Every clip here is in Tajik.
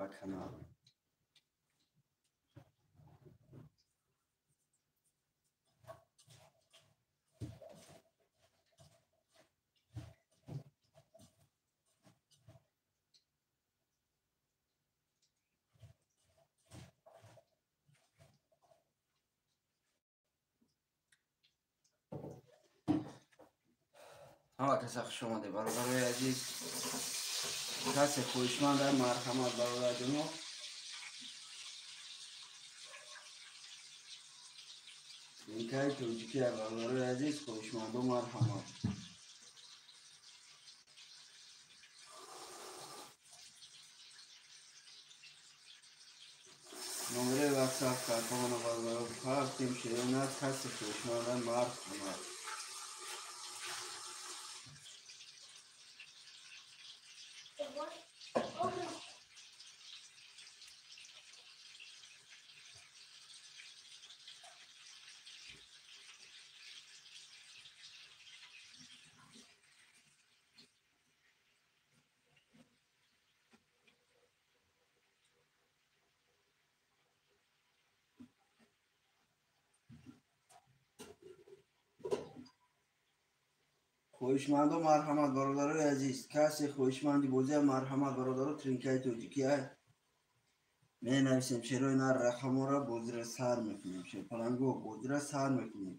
Ба канал. Ҳама каса хуш омаде, бародарои азиз. Касе хоҳишманд, марҳамат, бародарҷоно. Тринкаи тоҷикия, бародарои азиз, хоҳишмандо, марҳамат. Номераи ватсап картамона, бародаро, ҳастем. Шерон аст. Касе хоҳишманда, марҳамат. Хоҳишмандо, марҳамат, бародарои азиз. Касе хоҳишманди бозия, марҳамат, бародаро. Тринкаи тоҷикия менависем, шерои нар, рақамора. Бозира сар мекунем, шерпаланго, бозира сар мекунем.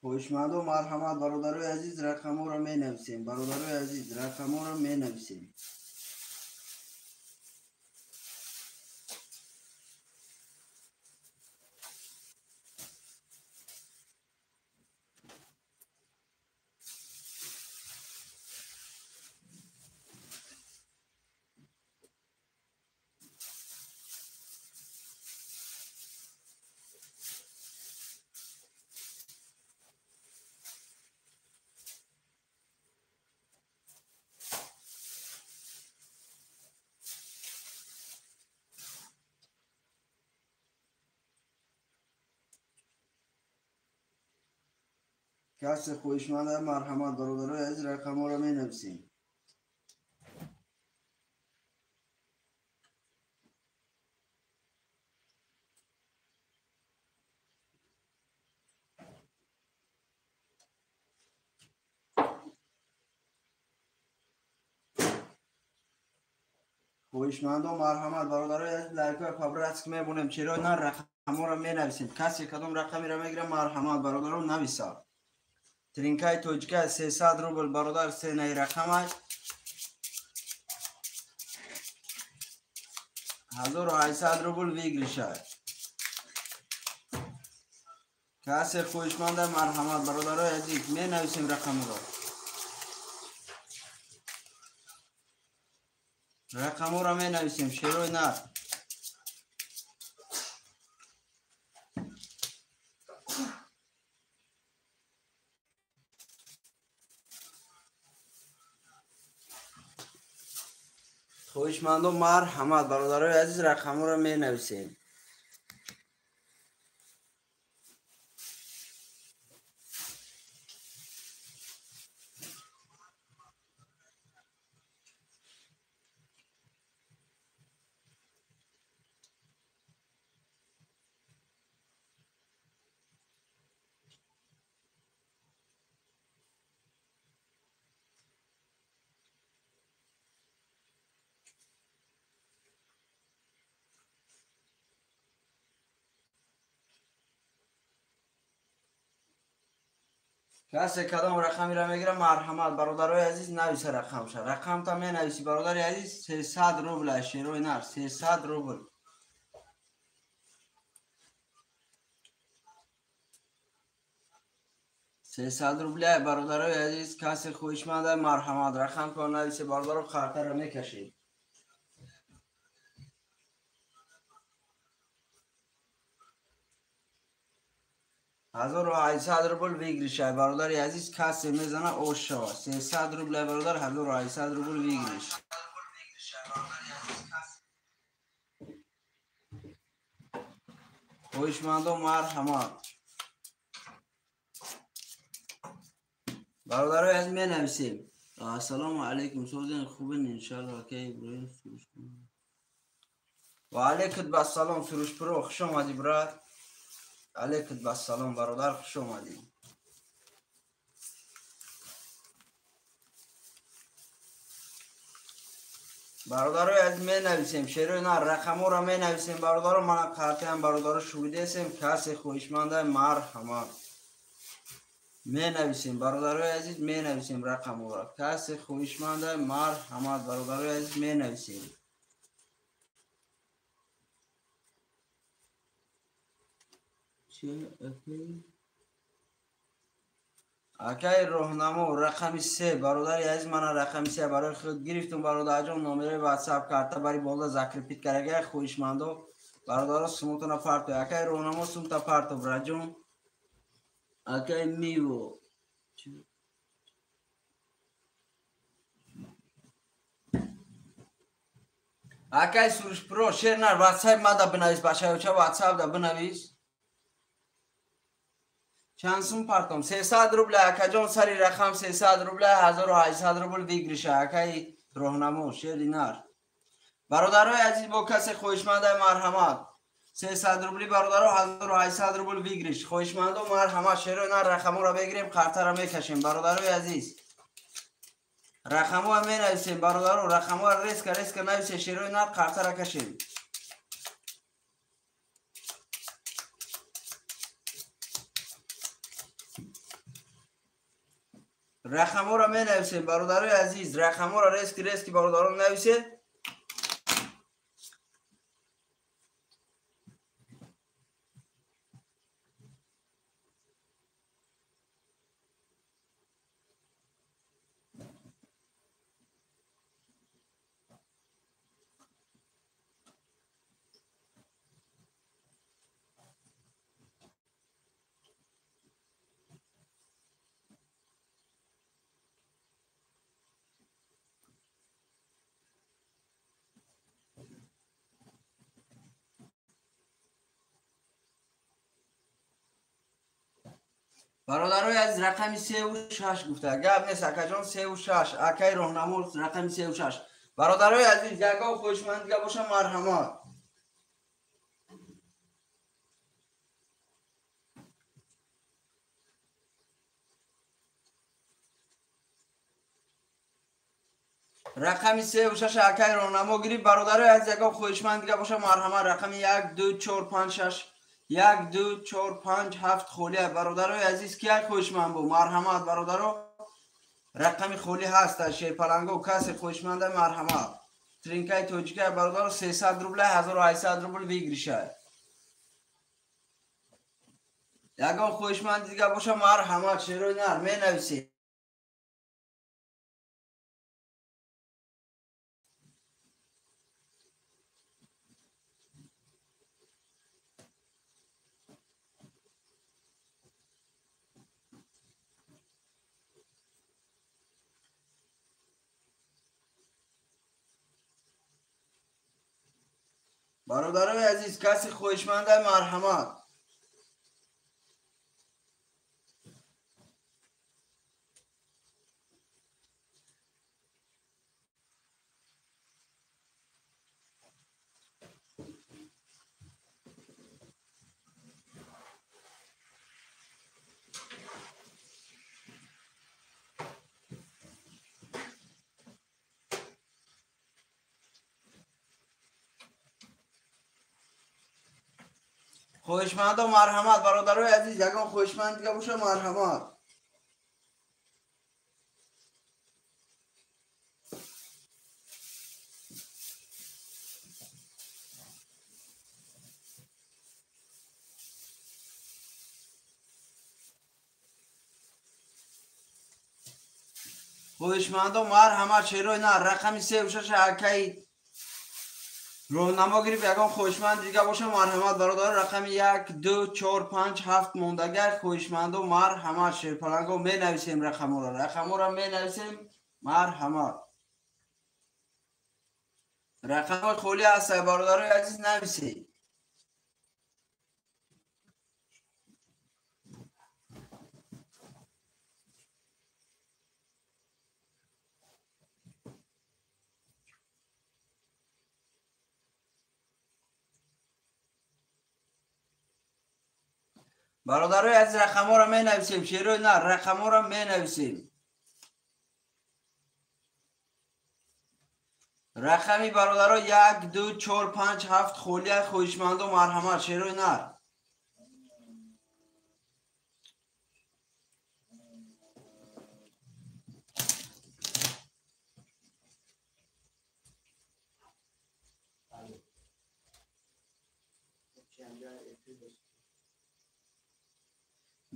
Хоҳишмандо, марҳамат, бародарои азиз. Рақамҳоро менависем, бародарои азиз, рақамҳоро менависем. Касе хоҳишманда, марҳамат, бародарои азиз, рақамҳоро менависем. Хоҳишмандо, марҳамат, бародарои азиз. Лайкҳои по-братски мебонем. Чиро на, рақамҳоро менависем. Касе кадом рақамеро мегирам, марҳамат, бародаро, нависад. Тринкаи тоҷика 300 рубл, бародар, сенаи рақамаш 1800 рубл выигрыш ай. Касе хоҳишманда, марҳамат, бародарои азиз, менависем рақамро. Рақамҳоро менависем, шерои нар. Хоҳишмандо, марҳамат, бародарои азиз, рақамҳоро менависем. Касе кадом рақамеро мегирам, марҳамат, бародарои азиз, нависа рақамша. Рақамта менависи, бародари азиз, 300 рубл, шерои нар, 300 рубл. 300 рубля бародарои азиз, касе хоҳишманда марҳамат рақам кон нависе бародаро, қартаро мекашед. 1800 рубл выигрыш бародари азиз, касе мезана ош шава. 300 рубля бародар, 1800 рубл выигрыш. Хоҳишмандо марҳамат. Бародарои азиз менависем. Ассалому алайкум, созен хубен иншаллоҳ. Акай Иброҳим Суруш. Ва алайкум ассалом Сурушпуро, хуш омадӣ брат. Алайкум ассалом бародар, хуш омадӣ. Бародарои азиз менависем, шерои на рақамҳоро менависем бародаро, мана қартаям бародаро шувидесем, касе хоҳишманда марҳамат. Менависем бародарои азиз, менависем рақамҳоро. Касе хоҳишманда марҳамат бародарои азиз менависем. Акай роҳнамо рақами 3 бародари азиз, мана рақами 3 барои худ гирифтум бародарҷон, номерои WhatsApp карта бари болда закрепит карага, хоҳишмандо бародаро сумутона парто. Акай роҳнамо сумта парто браҷон. Акай миво акай Сурушпуро шер нар WhatsApp мада бинавис, бачаёча WhatsApp да бинавис. Чанд сум партом? 300 рубля акаҷон, сари рақам 300 рубля, 1800 рубл выигрыша акай роҳнамо шери нар. Бародарои азиз, бо касе хоҳишманда марҳамат. 300 рубли бародаро, 1800 рубл выигрыш. Хоҳишмандо марҳамат, шерои нар рақамҳоро бегирем, қартаро мекашем бародарои азиз. Рақамҳоро менависем бародаро, рақамҳоро резка резка нависем, шерои нар қартаро кашем. Рақамҳоро менависем бародарои азиз, рақамҳоро резки резки бародарон нависед. Бародарои азиз рақами 3 ва 6 гуфта. Гап нест акаҷон, 3 ва 6. Акай роҳнамо рақами 3 ва 6. Бародарои азиз, ягон хоҳишманд дига боша марҳамат. Рақами 3 ва 6 акай роҳнамо гирифт. Бародарои азиз, ягон хоҳишманд дига боша марҳамат. Рақами 1 2 4 5 6 1 2 4 5 7 холия. Бародарои азиз, ки як хоҳишманд бу марҳамат бародаро, рақами холӣ ҳаст шерпаланго, касе хоҳишманда марҳамат. Тринкаи тоҷика бародаро 300 рубля, 1800 рубл выигрыша. Ягон хоҳишманд дига боша марҳамат, шерои нар менависед. Бародарои азиз, касе хоҳишманда марҳамат. Хоҳишмандо марҳамат бародарои азиз, ягон хоҳишманд дига боша марҳамат. Хоҳишмандо марҳамат шерои нар рақами 3 ва 6 акай роҳнамо гирифт. Ягон хоҳишманд дига боша марҳамат бародаро рақами 1 2 4 5 7 мондагар. Хоҳишмандо марҳамат шерпаланго менависем рақамҳоро. Рақамҳоро менависем марҳамат. Рақамҳои холӣ ҳаст бародарои азиз нависед. Бародарои азиз рақамҳоро менависем. Шерои нар рақамҳоро менависем. Рақами бародаро 1 2 4 5 7 холия. Хоҳишмандо марҳамат шерои нар.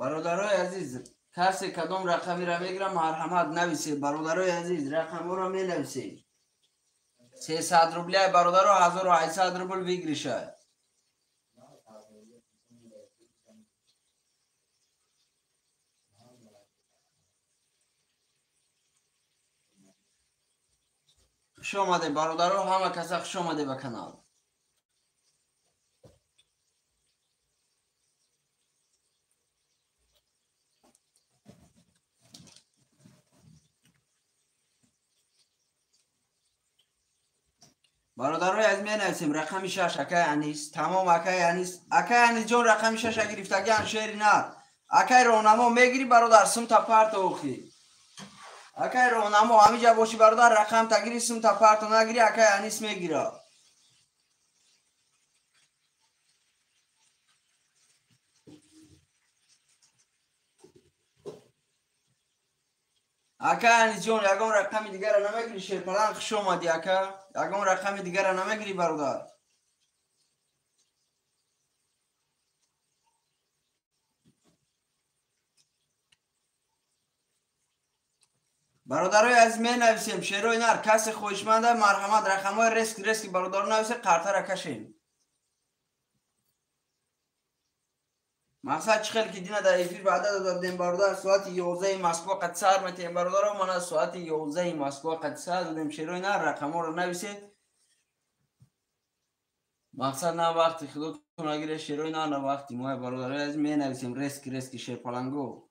Бародарои азиз касе кадом рақамиро мегирам марҳамат нависед. Бародарои азиз рақамҳоро менависед. 300 рубля бародаро 1800 рубл выигрыша. Хуш омадед бародаро, ҳама каса хуш омадед ба канал. Бародарои аз менависем рақами 6 акай Анис. Тамом акай Анис. Акай Анис ҷон рақами 6 гирифтагиан шери нар. Акай роҳнамо мегири бародар сумта парто охи. Акай роҳнамо ҳамиҷа боши бародар рақам тагири сумта парто нагири акай Анис мегира. Ака Анис ҷон ягон рақами дигара намегири шерпалан хуш омадӣ ака. Ягон рақами дигара намегири бародар. Бародарои азиз менависем шерои нар. Касе хоҳишманда марҳамат рақамҳои резки резки бародаро нависе қартара кашем. Мақсад чӣ хел ки дина дар эфир ваъда дода будем бародар соати 11 Москва қад сар метаем бародаро. Мана соати 11 Москва қад сар додем шерои нар. Рақамҳоро нависед. Мақсад на вақти худотон нагире шерои нар на вақти мо бародарои азиз менависем резки резки шерпаланго.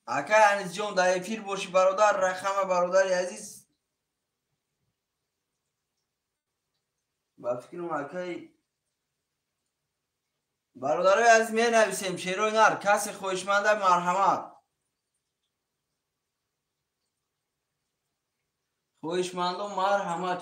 Акай Анис ҷон дар эфир боши бародар рақама бародари азиз. Ба фикрам акай бародарои азиз менависем шерои нар. Касе хоҳишманда марҳамат. Хоҳишмандо марҳамат.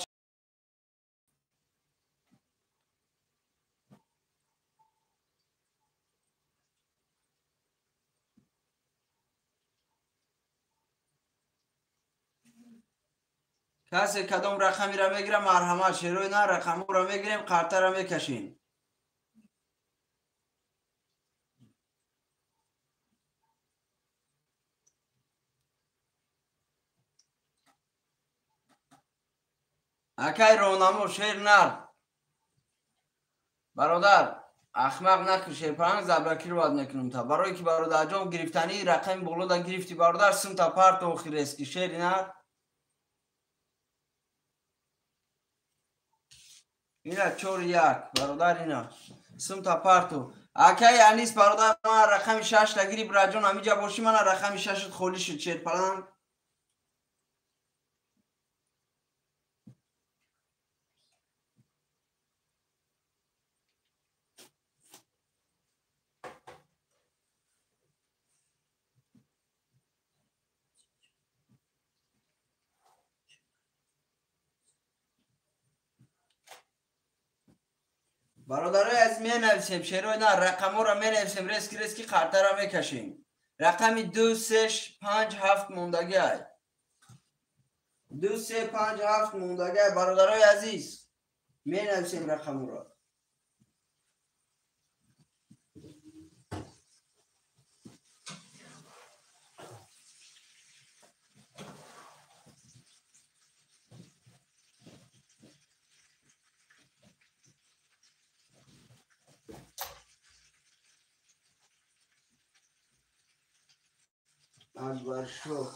Касе кадом рақамиро мегирам марҳамат шерои нар рақамҳоро мегирем қартара мекашем. Акай роҳнамо шер нар. Бародар ахмақ накун шерпаранг заблокировать мекунам та. Барое ки бародарҷон гирифтани рақами болода гирифти бародар сумта парто охирески шери нар. Ина 4-1 бародар ина сумта парту. Акай Анис бародар ман рақами 6 та гири браҷон ҳамиҷа боши мана рақами 6 холӣ шуд шерпаланг. Бародарои азиз менависем шерои нар рақамҳоро менависем резки резки қартара мекашем. Рақами 2 3 5 7 мондагиай. 2 3 5 7 мондагай бародарои азиз менависем рақамро. Акбаршоҳ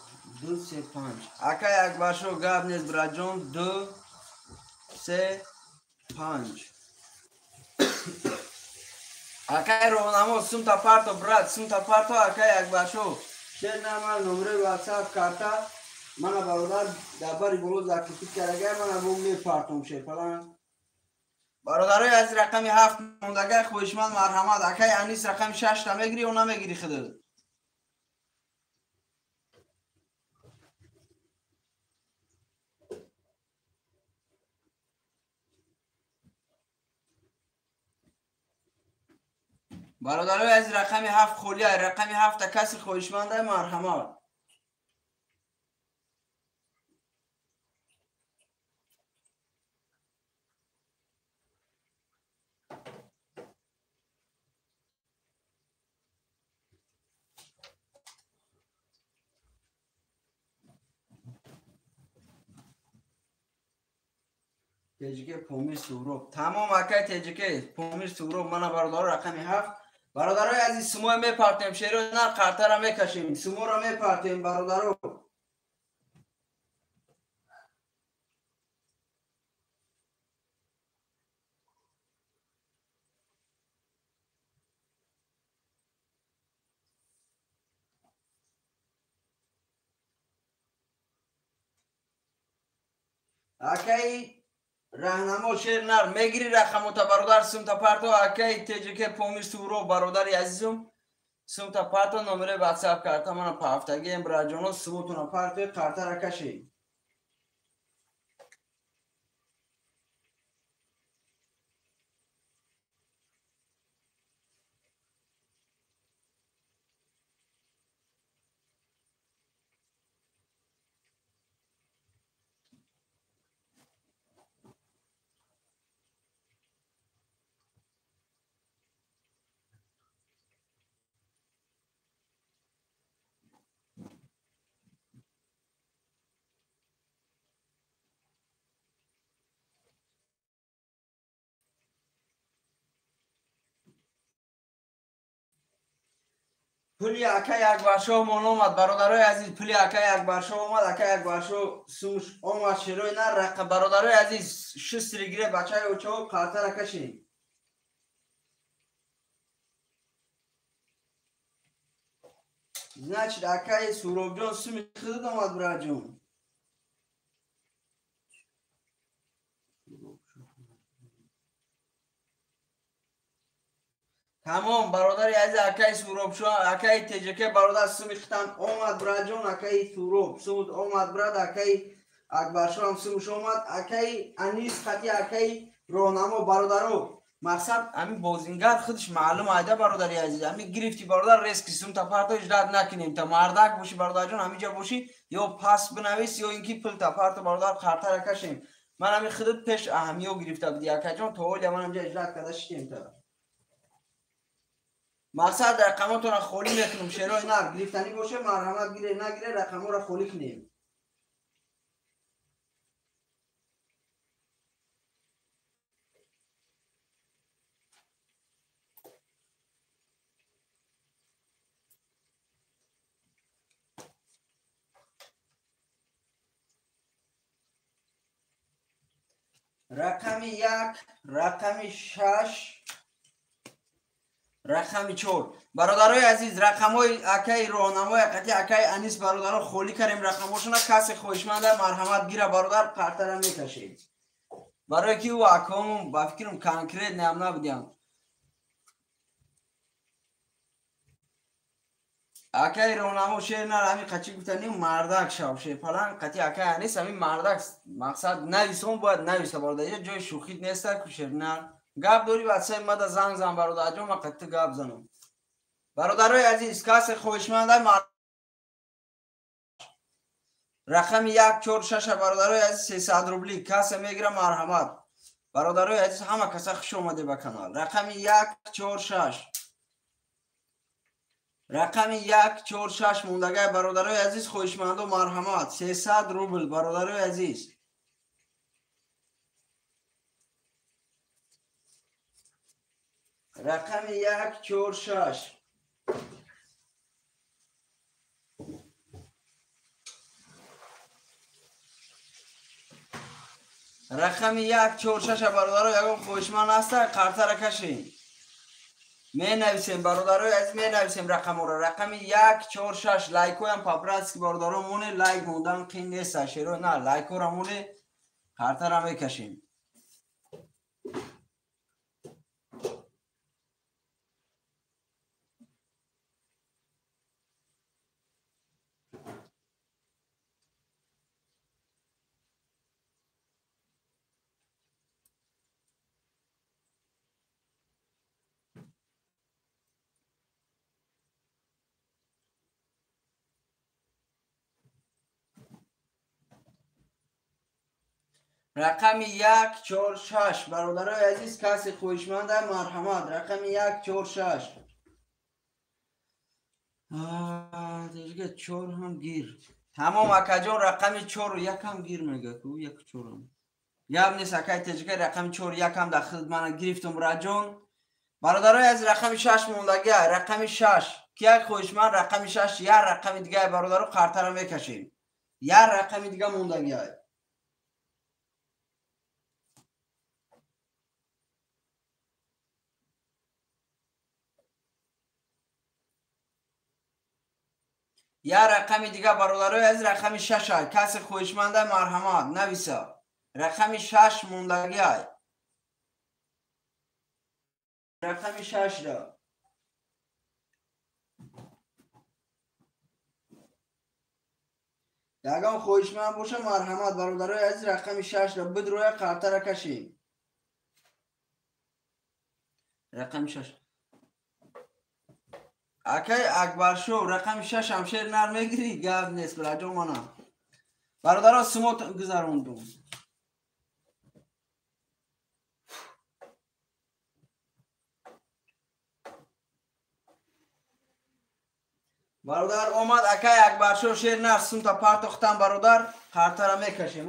2 3 5. Акай Акбаршоҳ гап нест браҷон 2 3 5. Акай роҳнамо сумта парто брат, сумта парто акай Акбаршоҳ. Шер нама номери WhatsApp карта мана бародар дар бари боло закрепить кардагай мана бо мепартом шер фалан. Бародарои аз рақами 7 мондагай хоҳишманд марҳамат. Акай Анис рақами 6 та мегирӣ ё намегирӣ худат? Бародарои аз рақами 7 холия, рақами 7 та каси хоҳишманда марҳамат. Теҷике Помир Суҳроб. Тамом акай Теҷике Помир Суҳроб мана бародаро рақами 7. Бародарои азиз сумоя мепартем, шеро нар қартара мекашем, суморо мепартем бародаро. Акай раҳнамо шер нар мегири рақамота бародар сумта парто акай Теҷике Помир Суҳроб бародари азизум сумта парто номери WhatsApp карта мана паҳафтагием браҷоно сумотона парто қартара кашед. Пули акай Акбаршоҳ мон омад бародарои азиз, пули акай Акбаршоҳ омад, акай Акбаршоҳ сумш омад шерои нар рақа бародарои азиз шустри гире бачаи очаҳо қартара кашед. Значит акай Суҳробҷон суми худат омад браҷон. Тамом бародари азиз акай Суҳробшоҳ акай Теҷике бародар суми хитам омад браҷон, акай Суҳроб сумут омад брат, акай Акбаршоҳам сумуш омад, акай Анис хати акай роҳнамо бародаро. Мақсад ами бозингар худаш маълум айда бародари азиз, ами гирифти бародар рески сумта парто иждат накунем та мардак боши бародарҷон ҳамиҷа боши ё пас бинавис ё инки пул та парто бародар қартара кашем. Ман ами худат пеш аҳамиё гирифта буди акаҷон, то ҳоли ман ҳамиҷа иждат карда шидем та. Мақсад рақамотонро холӣ мекунем, шерои нар гирифтанӣ боше марҳамат гире, нагире рақаморо холӣ кунем. Рақами 1, рақами 6, рақами 4. Бародарои азиз рақамҳои акаи роҳнамои қати акаи Анис бародаро холӣ кардем рақамҳошона. Касе хоҳишманда марҳамат гира бародар, қартара мекашед. Барое ки ӯ акаҳомон ба фикрам конкрет неам набудиям. Акаи роҳнамо шер нар ҳами қачи гуфтани мардак шав шерпалан қати акаи Анис ҳами мардак мақсад нависон бояд нависа бародар, ҷои шӯхит неста ку шер нар. Гап дорӣ ватсаи мада занг зан бародарҷон, ман қати гап занам. Бародарои азиз касе хоҳишманда Рақами 1 4 6 бародарои азиз 300 рубли касе мегира марҳамат. Бародарои азиз ҳама каса хуш омаде ба канал. Рақами 1 4 6. Рақами 1 4 6 мондагай бародарои азиз хоҳишмандо марҳамат 300 рубл бародарои азиз. Рақами 1 4 6. Рақами 1 4 6 бародаро ягон хоҳишманд ҳаста қартара кашем. Менависем бародарои азиз, менависем рақамҳоро. Рақами 1 4 6 лайкҳоям по-братски бародаро моне, лайк мондан қин нест, шеро на лайкҳоро моне, қартара мекашем. Рақами 1 4 6 бародарои азиз касе хоҳишманд марҳамат. Рақами 1 4 6. Дежга 4 ҳам гир. Тамом акаҷон рақами 4 1 ҳам гир мега ку 1 4 ҳам. Гап нест акай теҷга рақами 4 1 ҳам дар хидмат мана гирифтум раҷон. Бародарои азиз рақами 6 мондагӣ, рақами 6. Ки як хоҳишманд рақами 6 як рақами дига бародаро қартара мекашем. Як рақами дига мондагӣ. Я рақами дига бародарои азиз рақами 6 ай. Касе хоҳишманда марҳамат нависа. Рақами 6 мондагӣ ай. Рақами 6 ра. Ягон хоҳишманд боша марҳамат бародарои азиз рақами 6 ра бидроя қартара кашем. Рақами 6. Акай Акбаршов рақами 6 ҳамшер нар мегирӣ? Гап нест бираҷон мана. Бародаро сумот гузарондум. Бародар омад акай Акбаршов шер нар сумта партохтан бародар қартара мекашем.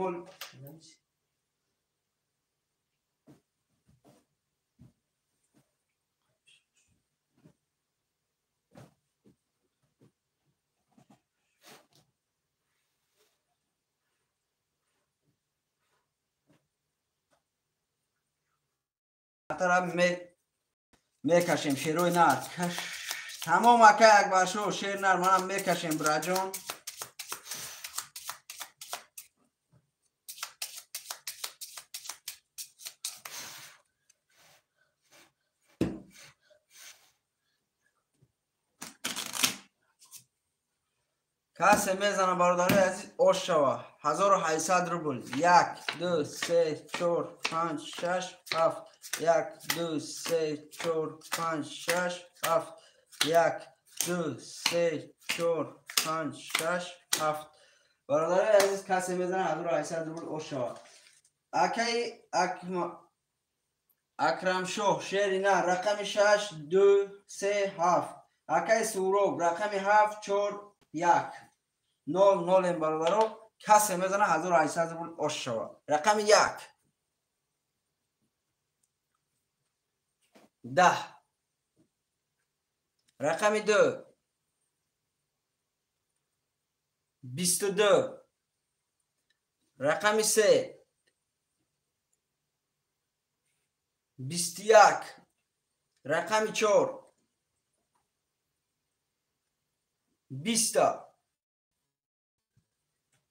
Тара мекашем шерои нар. Тамом акай Акбаршов шер нар манам мекашем бираҷон. Касе мезана бародарои азиз ош шава. 1800 рубл. 1 2 3 4 5 6 7. 1 2 3 4 5 6 7. 1 2 3 4 5 6 7. Бародарои азиз касе мезана 1800 рубл ош шава. Акай Акрамшоҳ шери на рақами 6 2 3 7. Акай Суроб рақами 7 4 1 0 0 бародаро касе мезана 1800 рубл ош шава. Рақами 1 10. Рақами 2 22. Рақами 3 21. Рақами 4 20.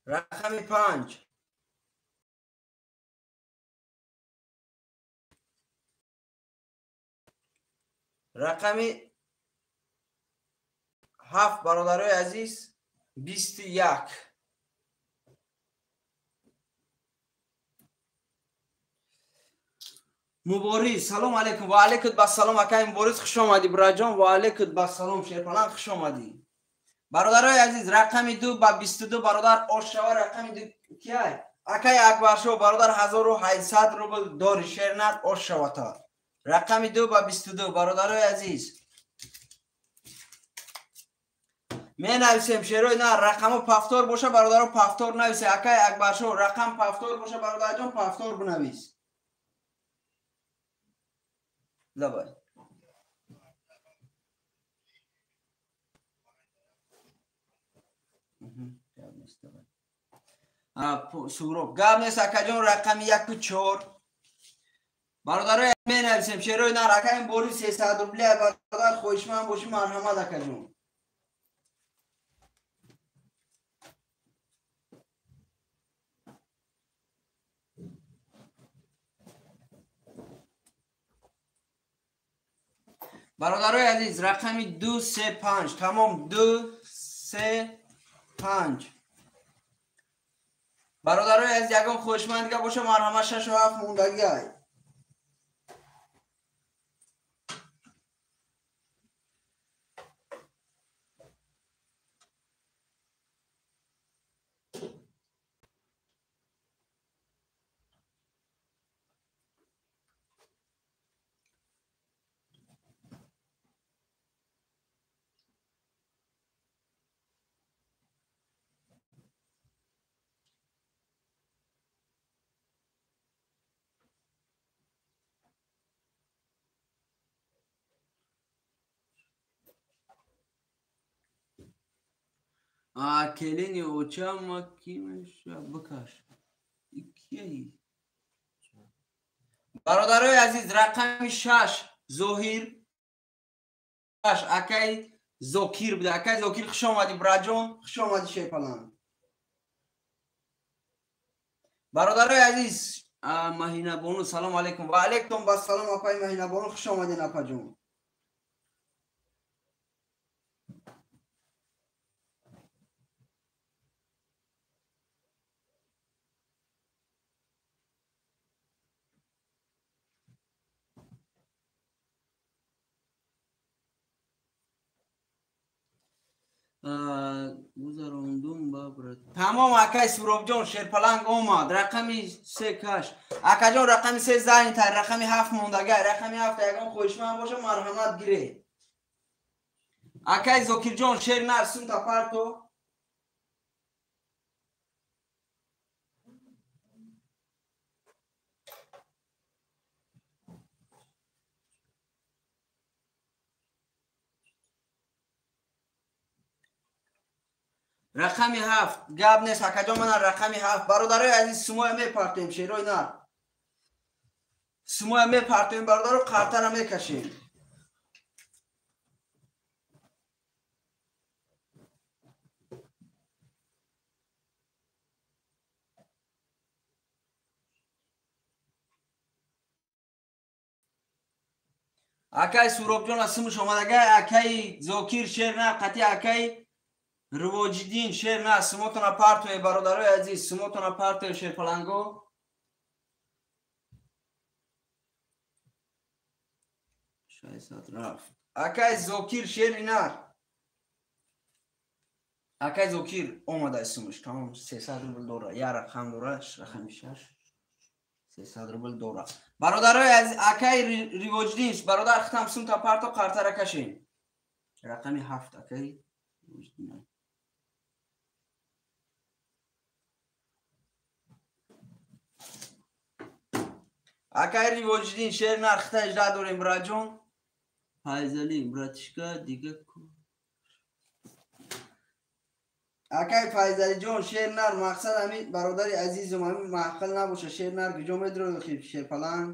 Рақами 5 рақами 7 бародарои азиз 21. Мубориз салом алейкум. Ва алейкум ассалом акай Мубориз, хуш омадӣ бираҷон. Ва алейкум ассалом шерпалан, хуш омадӣ. Бародарои азиз, рақами 2 ба 22 бародар ошава рақами 2 кияй? Акай Акбаршо бародар 1800 рубл дори шернар ошавата. Рақами 2 ба 22 бародарои азиз. Менависем шерои на рақамо пафтор боша бародаро пафтор нависе. Акай Акбаршо рақам пафтор боша бародарҷон пафтор бинавис. Давай. Суроб гап нест акаҷон рақами 1 4 бародарои менависем шерои нар акаим бори 300 рубли бародар хоҳишманд бошӣ марҳамат акаҷон. Бародарои азиз рақами 2 3 5 тамом 2 3 5 бародарои азиз ягон хоҳишманд дига боша марҳамат 6 7 мондагӣ ай. Келини очама кимеша бикаш. Икияи. Бародарои азиз рақами 6 Зоҳир 6 акай Зокир буда. Акай Зокир хуш омадӣ браҷон, хуш омадӣ шерпалан. Бародарои азиз Маҳинабону салом алейкум. Ва алейкум вассалом апай Маҳинабону хуш омадин апаҷон. Гузарондум ба брат. Тамом акай Суробҷон шерпаланг омад. Рақами 3 каш. Акаҷон рақами 3 занята, рақами 7 мондагай. Рақами 7 ягон хоҳишманд боша марҳамат гире. Акай Зокирҷон шер нар сунта парто. Рақами 7 гап нест акаҷон мана рақами 7 бародарои азиз сумоя мепартоем шерои нар. Сумоя мепартоем бародаро қартара мекашем. Акай Суробҷон сумуш омадагай, акай Зокир шер нар қати акай Ривоҷиддин шер на сумотона партое бародарои азиз сумотона партое шерпаланго. Шайсад рафт. Акай Зокир шери нар. Акай Зокир омадай сумуш тамом 300 рубл дора. Я рақам дора рақами 6 300 рубл дора. Бародарои азиз акай Ривоҷиддин бародар хитам сумта парто қартара кашем. Рақами 7 акай Ривоҷиддин. Акай Ривоҷиддин шер нархта иҷра дорем браҷон. Файзали братишка дига ку. Акай Файзалиҷон шер нар мақсад ҳами бародари азизум ҳами маҳқил набоша шер нар куҷо медрои хиб шерпаланг.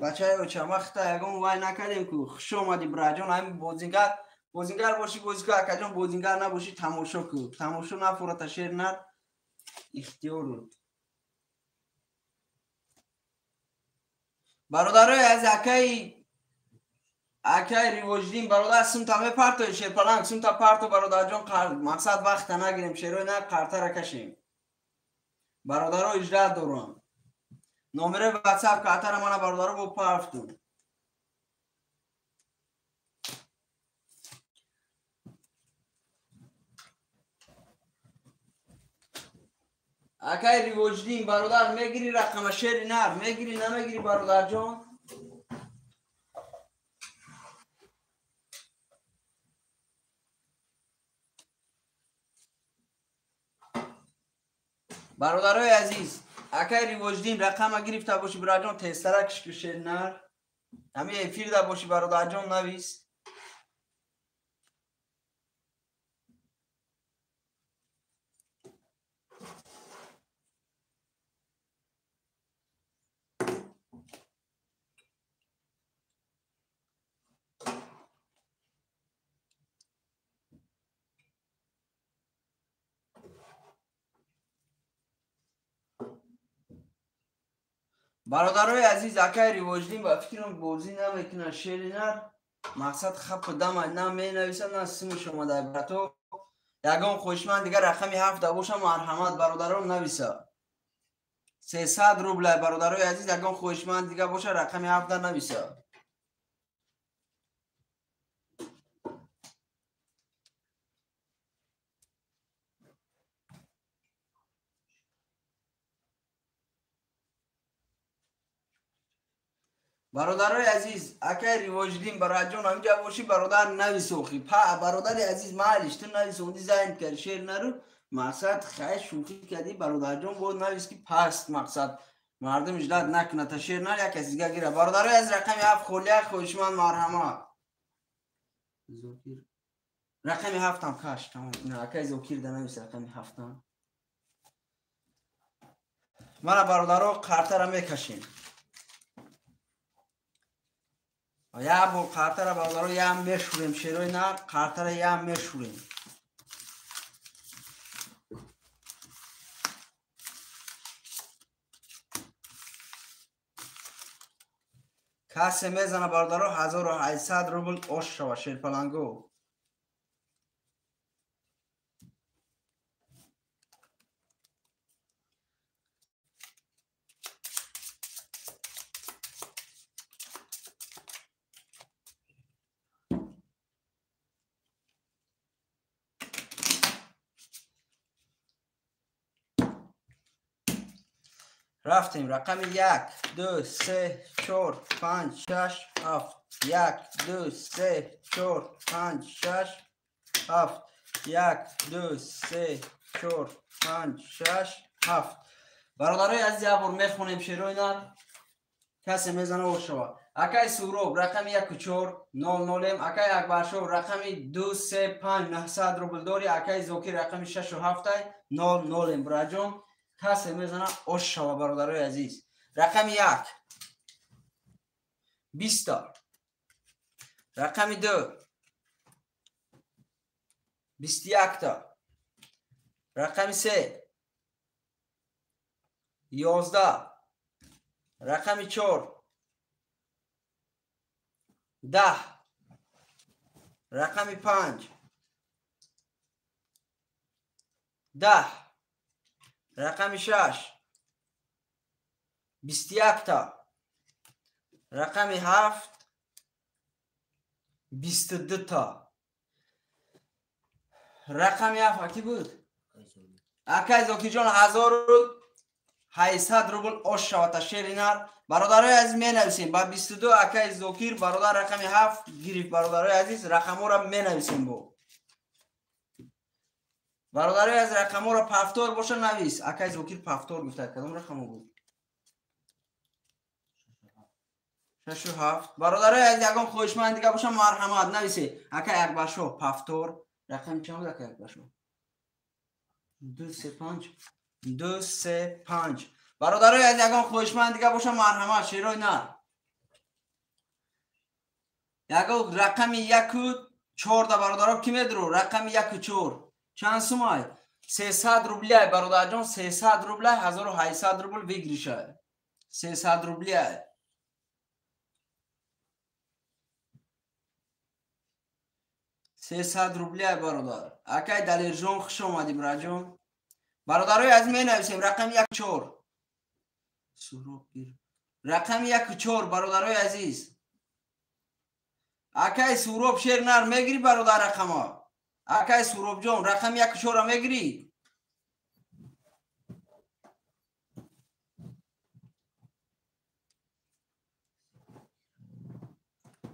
Бачаи очама хита ягон вай накардем ку. Хуш омадӣ браҷон ҳами бозингар бозингар бошӣ бозӣ ку акаҷон бозингар набошӣ тамошо ку. Тамошо нафурата шер нар ихтиёрут. Бародарои азиз акай Ривоҷиддин бародар сумта мепартои шерпаланг сумта парто бародарҷон мақсад вақта нагирем шерои на қартара кашем. Бародаро иҷра дорам. Номерои WhatsApp картара мана бародаро бо парту. Акай Ривоҷдин бародар мегири рақама шери нар мегири намегири бародарҷон? Бародарои азиз, акай Ривоҷдин рақама гирифта боши бародарҷон, тезтара кишки шери нар. Ҳамин эфирда боши бародарҷон, навис. Бародарои азиз, акай Ривоҷдин ба фикрам бозӣ намекунад шери нар. Мақсад хапу дама на менависад, на симуш омада. Брато, ягон хоҳишманд дигар рақами 7 боша, марҳамат бародарон нависа. 300 рубля бародарои азиз, ягон хоҳишманд дигар боша рақами 7 нависа. Бародарои азиз, акай Ривоҷдин бародарҷон ҳаминҷа бошӣ бародар нависохӣ. Па бародари азиз, майлиш ту нависонди зайн карди шер нару, мақсад хай шӯхӣ кардӣ бародарҷон, бояд навис ки паст мақсад мардум иҷлат накунад та шер нар як каси дига гира. Бародарои азиз, рақами 7 холия хоҳишманд марҳамат. Зокир рақами 7-ам каш, тамом. Акай Зокир да навис рақами 7-ам. Мана бародаро қартара мекашем. Я бор қартара бародаро я мешурем, шерои нар қартара я мешурем. Касе мезана бародаро 1800 рубл ош шава шерпаланго. Рафтем рақами 1 2 3 4 5 6 7 1 2 3 4 5 6 7 1 2 3 4 5 6 7. Бародарои азиз, як бор мехонем шерои нар, касе мезана ош шава. Акай Суроб рақами 1 4 0 0, акай Акбаршов рақами 2 3 5 900 рубл дори, акай Зокир рақами 6 7 0 0. Браҷон, касе мезана ош шава бародарои азиз. Рақами 1 20, рақами 2 21, рақами 3 11, рақами 4 10, рақами 5 10, рақами 6 21, рақами 7 22. Рақами 7 аки буд? Акай Зокирҷон 1800 рубл ош шавата шери нар. Бародарои азиз менависем ба 22 акай Зокир бародар рақами 7 гирифт. Бародарои азиз, рақамҳоро менависем бо. Бародарои аз рақамҳоро пафтор боша навис. Акай Зокир пафтор гуфта, кадом рақамҳо буд? 6 7. Бародарои аз ягон хоҳишманд дига боша марҳамат нависе. Акай Акбаршоҳ пафтор рақами чанд буд акай Акбаршоҳ? 2 3 5 2 3 5. Бародарои аз ягон хоҳишманд дига боша марҳамат шерои нар. Ягон рақами 1 4 да бародаро ки медуру? Рақами 1 4 чанд сумай? 300 рубляй бародарҷон, 300 рубляй, 1800 рубл выигрышай. 300 рубляй. 300 рубляй бародар. Акай Далерҷон хуш омадӣ браҷон. Бародарои азиз менависем рақами 1 4. Суроб гир. Рақами 1 4 бародарои азиз. Акай Суроб шер нар мегири бародар рақама. Акай Суробҷон рақами 1 4 мегири?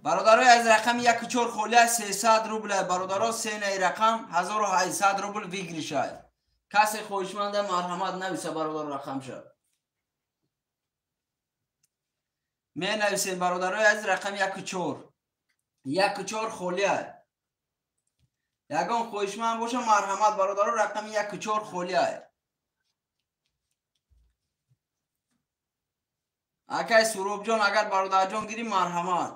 Бародарои аз рақами 1-4 холия 300 рубл. Бародаро сенаи рақам 1800 рубл выигрышай. Касе хоҳишманда марҳамат нависа бародар рақамша. Менависем бародарои аз рақами 1-4. 1-4 холия. Ягон хоҳишманд боша марҳамат бародаро рақами 1-4 холия. Акай Суробҷон агар бародарҷон гирӣ марҳамат.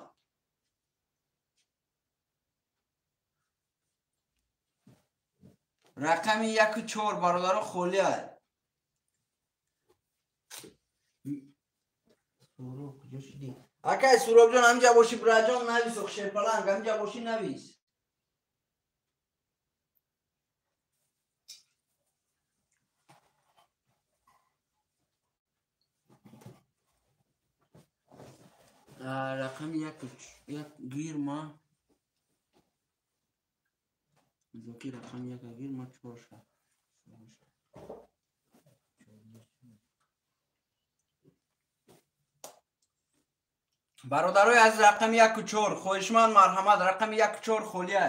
Рақами 1-4 бародаро холия. Акай Суробҷон ҳамҷа бошӣ бираҷон навис, Шерпаланг ҳамҷа бошӣ навис. Рақами 1 гир ма Зоки рақами 1 гир ма 4 ша. Бародарои аз рақами 1-4 хоҳишманд марҳамат рақами 1-4 холия.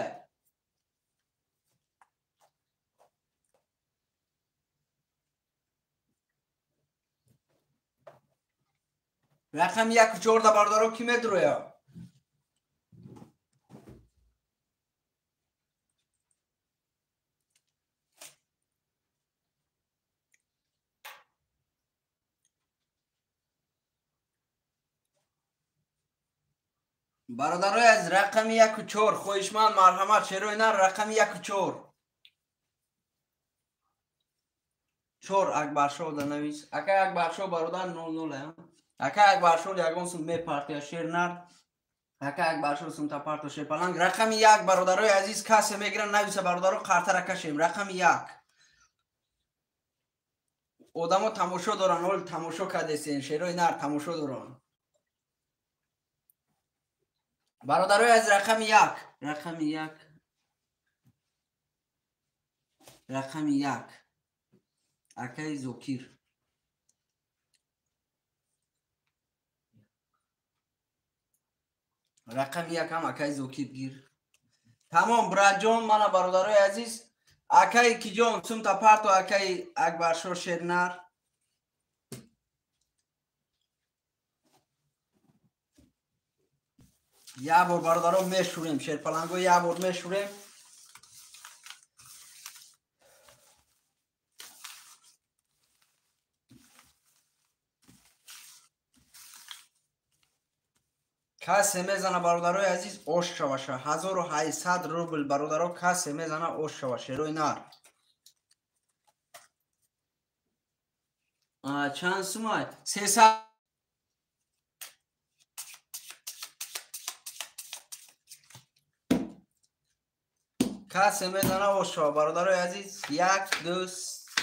Рақами 1-4 да бародаро ки медроя? Бародарои аз рақами 1-4 хоҳишманд марҳамат шерои нар рақами 1-4. 4 Акбаршо да навис. Акай Акбаршо бародар 0-0. Акай Акбаршо ягон сум мепартия шер нар. Акай Акбаршо сум та парто шерпаланг. Рақами 1 бародарои азиз касе мегиран нависа бародаро қартара кашем. Рақами 1. Одамо тамошо доран, ол тамошо кадесен, шерои нар тамошо доран. Бародарои аз рақами 1, рақами 1, рақами 1, акаи Зокир. Рақами 1 ҳам акаи Зокир гир. Тамом, браҷон, мана бародарои азиз, акаи Киҷон, сумта парто акаи Акбаршо Шернар. Я бор бародаро мешурем, шерпаланго я бор мешурем. Касе мезана бародарои азиз ош шаваша. 1800 рубл бародаро касе мезана ош шава шерои нар. Чанд сумай? 300. Касе мезана ош шава бародарои азиз. 1 2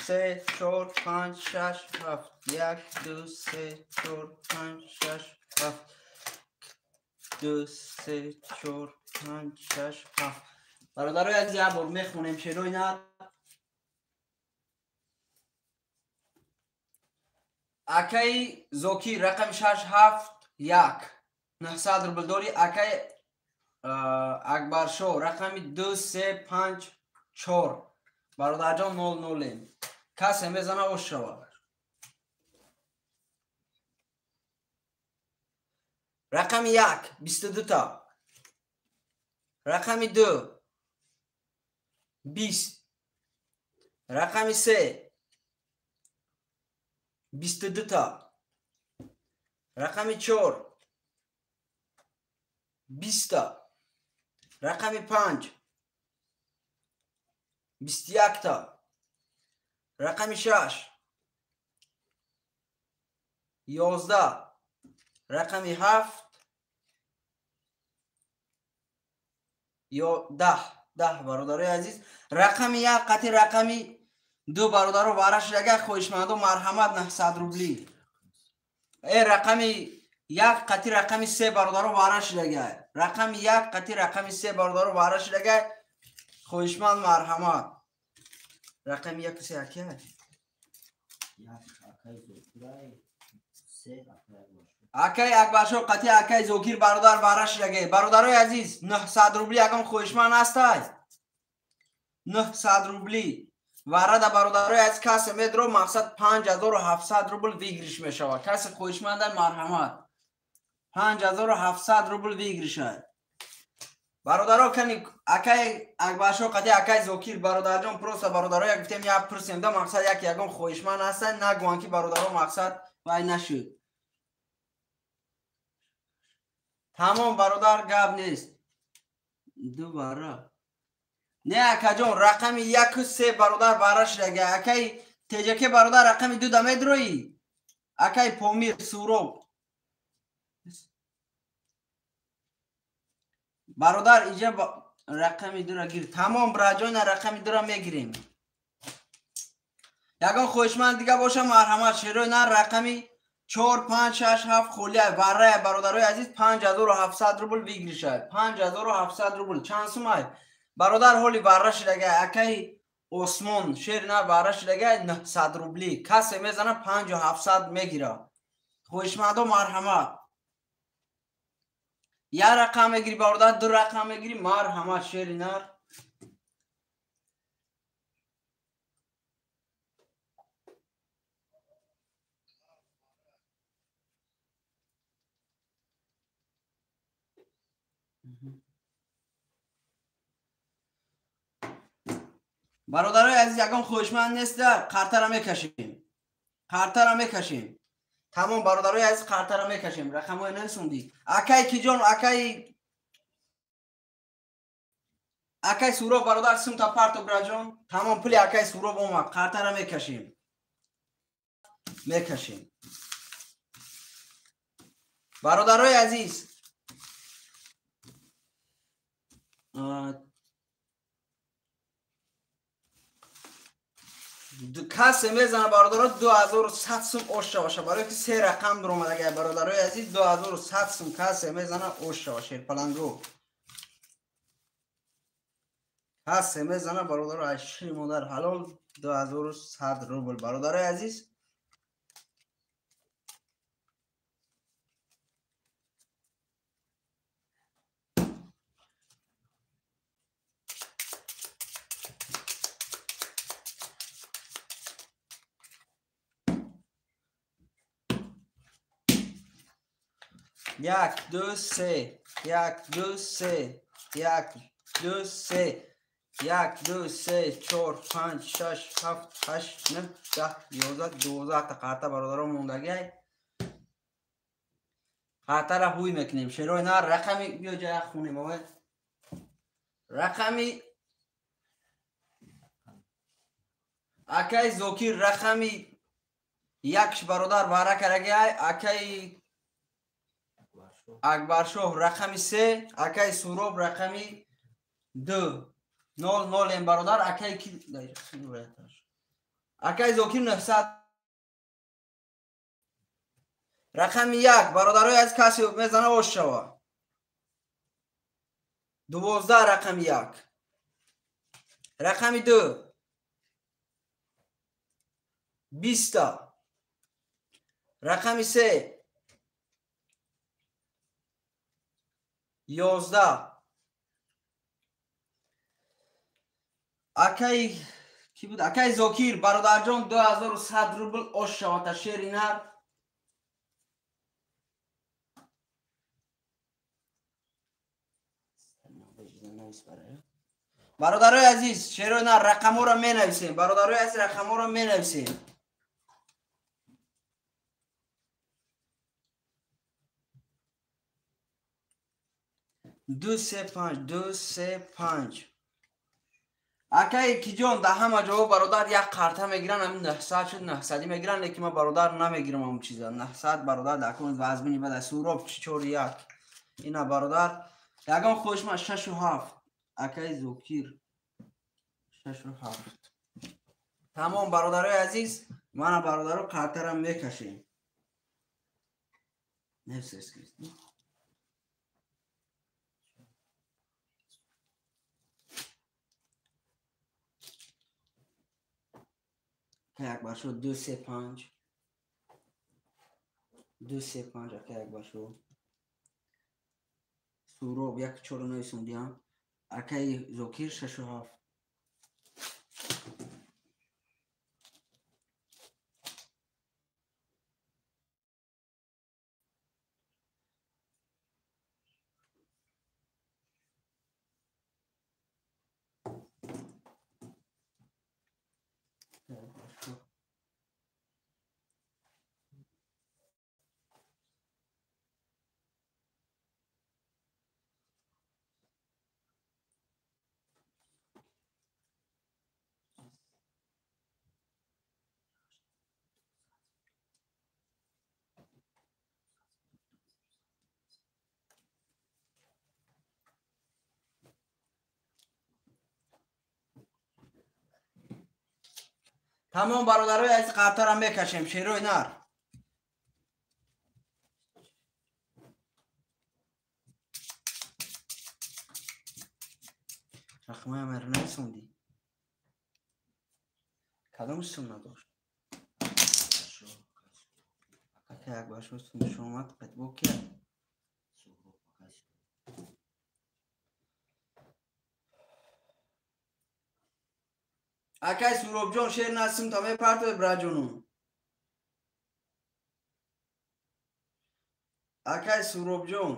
3 4 5 6 7. 1 2 3 4 5 6 7. 2 3 4 5 6 7. Бародарои азиз як бор мехонем шерои нар. Акаи Зокир рақами 6 7 1 900 рубл дори. Акаи Акбаршо рақами 2 3 5 4 бародарҷон 0-0. Касе мезана ош шава. Рақами 1 22 та. Рақами 2 20. Рақами 3 22 та. Рақами 4 20 та. Рақами 5 21 та. Рақами 6 11. Рақами 7 ё 10. 10 бародарои азиз. Рақами 1 қати рақами 2 бародаро варашдага хоҳишмандо марҳамат 900 рубли. Рақами 1 қати рақами 3 бародаро варашдага. Рақами 1 қати рақами 3 бародаро варашдага хоҳишманд марҳамат. Рақами 1 3 ака. 1 акай Зокирай. Акай Акбаршоҳ қати акай Зокир бародар вара шидаге. Бародарои азиз, 900 рубли ягон хоҳишманд ҳастай? 900 рубли вара да бародарои азиз касе медро мақсад 5700 рубл выигрыш мешавад. Касе хоҳишманда марҳамат. 5700 рубл выигрышай. Бародаро кани акай Акбаршоҳ қати акай Зокир бародарҷон просто бародаро як гуфтем як пурсем да мақсад як ягон хоҳишманд ҳастанд, нагӯянд ки бародаро мақсад вай нашуд. Тамом бародар гап нест. Ду вара. Не акаҷон рақами 1 3 бародар вара шудага. Акай Теҷаке бародар рақами 2 да медроӣ? Акай Помир Суроб. Бародар иҷа рақами 2-ра гир. Тамом браҷон рақами 2-ра мегирем. Ягон хоҳишманд дига боша марҳамат. Шерои на рақами 4 5 6 7 холия варая бародарои азиз 5700 рубл выигрышай. 5700 рубл чанд сумай? Бародар ҳоли вара шудага. Акай Осмон шер на вара шудага 900 рубли. Касе мезана 5700 мегира. Хоҳишмандо марҳамат. Я рақам мегири бародар, ду рақам мегири марҳамат шери нар. Бародарои азиз ягон хоҳишманд нест, қартара мекашем. Қартара мекашем. Тамом бародарои азиз қартара мекашем. Рақамҳои нависондӣ. Акай Киҷон, акай Суроб бародар сумта парто браҷон. Тамом пули акай Суроб омад. Қартара мекашем. Мекашем. Бародарои азиз касе мезана бародаро 2100 сум ош шаваша. Барои ки се рақам дуромадага бародарои азиз 2100 сум касе мезана ош шава шерпалангу. Касе мезана бародаро аз шири модар ҳалол 2100 рубл бародарои азиз. Як, ду, се, як, ду, се, як, ду, се, як, ду, се, чор, панҷ, шаш, ҳафт, ҳашт, нӯҳ, даҳ, 11, 12 та қарта бародаро мондагиай. Қартара ҳуй мекунем. Шерои нар рақами биё ҷая хунем овай. Рақами акай Зокир рақами 1 бародар вара карагиай. Акай Акбаршоҳ рақами 3, акай Суроб рақами 2. 0 0 ем бародар, акай ки акай Зокир 900 рақами 1 бародарои аз касе мезана ош шава. 12 рақами 1. Рақами 2 20. Рақами 3 11. Акай ки буд? Акай Зокир бародарҷон 2100 рубл ош шавата шери нар. Бародарои азиз шерои нар рақамҳоро менависем. Бародарои азиз рақамҳоро менависем. Ду се панҷ, ду се панҷ. Акай Киҷон да ҳама ҷо бародар як қарта мегиранд, ҳамин 900 шуд 900 мегиранд, лекин ман бародар намегирам ҳамон чиза. 900 бародар дакун вазмини бада Суроб 4 1. Ина бародар ягон хоҳишманд 6 7. Акай Зокир 6 7. Тамом бародарои азиз, мана бародаро қартара мекашем. Нефсес кристи. Акбаршоҳ 2 3 5. 2 3 5 акай Акбаршоҳ. Суроб 1 4 нависондиам. Акай Зокир 6 7. Тамом бародарои азиз, қабтарам мекашем шерои нар. Рақмаям ар нависондӣ? Кадом сум надошт? Акай Акбаршоҳ сумшо омад, бо кия? Акай Суробҷон шер насим та мепартове браҷону. Акай Суробҷон.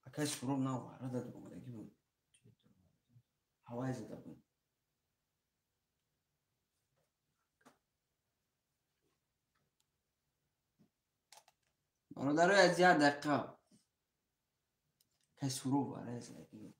Акай Суроб на варада омадагӣ буд. Ҳавай зада буд. Бародарои аз як дақиқа. Акай Суроб варада задагӣ буд.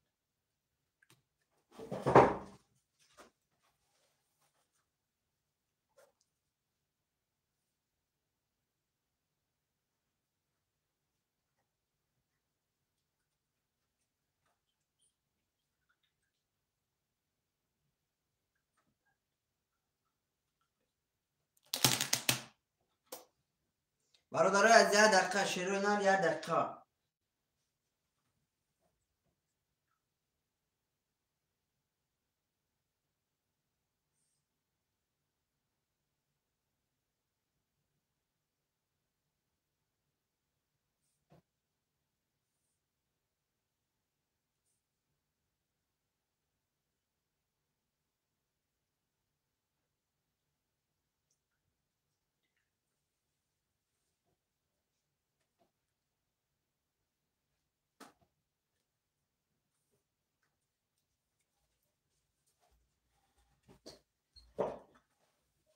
Бародарои аз як дақиқа шерои нар як дақиқа.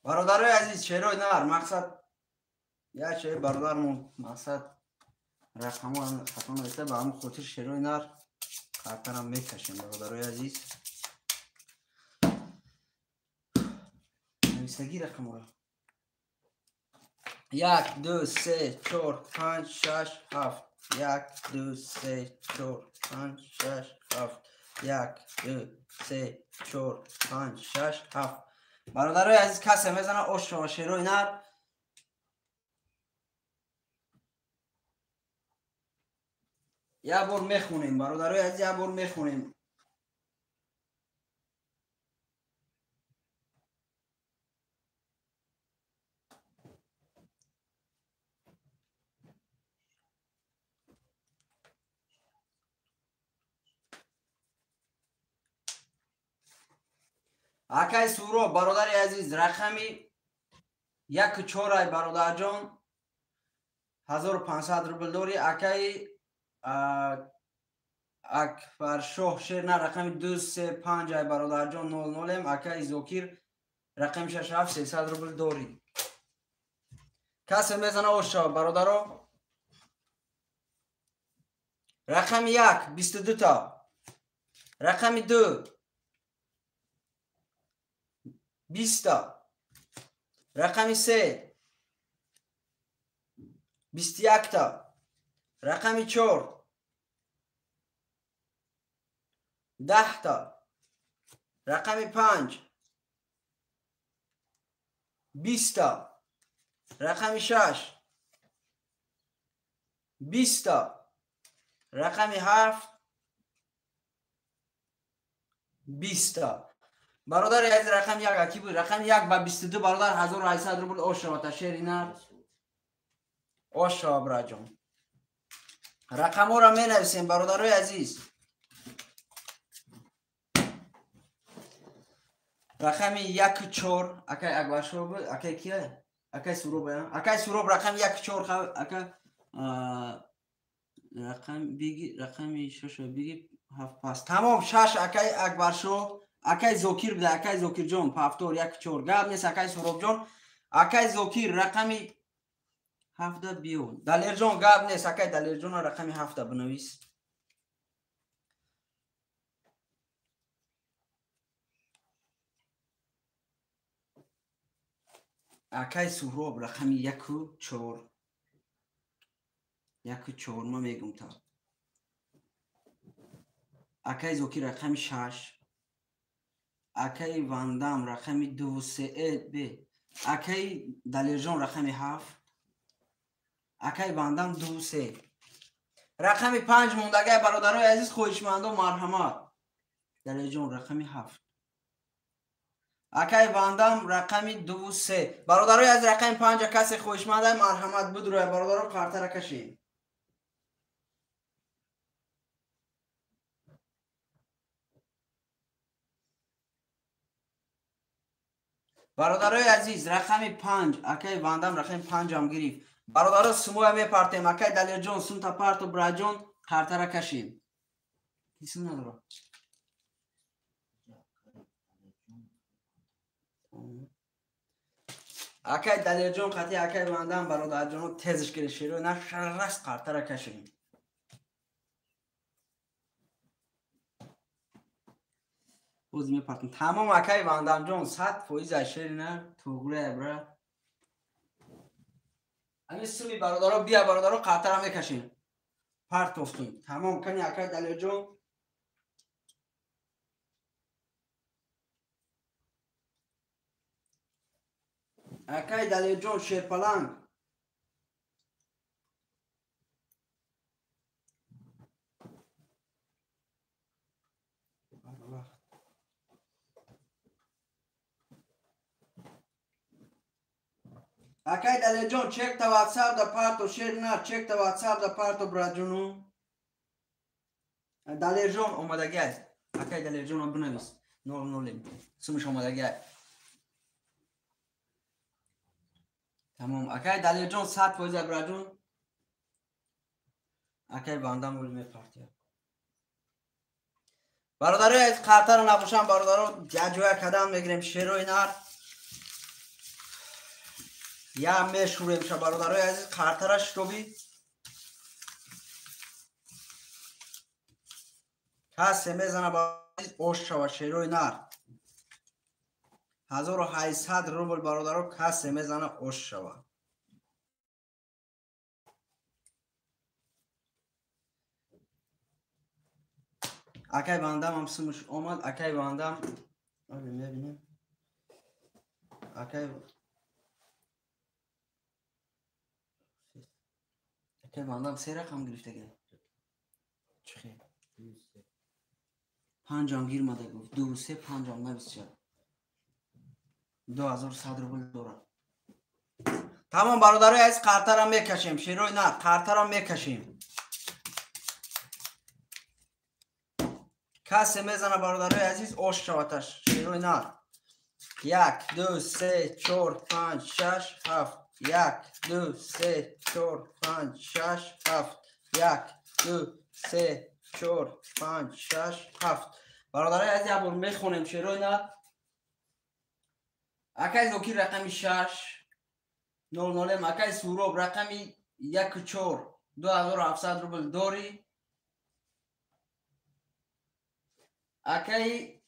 Бародарои азиз, шерои нар мақсад як шери бародармон мақсад рақамҳо хато нависта, ба ҳамон хотир шерои нар қартарам мекашем бародарои азиз. Навистагӣ рақамҳоро 1 2 3 4 5 6 7 1 2 3 4 5 6 7 1 2 3 4 5 6 7. Бародарои азиз, касе мезана ош шава шерои нар. Як бор мехонем бародарои азиз, як бор мехонем. Акай Суроб бародари азиз, рақами 1 4 ай бародарҷон 1500 рубл дорӣ. Акай Акбаршоҳ шер на рақами 2 3 5 ай бародарҷон 00 ем. Акай Зокир рақами 6 7 300 рубл дорӣ. Касе мезана ош шава бародаро. Рақами 1 22 та, рақами 2 20 та, рақами 3 21 та, рақами 4 10 та, рақами 5 20 та, рақами 6 20 та, рақами 7 20 та. Бародари азиз, рақами 1 аки буд? Рақами 1 ба 22 бародар 1800 рубл ош шава та шери нар. Ош шава, браҷон. Рақамҳоро менависем, бародарои азиз. Рақами 1-4 акай Акбаршо буд, акай кия? Акай Суроб, акай Суроб рақами 1-4, ака рақам биги, рақами 6 биги, 7 пас. Тамом, 6 акай Акбаршо, акай Зокир буда, акай Зокирҷон, повтор 1-4. Гап нест, акай Суробҷон, акай Зокир рақами 7 биё. Далерҷон, гап нест, акай Далерҷон рақами 7 бинавис. Акай Суҳроб рақами 1-4. 1-4 ма мегум та. Акай Зокир рақами 6. Акай Вандам рақами 2-3 б. Акай Далерҷон рақами 7. Акай Вандам 2-3. Рақами 5 мондагай, бародарои азиз, хоҳишмандо, марҳамат. Далерҷон рақами 7. Акай Вандам рақами 2-3. Бародарои аз рақами 5 касе хоҳишмандай, марҳамат будурай, бародаро, қартара кашед. Бародарои азиз, рақами 5, акай Вандам рақами 5 ҳам гирифт. Бародаро, сумоя мепартем, акай Далерҷон, сумта парту, браҷон, қартара кашем. Исм надора. Акай Далерҷон қати акай Вандам, бародарҷоно, тезш гире шеро на шаррас қартара кашем. Боз мепартем. Тамом, акай Вандамҷон, 100% аз шери на туғре бра. Ами суми бародаро, бия бародаро, қартара мекашем. Партофтум. Тамом, кани акай Далерҷон. Акай Далерҷон шерпаланг. Акай Далерҷон, чекта WhatsApp да парто, шер на, чекта WhatsApp да парто, браҷону. Далерҷон омадаги аст. Акай Далерҷон бинавис. 00. Сумиш омадаги аст. Тамом, акай Далерҷон 100% браҷон. Акай Вандам вол мепартия. Бародарои аз қартара набошам, бародаро, ҷаҷоя кадам мегирем шерои нар. Я мешурем ша, бародарои азиз, қартара шитоби. Касе мезана, ош шава, шерои нар. 1800 рубл, бародаро, касе мезана, ош шава. Акай Вандам ҳам сумуш омад, акай Вандам. Мебинем. Акай Вандам 3 рақам гирифтага. Чӣ хел? 5 ҳам гирмада гуфт. 2 3 5 ҳам нависча. 2100 рубл дорад. Тамом, бародарои азиз, қартара мекашем. Шерои на, қартара мекашем. Касе мезана, бародарои азиз, ош шаваташ. Шерои на. 1 2 3 4 5 6 7. 1 2 3 4 5 6 7. 1 2 3 4 5 6 7. Бародарои азиз, як бор мехонем шерои на. Акай Зокир рақами 6 00, акай Суроб рақами 1-4 2700 рубл дорӣ. Акай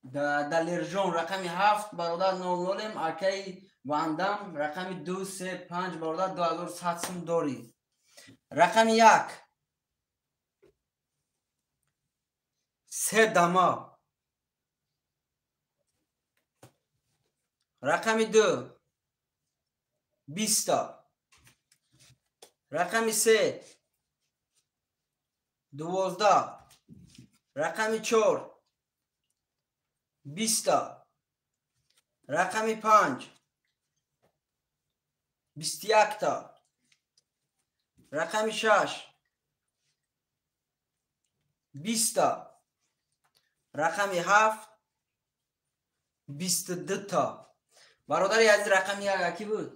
Далерҷон рақами 7 бародар 00, акай Вандам рақами 2 3 5 бародар 2100 сум дорӣ. Рақами 1 3 дама. Рақами 2 20. Рақами 3 12. Рақами 4 20. Рақами 5 21 та. Рақами 6, 20 та. Рақами 7, 22 та. Бародари азиз, рақами 1 акӣ буд?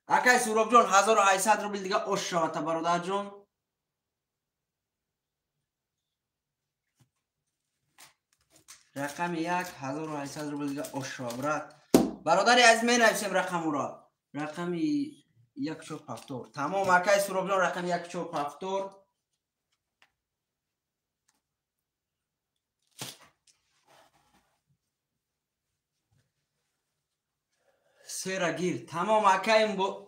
Акай Суробҷон, 1800 рубл дига ош шавата, бародарҷон. Рақами 1, 1800 рубл дига ош шава, брат. Бародари азиз, менависем рақамуро. Рақами як чор повтор. Тамом, акай Суробҷон, рақами як чор повтор. Сера гир. Тамом, акай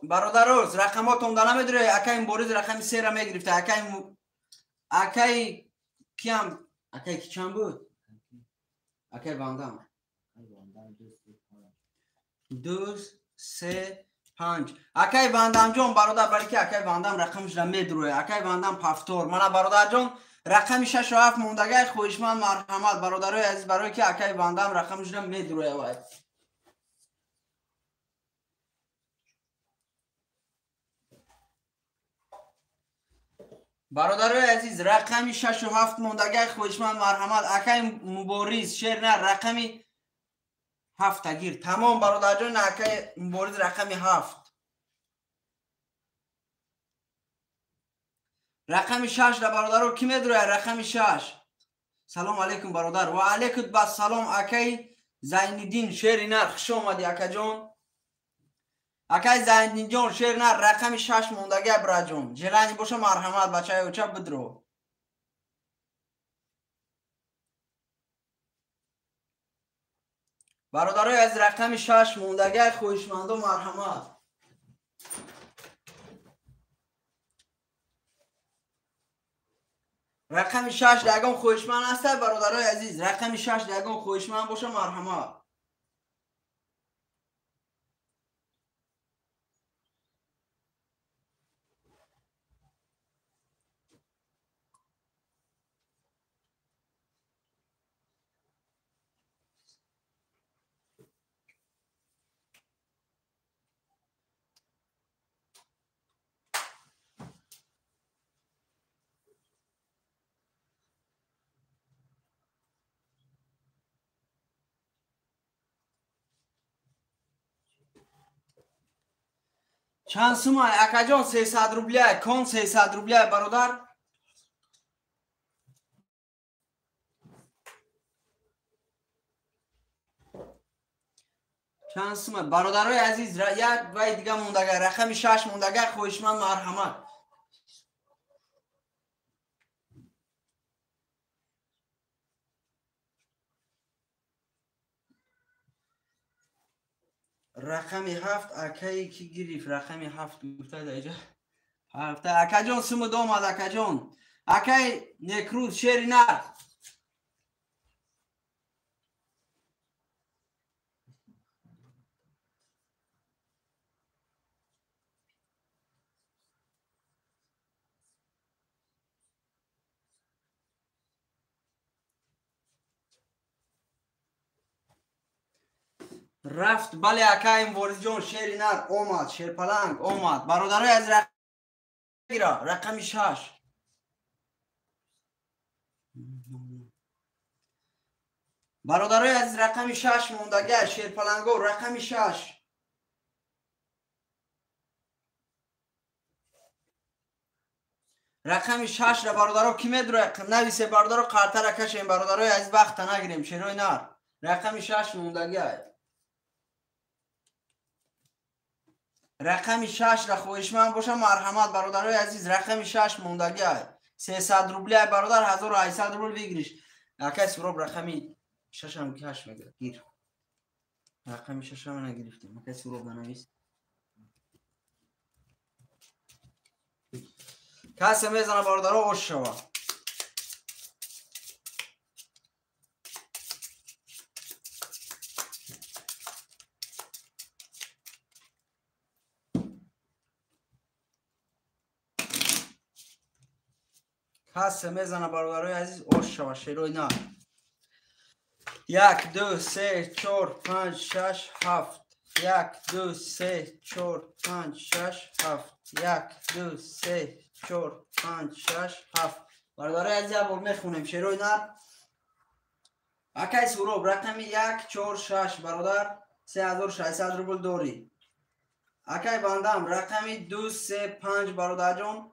бародароз, рақамотон да намедурӣ. Акай Мубориз рақами сера мегирифта. Акай киям, акай ки чанд буд? Акай Вандам. Ду, се, панҷ. Акай Вандамҷон, бародар, бале ки акай Вандам рақамашро медурӯе. Акай Вандам повтор. Мана, бародарҷон, рақами шашу ҳафт мондагай. Хоҳишманд, марҳамат, бародарои азиз, барое ки акай Вандам рақамашро медурӯе вай. Бародарои азиз, рақами шашу ҳафт мондагай. Хоҳишманд, марҳамат. Акай Мубориз, шер на, рақами ҳафтагир. Тамом, бародарҷон, акай Мубориз, рақами 7. Рақами 6 да, бародаро, кӣ медурояд? Рақами 6. Салом алейкум, бародар. Ва алейкум бассалом, акай Зайниддин, шери нар, хуш омадӣ, акаҷон. Акай Зайниддинҷон, шер нар, рақами 6 мондагия, браҷон. Желание боша, марҳамат, бачаи оча, бидро. Бародарои аз, рақами 6 мондагия. Хоҳишмандо, марҳамат. Рақами 6 ягон хоҳишманд ҳаста, бародарои азиз? Рақами 6 ягон хоҳишманд боша, марҳамат. Чанд сумай, акаҷон? 300 рубля кон, 300 рубля, бародар. Чанд сумай, бародарои азиз? Як вай дига мондага, рақами 6 мондага. Хоҳишманд, марҳамат. Рақами 7 акае ки гирифт? Рақами 7 гуфта даиҷа ҳафта. Акаҷон, сумуд омад, акаҷон. Акай Некрӯз, шери нар. Рафт. Бале, акаим Воризҷон, шери нар омад, шерпаланг омад. Бародарои аз, гира рақами 6. Бародарои азиз, рақами 6 мондага. Шерпаланго, рақами 6. Рақами 6-ра, бародаро, кӣ медурояд? Нависе, бародаро, қартара кашем. Бародарои азиз, вақта нагирем. Шерои нар, рақами 6 мондага. Рақами 6-ра хоҳишманд боша, марҳамат, бародарои азиз. Рақами 6 мондагиа. 300 рубля, бародар, 1800 рубл выигрыш. Акай Суроб, рақами шашам каш мегирад, гир. Рақами шашам нагирифтем. Акай Суроб, нанавис. Касе мезана, бародаро, ош шава. Касе мезана, бародарои азиз, ош шава. Шерои на, як, ду, се, чор, панҷ, шаш, ҳафт. 1 2 3 4 5 6 7 1 2 3 4 5 6 7. Бародарои азиз, як бор мехонем шерои нар. Акай Суроб рақами 1 4 6 бародар 3600 рубл дорӣ. Акай Бандам рақами 2 3 5 бародарҷон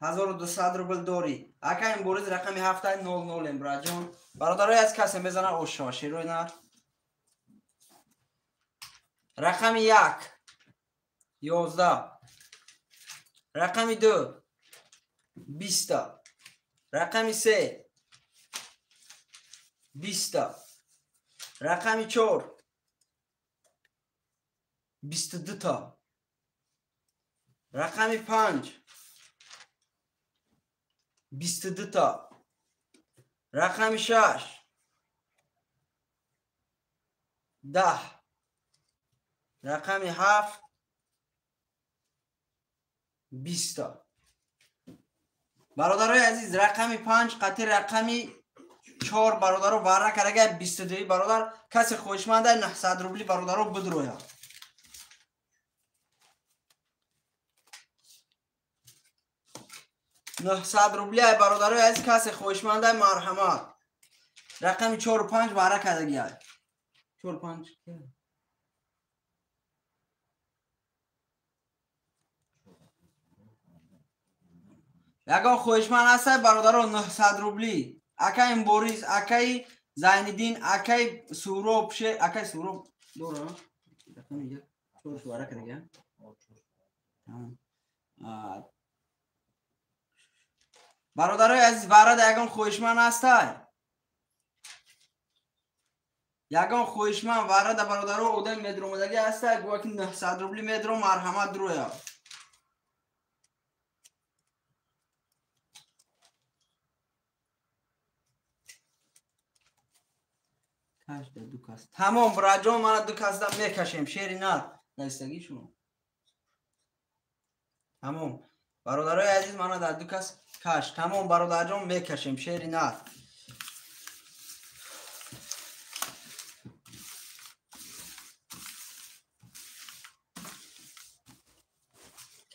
1200 рубл дорӣ. Акай Мбориз рақами 7 0 0 эмбраҷон. Бародарои аз касе мезана ошо шерои нар. Рақами 1 11, рақами 2 20, рақами 3 20, рақами 4 22 та, рақами 5 22 та, рақами 6 10, рақами 7 20 та. Бародарои азиз, рақами 5 қатъи рақами 4 бародаро вара карага 22 бародар. Касе хоҳишманда 900 рубли бародаро бидроя. 900 рубли ай бародарои азиз, касе хоҳишманда марҳамат. Рақами 4 5 вара кардаги ай. 4 5 ягон хоҳишманд ҳастай бародаро 900 рубли. Акай Мбориз, акай Зайниддин, акай Суроб, акай Суроб дора. Рақами 1 4 вара кардаги. Бародарои азиз, варада ягон хоҳишманд ҳастай? Ягон хоҳишманд варада бародаро одами медромадагӣ ҳастай? Гӯя ки 900 рубли медро, марҳамат дроя. Ду кас. Тамом браҷон, мана ду касда мекашем. Шери нар навистагӣ шумо. Тамом. Бародарои азиз, мана дар ду кас каш. Тамом бародарҷон, мекашем шери нар.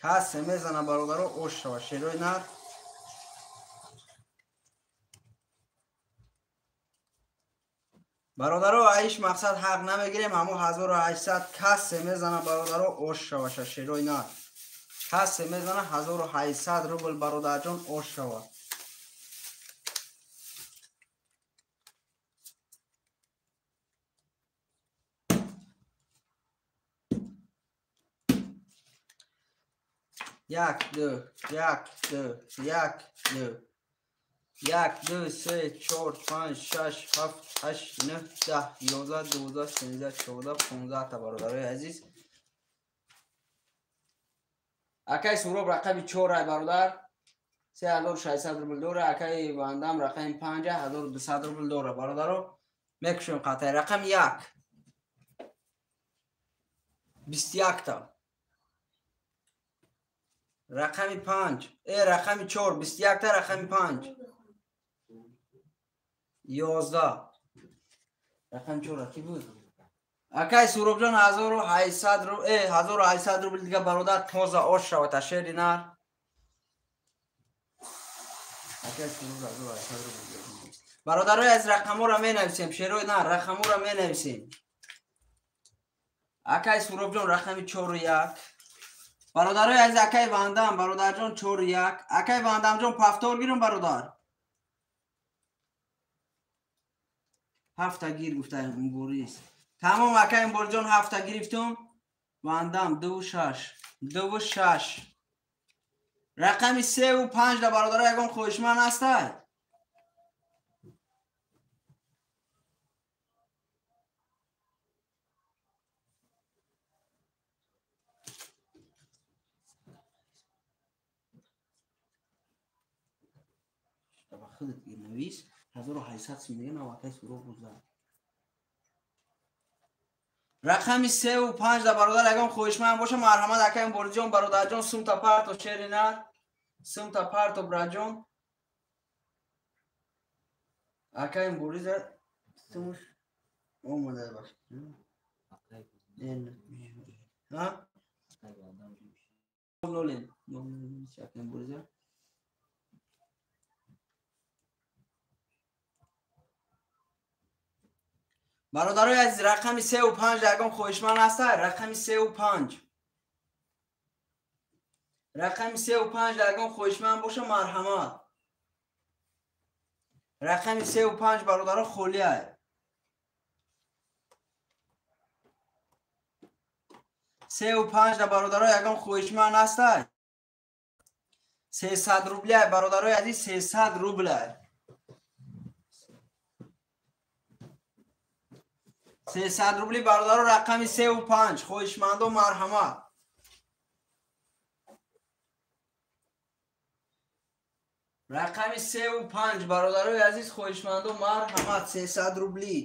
Касе мезана бародаро ош шава шерои нар. Бародаро, аиш мақсад ҳақ намегирем, ҳамо 1800 касе мезана бародаро ош шаваша шерои нар. Касе мезана 1800 рубл бародарҷон ош шава. Як, ду, як, ду, як, ду. 1 2 3 4 5 6 7 8 9 10 11 12 13 14 15 та бародарои азиз. Акай Суроб рақами 4 ай бародар 3600 рубл дора. Акай Бандам рақами 5 1200 рубл дора бародаро. Мекушем қатъи рақами 1 21 та, рақами 5 рақами 4 21 та, рақами 5 11, рақами 4 ки буд? Акай Суробҷон 1800 рубл, 1800 рубл дига бародар тоза ош шавад шери нар. Акай Суроб 1800 рубл. Бародарои аз рақамҳоро менависем, шерои нар рақамҳоро менависем. Акай Суробҷон рақами 4 1. Бародарои азиз, акай Вандам бародарҷон 4 1. Акай Вандамҷон пафтор гирум бародар. 7 гир гуфта Мбориз. Тамом акай Мбориҷон 7 гирифтум. Вандам 2 6 2 6. Рақами 3 ва 5 да бародаро ягон хоҳишманд ҳастай? Худат гир навис 1800 сум дига навакай Суроб бузад. Рақами 3 ва 5 да бародар ягон хоҳишманд боша марҳамат акай Мбориҷон бародарҷон сумта парто шери нар, сумта парто браҷон. Акай Мбориза сумуш омода баш. Ҳа? Нолен. Бародарои азиз, рақами 3 ва 5 ягон хоҳишманд ҳаста? Рақами 3 ва 5. Рақами 3 ва 5 ягон хоҳишманд боша, марҳамат. Рақами 3 ва 5 бародаро холия. 3 ва 5 да бародаро ягон хоҳишманд ҳаста? 300 рубля бародарои азиз, 300 рубля. 300 рубли бародаро, рақами 3 ва 5 хоҳишмандо марҳамат. Рақами 3 ва 5 бародарои азиз, хоҳишмандо марҳамат, 300 рубли.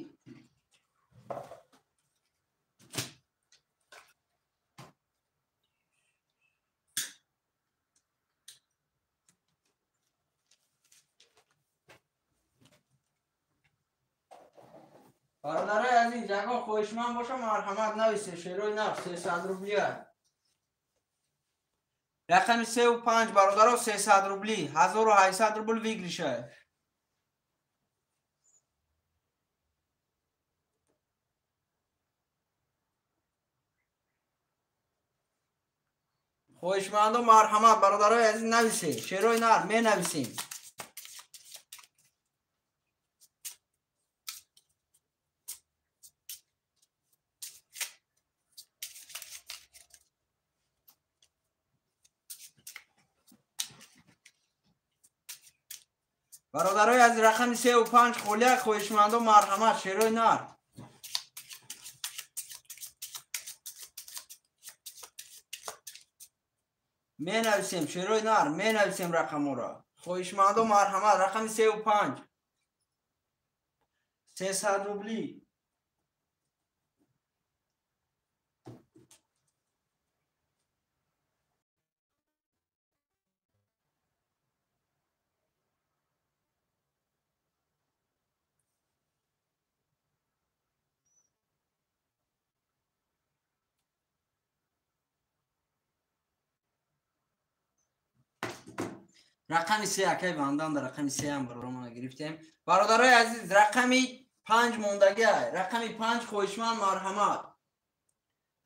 Бародарои азиз, ягон хоҳишманд боша, марҳамат нависе. Шерои нав 300 рублия. Рақами 3 ва 5 бародаро 300 рубли, 1800 рубл выигрыша. Хоҳишмандо марҳамат бародарои азиз нависе. Шерои нар менависем. Бародарои аз рақами 3 ва 5 холия, хоҳишмандо марҳамат, шерои нар. Менависем шерои нар, менависем рақаморо. Хоҳишмандо марҳамат, рақами 3 ва 5. 300 рубли. Рақами 3 акай бандан, дар рақами 3 ҳам бародаромона гирифтем. Бародарои азиз, рақами 5 мондагӣ. Рақами 5 хоҳишманд марҳамат.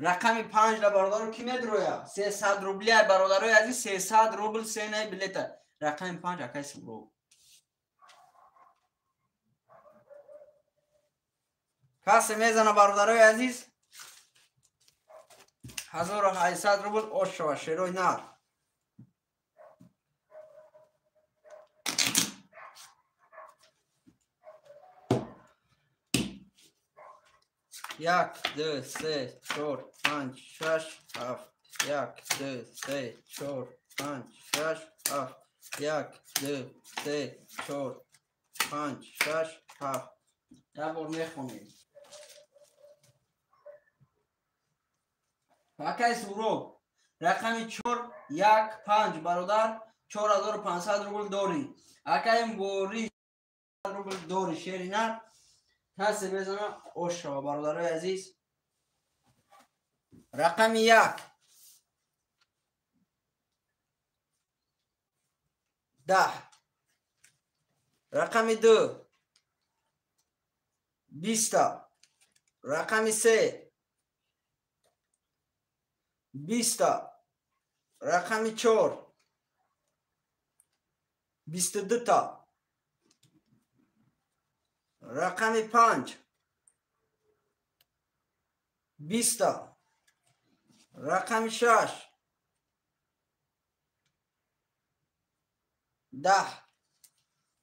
Рақами 5 да бародаро ки медроя? 300 рубли бародарои азиз, 300 рубл ценаи билета. Рақами 5 акай Субров. Касе мезана бародарои азиз? 1800 рубл ош шава, шерои нар. Як, ду, се, чор, панҷ, шаш, ҳафт. Як, ду, се, чор, панҷ, шаш, ҳафт. Як, ду, се, чор, панҷ, шаш, ҳафт. Як бор мехонем. Акай Суроб, рақами 4, 1, 5 бародар, 4500 рубл дорӣ. Акай Борис рубл дорӣ, шери нар. Касе безана ош шава бародарои азиз. Рақами 1 10, рақами 2 20, рақами 3 20, рақами 4 22 та, рақами 5 20, рақами 6 10,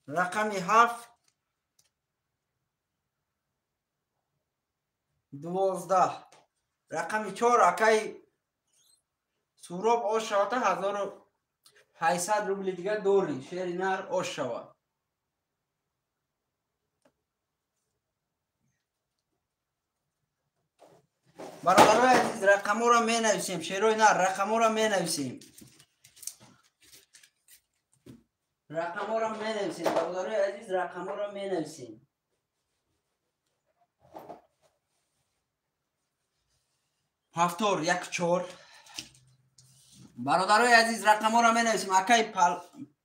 рақами 7 12, рақами 4 акай Суроб ош шавата 1800 рубли дига дорӣ, шери нар ош шава. Бародарои азиз, рақаморо менависем, шерои нар, рақаморо менависем. Рақаморо менависем, бародарои азиз, рақаморо менависем. Повтор 1-4. Бародарои азиз, рақамҳоро менависем. Акай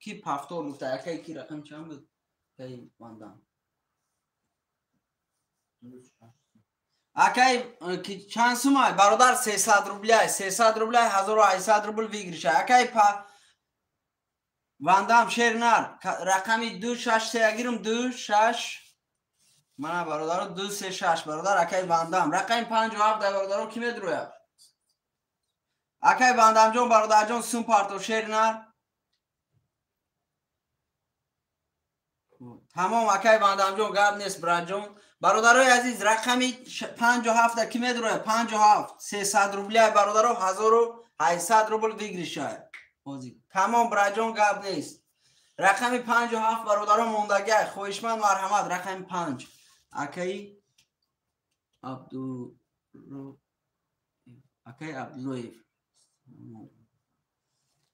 ки повтор гуфта, акай ки рақам чанд буд? Акай бандам. Акай ки чанд сумай? Бародар 300 рубля, 300 рубля, 1800 рубл выигрыша. Акай вандам шернар рақами 263 гирам 26 мана бародаро 236 бародар акай вандам рақами 57 бародаро ки медрояд? Акай вандамҷон бародарҷон сум парто шернар. Тамом акай вандамҷон гап нест браҷон. Бародарои азиз рақами 57 ки медрояд? 57 300 рубля бародаро 1800 рубл выигрыша. Тамом браҷон гап нест. Рақами 57 бародаро мондагиай. Хоҳишманд марҳамат рақами 5. Акай Акай Абдуллоев.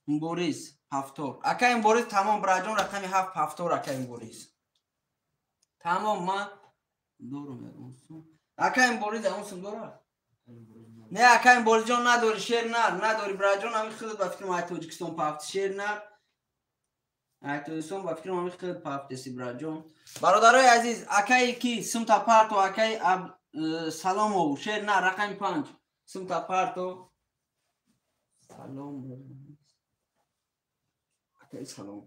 Мборис ҳафтор. Акай Мборис тамом браҷон рақами 7 ҳафтор акай Мборис. Тамом ма дорум ягон сум. Акай Мборис ягон сум дора? Не акай Мборисҷон надори шер нар, надори браҷон ҳами худат ба фикрам ай Тоҷикистон пафт шер нар. Ай Тоҷикистон ба фикрам ҳами худат пафтеси браҷон. Бародарои азиз, акай ки сумта парто акай Саломов шер нар рақами 5 сумта парто Саломов. Акай Салом.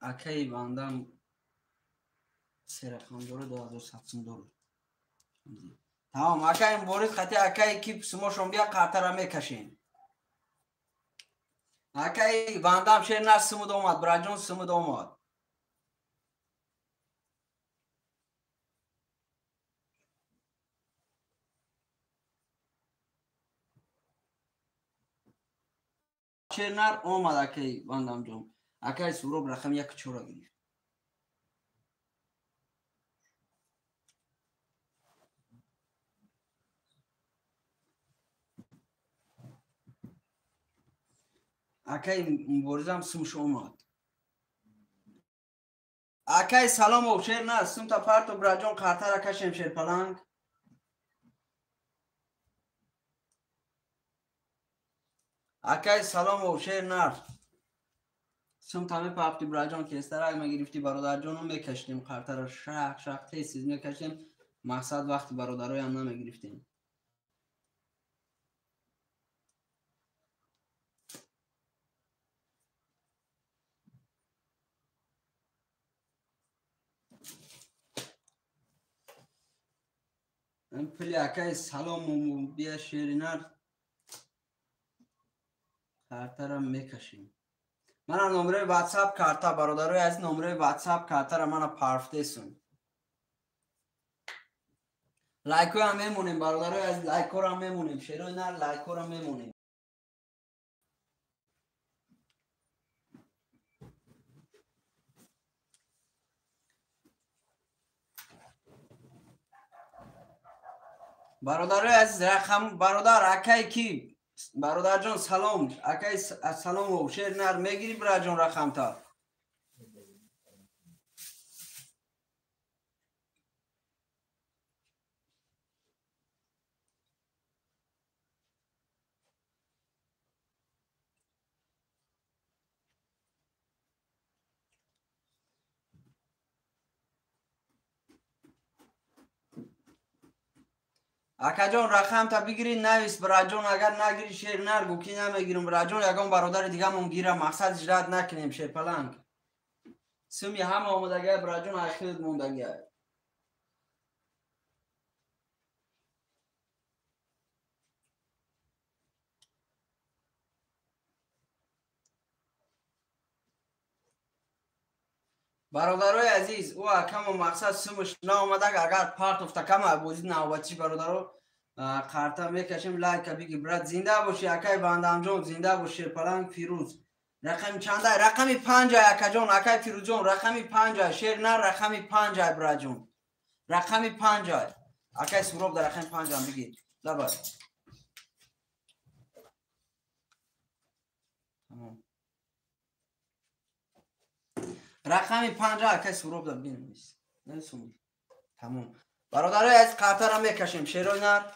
Акай бандам се рақам дора 2100 сум дора. Тамом акай Мборис хати акай ки сумошон бия қартара мекашем. Акай бандам шер нар сумуд омад браҷон сумуд омад. Шер нар омад акай бандамҷон. Акай Суроб рақами 1-4 гирифт. Акай Муборизам сумш омад. Акай Саломов шер на сумта парто браҷон қартара кашем шерпаланг. Акай Саломов шер нар. Сумта мепафти браҷон кестарак мегирифти бародарҷону мекашидем қартара шах шах тез мекашидем. Мақсад вақти бародароям намегирифтем. Пули акай Саломов бия шеринар картара мекашем. Мана номерои WhatsApp карта бародарои азиз номерои WhatsApp картара мана парфтесум. Лайкҳоям мемонем бародарои азиз лайкҳоро мемонем. Шерои нар лайкҳоро мемонем. Бародарои азиз рақам бародар акай ки бародарҷон салом акай Саломов шер нар мегири браҷон рақамта. Акаҷон рақамта бигири навис браҷон агар нагири шер нар гу ки намегирам браҷон ягон бародари дигамон гира мақсад ижрат накунем шерпаланг. Суми ҳама омодагиай браҷон айхилд мондагиай. Бародарои азиз, ӯ акамо мақсад сумуш наомадаг агар партофта кама бозӣ навбатӣ бародаро қарта мекашем лайка биги брат зинда боши акай бандамҷон зинда бош шерпаланг Фирӯз. Рақами чандай? Рақами 5 акаҷон акай Фирӯзҷон рақами 5 шер нар рақами 5 браҷон. Рақами 5 акай Суроб дар рақами 5 ам биги. Лабай. Тамом. Рақами 5 акай Суроб да бинавис. Нависум. Тамом. Бародарои азиз, қартара мекашем. Шерои нар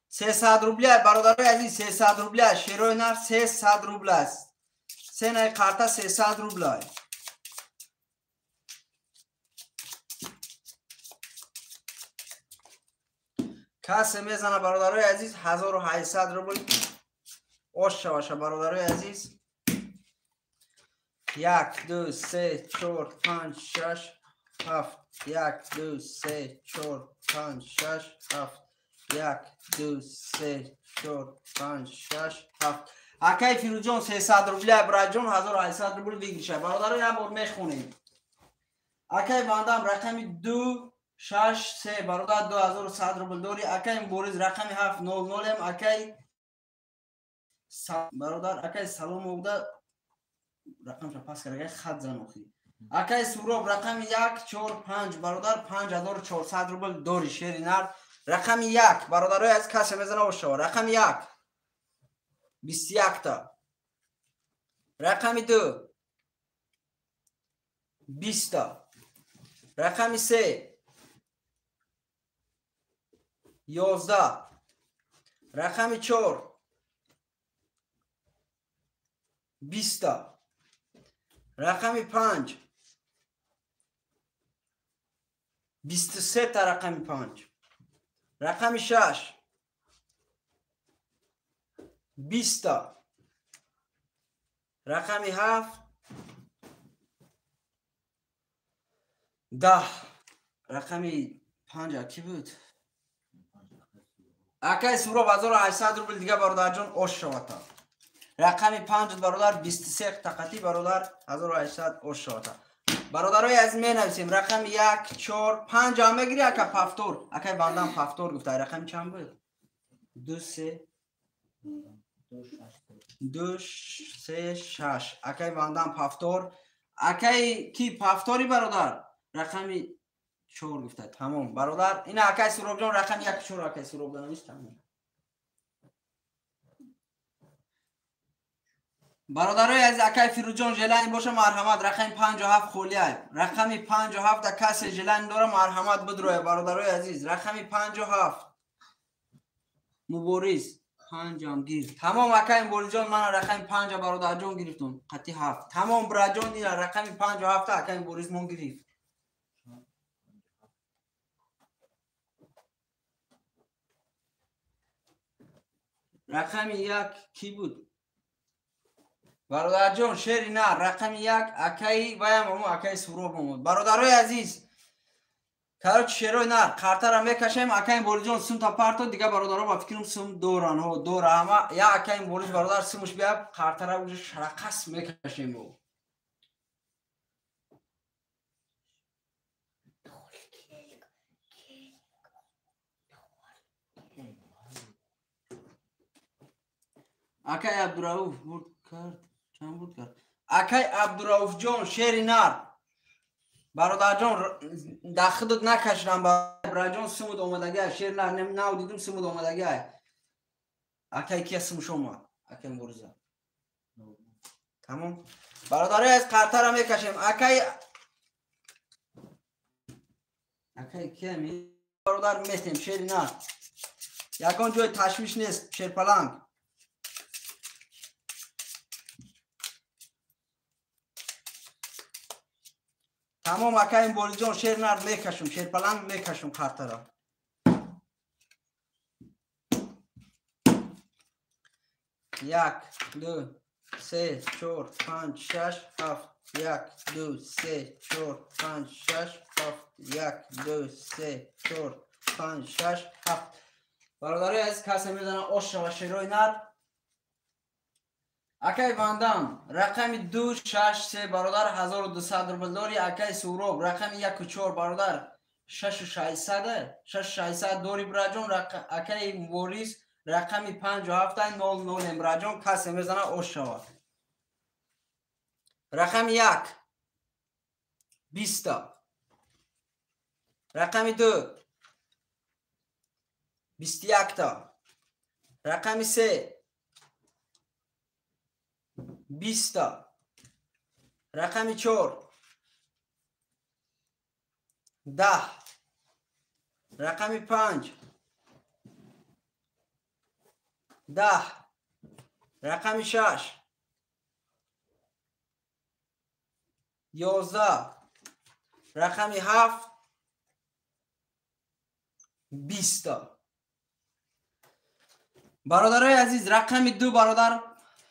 300 рубля, бародарои азиз, 300 рубля, шерои нар 300 рубля аст. Ценаи қарта 300 рубля. Касе мезана, бародарои азиз, 1800 рубл ош шаваша, бародарои азиз. 1 2 3 4 5 6 7 1 2 3 4 5 6 7 1 2 3 4 5 6 7. Акай Фирӯзҷон 300 рубля, браҷон 1800 рубл выигрыша. Бародаро, як бор мехонем. Акай бандам рақами 2 6 3, бародар, 2100 рубл дори. Акай Борис рақами 7 0 0. Акай бародар, акай Саломовда рақамша пас карда, хат занохи. Акай Суроб рақами 1 4 5, бародар, 5400 рубл дори. Шери нар рақами 1, бародарои аз касе мезана ошава. Рақами 1 21 та. Рақами 2 20 та. Рақами 3 11. Рақами 4 20 та. Рақами 5 23 та. Рақами 5. Рақами 6 20 та. Рақами 7 10. Рақами 5 ки буд? Акай Суроб 1800 рубл дига, бародарҷон, ош шавата. Рақами 5, бародар, 23 тақати, бародар, 1800 ош шавата. Бародарои азиз, менависем рақами 1 4 5 ҳам мегири, ака пафтор. Акай бандам пафтор гуфта. Рақами чанд буд? 2 3 2 3 6. Акай бандам пафтор. Акай ки пафтори, бародар? Рақами 4 гуфта. Тамом, бародар. Ина акай Суробҷон рақами 1 4 акай Суроб данавис. Тамом. Бародарои азиз, акай Фирӯзҷон желани боша, марҳамат, рақами 57 холиай. Рақами 57 да касе желани дора, марҳамат, бидроя, бародарои азиз. Рақами 57 Мубориз 5 ам гир. Тамом, акай Муборизҷон, мана рақами 5 бародарҷон гирифтум. Қати 7. Тамом, браҷон, ина рақами 57 акай Мубориз мон гирифт. Рақами 1 ки буд? Бародарҷон, шери на рақами 1 акаи ваям омо, акаи Суроб омод. Бародарои азиз, короче, шерои нар қартара мекашем. Акаи Борисҷон сумта парто, дига бародаро ба фикрам сум доран, ҳо дора ҳама. Я акаи Борис, бародар, сумуш бия, қартара уже шарақас мекашем. Акай Абдурауф бурд кард. Чанд бурд кард? Акай Абдурауфҷон, шери нар, бародарҷон, дар худат накашидам, бародарҷон, сумуд омадагиай. Шери нар нав дидум, сумуд омадагиай. Акай кия сумуш омад? Акай Мурза. Тамом, бародарои аз қартара мекашем. Акай кия ми бародар местем. Шери нар, ягон ҷои ташвиш нест, шерпаланг. Тамом, акай Борисҷон, шер нар мекашум, шерпаланг мекашум қартара. 1 2 3 4 5 6 7 1 2 3 4 5 6 7 1 2 3 4 5 6 7. Бародарои азиз, касе мезана ош шава, шерои нар. Акай бандам рақами 2 6 3, бародар, 1200 рубл дори. Акай Суроб рақами 1 4, бародар, 6600 6600 дори, браҷон. Акай Мубориз рақами 5 7 0 0, браҷон, касе мезана ош шава. Рақами 1 20 та. Рақами 2 21 та. Рақами 3 20 та. Рақами 4 10. Рақами 5 10. Рақами 6 11. Рақами 7 20. Бародарои азиз, рақами 2 бародар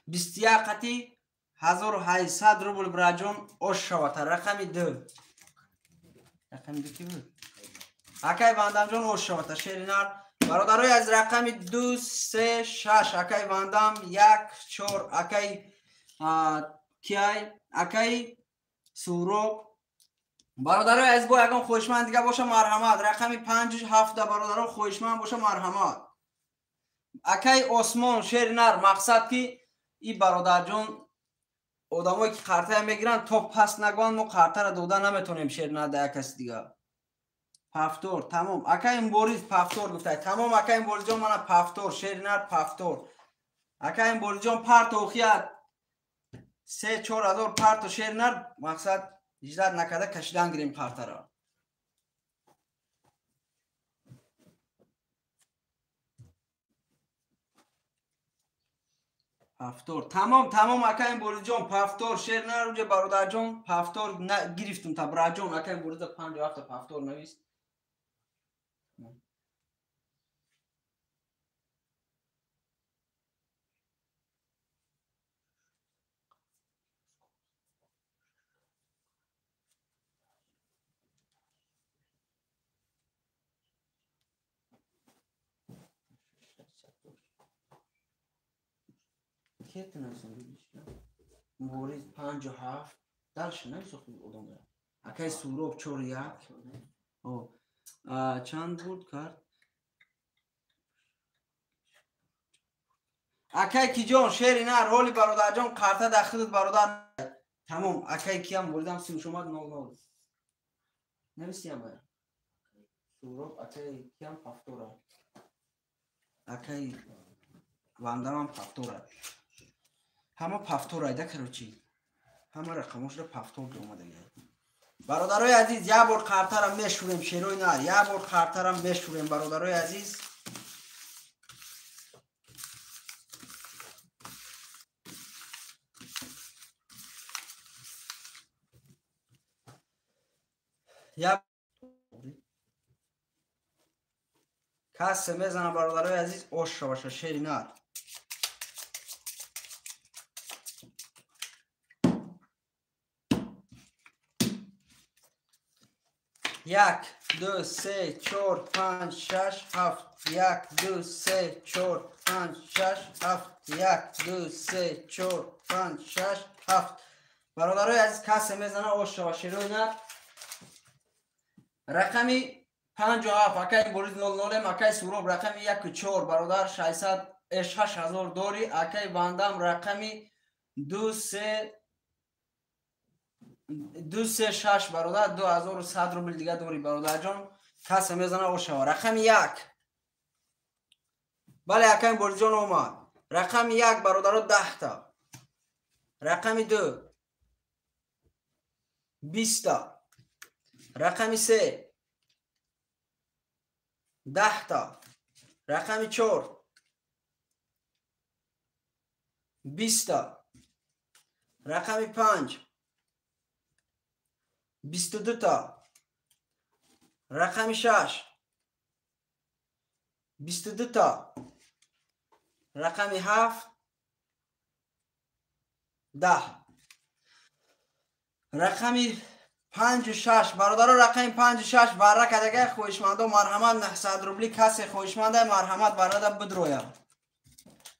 21 қати 1800 рубл бираҷон ош шавата. Рақами 2. Рақами 2 ки буд? Акай Вандамҷон ош шавата шеринар. Бародарои аз рақами 2 3 6 акай Вандам 1 4 акай киай акай Суроб. Бародарои азиз, бо ягон хоҳишманд дига боша марҳамат. Рақами 5 7 бародаро хоҳишманд боша марҳамат. Акай Осмон шеринар, мақсад ки и бародарҷон одамое ки қартая мегиранд то пас нагӯянд мо қартара дода наметонем шеринар да як каси дига. Пафтор тамом. Акай Мбориз пафтор гуфтай. Тамом акай Мборизҷон, мана пафтор шеринар пафтор. Акай Мборизҷон парто охият 3-4 ҳазор парто шеринар, мақсад иждат накарда кашидан гирем қартара. Пафтор тамом тамом акай Мборизҷон пафтор шеринар уҷа бародарҷон пафтор гирифтум та бираҷон. Акай Мбориза 57 пафтор навист. Мбориз 57 дальше нависохт одам. Акай Суроб 4 1. Чанд буд кард? Акай Киҷон шеринар ҳоли бародарҷон қарта дар худат бародар. Тамом акай киям бурдам симш омад 00. Нависиям бая. Суроб акай киям пафтора. Акай Вандамам пафтора. Ҳама пафтор айда короче. Ҳама рақамошро пафтор омадага. Бародарои азиз, як бор қартара мешӯрем шерои нар, як бор қартара мешӯрем бародарои азиз. Я касе мезана бародарои азиз ош шаваша шери нар. Як, ду, се, чор, панҷ, шаш, ҳафт. Як, ду, се, чор, панҷ, шаш, ҳафт. Як, ду, се, чор, панҷ, шаш, ҳафт. Бародарои азиз, касе мезана ош шава шерои нар. Рақами 57 акай Борис 00, акай Суроб рақами 14 бародар 606 000 дори, акай Вандам рақами 2 3 2 3 6 бародар 2100 рубл дига дори бародарҷон. Касе мезана ошава. Рақами 1. Бале, акай Борисҷон омад. Рақами 1 бародаро 10 та. Рақами 2 20 та. Рақами 3 10 та. Рақами 4 20 та. Рақами 5 22 та. Рақами 6 22 та. Рақами 7 10. Рақами 5 6 бародаро, рақами 5 6 варра кардага хоҳишмандо марҳамат 900 рубли касе хоҳишманда марҳамат варрада бидроя.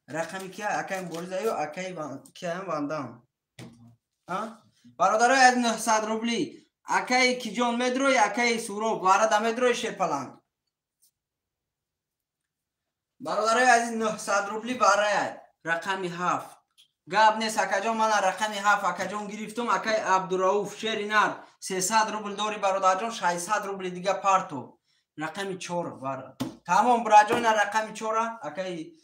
Рақами кия? Акай Боризаю, акай кияам Вандам. Бародарои аз 900 рубли акай Киҷон медрой, акай Суроб варрада медрой шерпаланг. Бародарои азиз 900 рубли варрая. Рақами 7. Гап нест акаҷон, мана рақами 7 акаҷон гирифтум. Акай Абдурауф шеринар 300 рубл дори бародарҷон, 600 рубли дига парто. Рақами 4 вара. Тамом бираҷон, на рақами 4 акай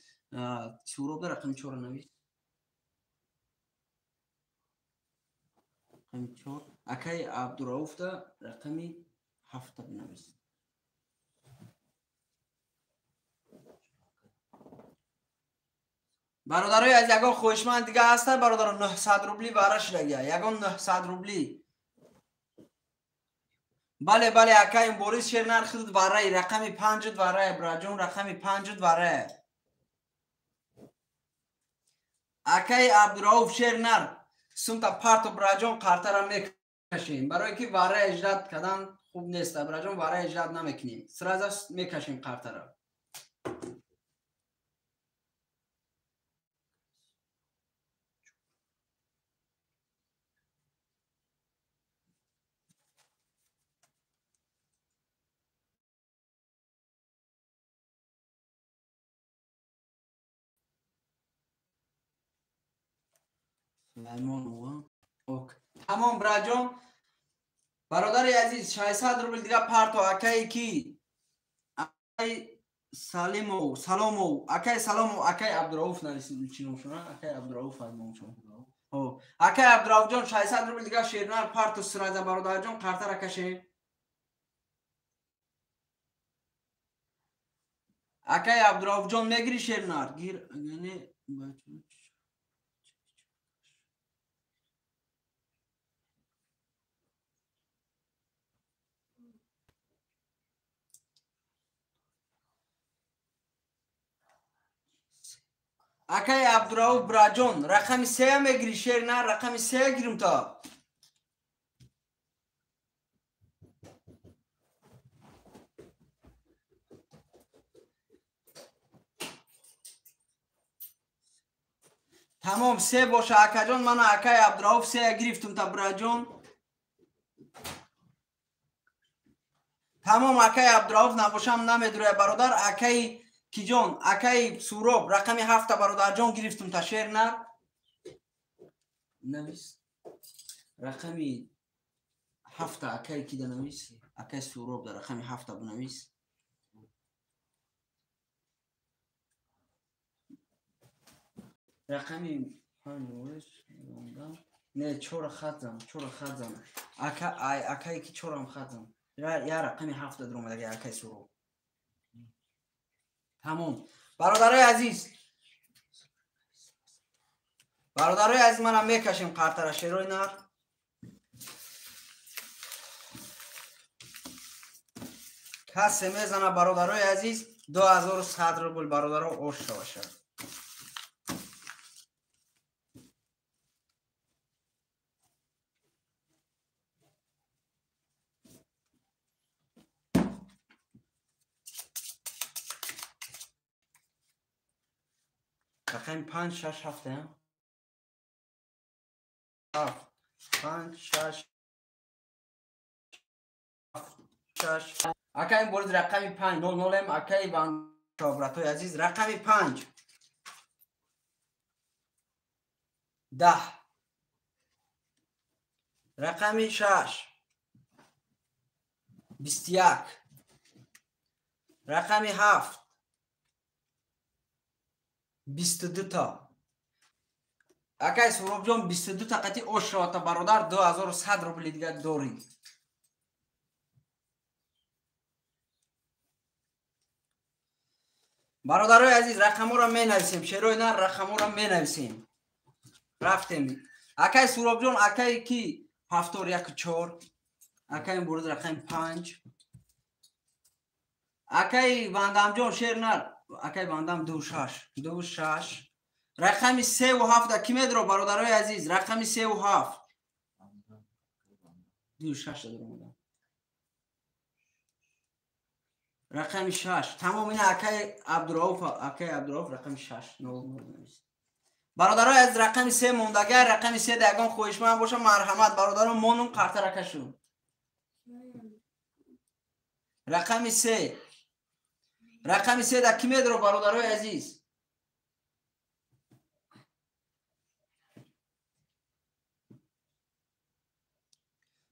Суроб да рақами 4 навис. Рақами 4. Акаи Абдурауфда рақами 7 бинавис. Бародарои аз ягон хоҳишманд дига ҳаста, бародаро 900 рубли бара шудагия. Ягон 900 рубли. Бале, бале, акаи Борис шер нархи вараи рақами 5 вараи, браҷон, рақами 5 вараи. Акаи Абдурауф шер нар сумта парто браҷон қартара мекашем. Барое ки вараи ижрат кардан хуб нест, браҷон, вараи ижрат намекунем. Сразу мекашем қартара. Ок. Тамом браҷон. Бародари азиз, 600 рубл дига парто акаи ки? Акаи Салимов, Саломов, акаи Саломов, акаи Абдурауф нависид чиношона, акаи Абдурауф азмоншон. Хо. Акаи Абдурауф ҷон 600 рубл дига шернар парто сраза бародарҷон қартара кашем. Акаи Абдурауф ҷон мегири шернар? Гир, яъне акаи Абдурауф браҷон рақами 3 мегири шер на рақами 3 гирим то. Тамом 3 боша акаҷон, мана акаи Абдурауф 3 гирифтум та браҷон. Тамом акаи Абдурауф набошам намедуроя бародар. Акаи киҷон, акаи Суроб рақами 7 бародарҷон гирифтум та шер нар. Навис. Рақами 7 акаи кида навис? Акаи Суроб дар рақами 7 бинавис. Рақами 5 не 4 хат зан, 4 хат зан. Ака ай акаи ки 4 ам хат зан. Я рақами 7 даромадаги акаи Суроб. Тамом. Бародарои азиз. Бародарои азиз, манам мекашем қартара шерои нар. Касе мезана бародарои азиз 2100 рубл бародаро ош шавашад. Рақами 5, 6, 7, 7, 5, 6, 7, 6. Акаи борид рақами 5, 0, 0 акаи братои азиз, рақами 5, 10, рақами 6, 21, рақами 7, 22 та. Акай Суробҷон 22 та қати ош шавата бародар 2100 рубли дига дорӣ. Бародарои азиз, рақамҳоро менависем. Шерои нар рақамҳоро менависем. Рафтем. Акай Суробҷон, акай ки 7 4, акай бурд рақами 5. Акай Вандамҷон шер нар, акай Вандам 2 6, 2 6. Рақами 3 ва 7 ки медро бародарои азиз, рақами 3 ва 7. 2 6 даромадам. Рақами 6. Тамом ина акай Абдурауф, акай Абдурауф рақами 6 0 0. Бародарои азиз, рақами 3 мондагар, рақами 3 да ягон хоҳишманд боша, марҳамат бародарон, монум қартара кашу. Рақами 3. Рақами 3 да ки медро бародарои азиз?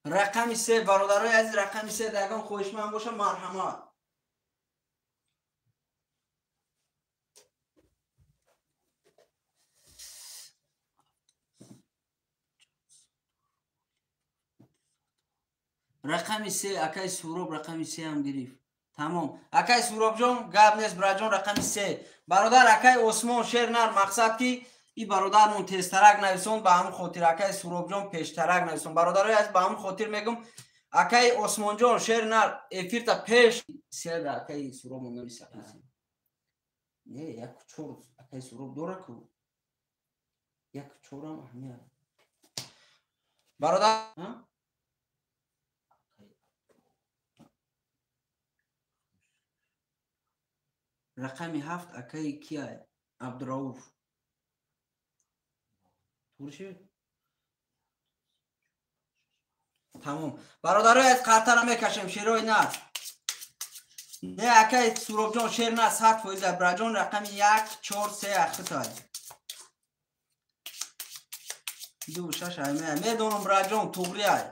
Рақами 3 бародарои азиз, рақами 3 да ягон хоҳишманд боша, марҳамат. Рақами 3 акай Суроб рақами 3 ҳам гирифт. Тамом. Акай Суробҷон гап нест браҷон рақами 3. Бародар акай Осмон шер нар мақсад ки и бародармон тезтарак нависон ба ҳамон хотир акай Суробҷон пештарак нависон. Бародарои аз ба ҳамон хотир мегум акай Осмонҷон шер нар эфирта пеш седа акай Суроб нависа. Не, 1-4 акай Суроб дора ку. 1-4 ам аҳамият. Бародар рақами 7 акаи кия? Абдурауф. Туғри тамом. Бародарои аз қартара мекашем шерои нар. Не акаи Суробҷон шер на 100% Абраҷон рақами 1 4 3 ахитай. 2 6 ай медонам браҷон туғри ай.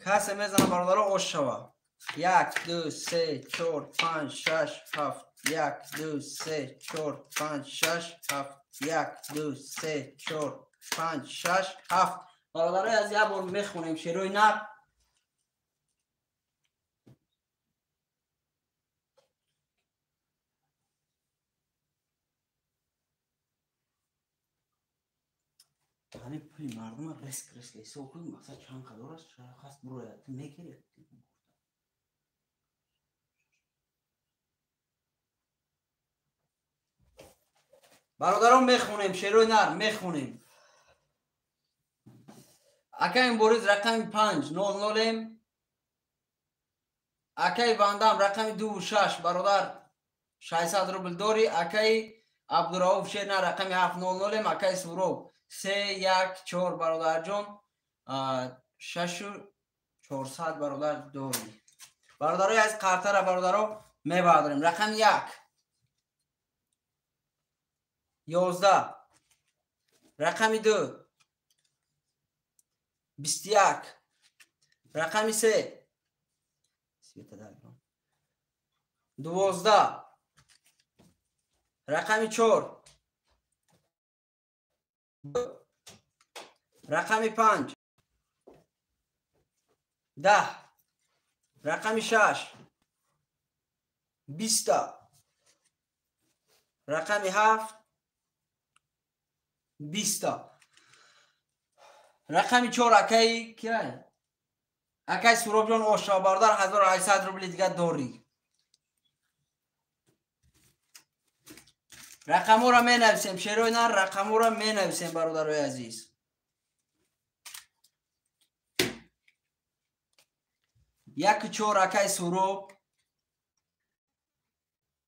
Касе мезана бародаро ош шава. 1 2 3 4 5 6 7 1 2 3 4 5 6 7 1 2 3 4 5 6 7. Бародарои аз як бор мехонем шерои нар. Ҳамин пули мардума риск ҳисоб кун, мақсад чанд қадор аст, хаст бурояд, ту мегирӣ. Бародарон мехонем шерои нар мехонем. Акаи Борис рақами 5 00 Акаи Вандам рақами 2 6 бародар 600 рубл дори. Акаи Абдурауф шер нар рақами 7 00 Акаи Суроб 3 1 4 бародарҷон 6 400 бародар дори. Бародарои аз қартара бародаро мебардорем. Рақами 1 11 рақами 2 21 рақами 3 12 рақами 4 рақами 5 10 рақами 6 20 рақами 7 20 рақами 4 акаи кия? Акаи Суробҷон ошо бародар 1800 рубли дига дорӣ. Рақамҳоро менависем шерои нар, рақамҳоро менависем бародарои азиз. 1 4 акаи Суроб.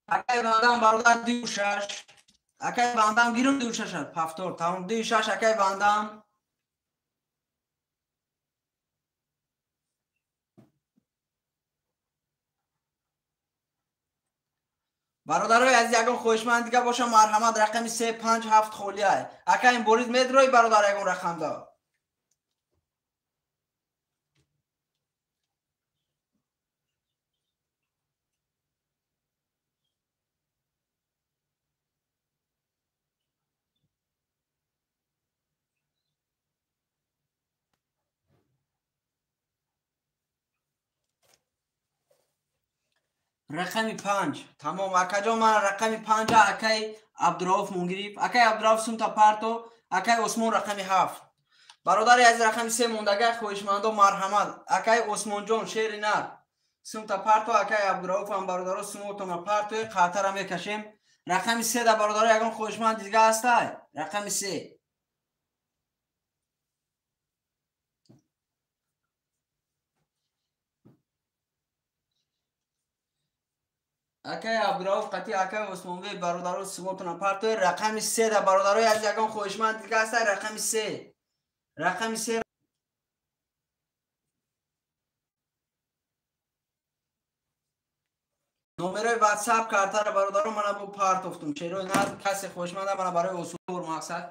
Акаи Вандам бародар 2 6. Акаи Вандам гирум 2 6 повтор. Тамом 2 6 акаи Вандам. Бародарои азиз ягон хоҳишманд дига боша марҳамат рақами 3 5 7 холӣ ай. Акаи Борис медрои бародар ягон рақам да. Рақами 5. Тамом акаҷон ман рақами 5 акаи Абдурауф мунгириф. Акаи Абдурауф сумта парто, акаи Осмон рақами 7. Бародари азиз рақами 3 мондага хоҳишмандо марҳамат. Акаи Осмонҷон шери нар. Сумта парто, акаи Абдурауф ҳам бародаро сумотона парто, қартара мекашем. Рақами 3 да бародаро ягон хоҳишманд дига ҳастай? Рақами 3. Акаи Абдурауф қатъи акаи Осмонбек бародаро сумотона парто, рақами 3 да бародарои азиз ягон хоҳишманд дига ҳастай? Рақами 3. Рақами 3. Номерои WhatsApp картара бародаро мана бо партофтум. Черои нар касе хоҳишманда мана барои осур мақсад.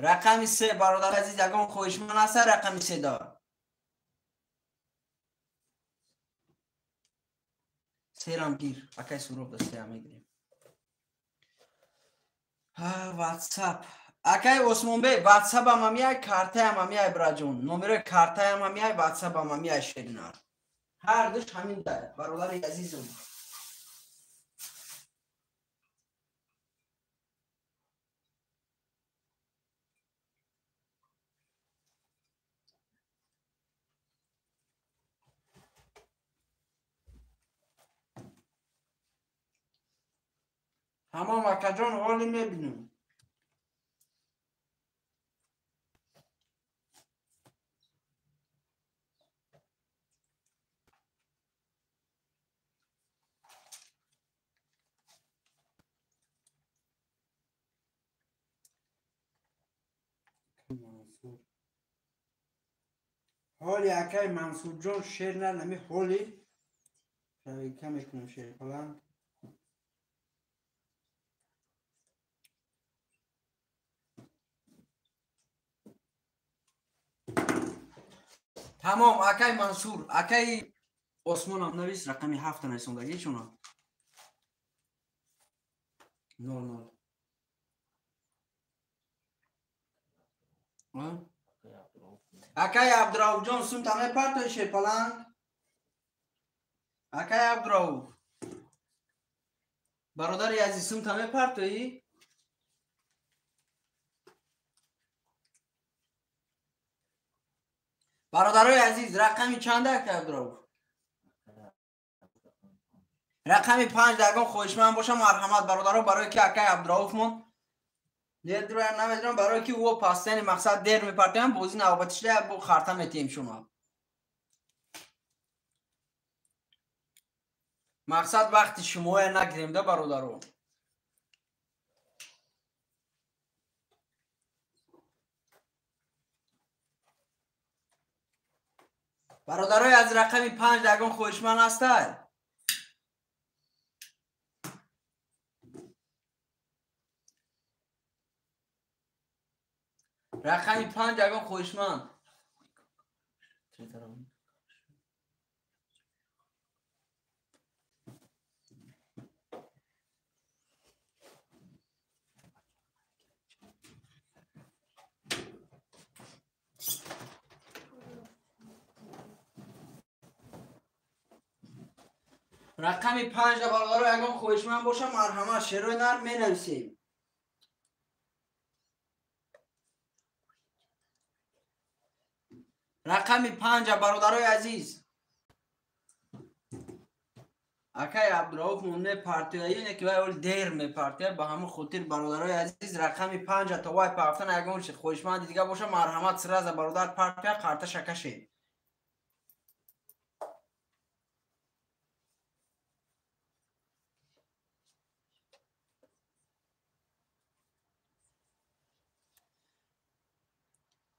Рақами 3 бародари азиз ягон хоҳишманд ҳаста? Рақами 3 да. Серам гир, акай Суроб да сеам мегирем. WhatsApp Акай Осмонбек, ватсапам ҳамияй, картаям ҳамияй, браҷон. Номерои картаям ҳамияй, ватсапам ҳамияй, шеринар. Ҳар душ ҳамин да, бародари азизум. Ҳамон акаҷон, ҳоли мебинем. Ҳоли акай Мансурҷон шер на нами ҳоли проверка мекунам шерпаланг. Тамом, акай Мансур, акай Осмонам навис, рақами 7 нависондагӣ шуна. 00. Акай Абдурауфҷон, сумта мепартои шерпаланг? Акай Абдурауф, бародари азиз, сумта мепартоӣ? Бародарои азиз, рақами чанда, акай Абдурауф? Рақами 5. Ягон хоҳишманд боша, марҳамат, бародаро, барое ки акай Абдурауфмон дер намедонам, барое ки ӯ пастани мақсад дер мепартоям, бози навбатишда бо харта метиҳем шумо. Мақсад вақти шумоя нагирем да, бародаро. Бародарои аз рақами 5 ягон хоҳишманд ҳастай? Рақами 5 ягон хоҳишманд? Рақами 5 бародаро ягон хоҳишманд боша, марҳамат, шерои нар менависем. Рақами 5, бародарои азиз. Акай Абдурауф мепартояи, не ки вай оли дер мепартоя, ба ҳамон хотир, бародарои азиз, рақами 5 то вай пафтан ягон хоҳишманди дига боша, марҳамат, сразу бародар партоя, қарташа кашед.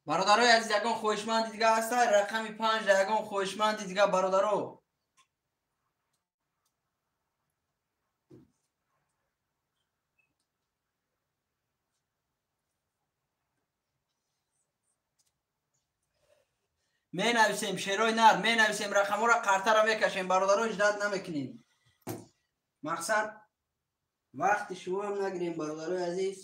Бародарои азиз, ягон хоҳишманди дига ҳаста? Рақами 5 ягон хоҳишманди дига, бародаро? Менависем шерои нар, менависем рақамҳоро, қартаро мекашем, бародаро, ждать намекунем. Мақсад вақти шумоам нагирем, бародарои азиз.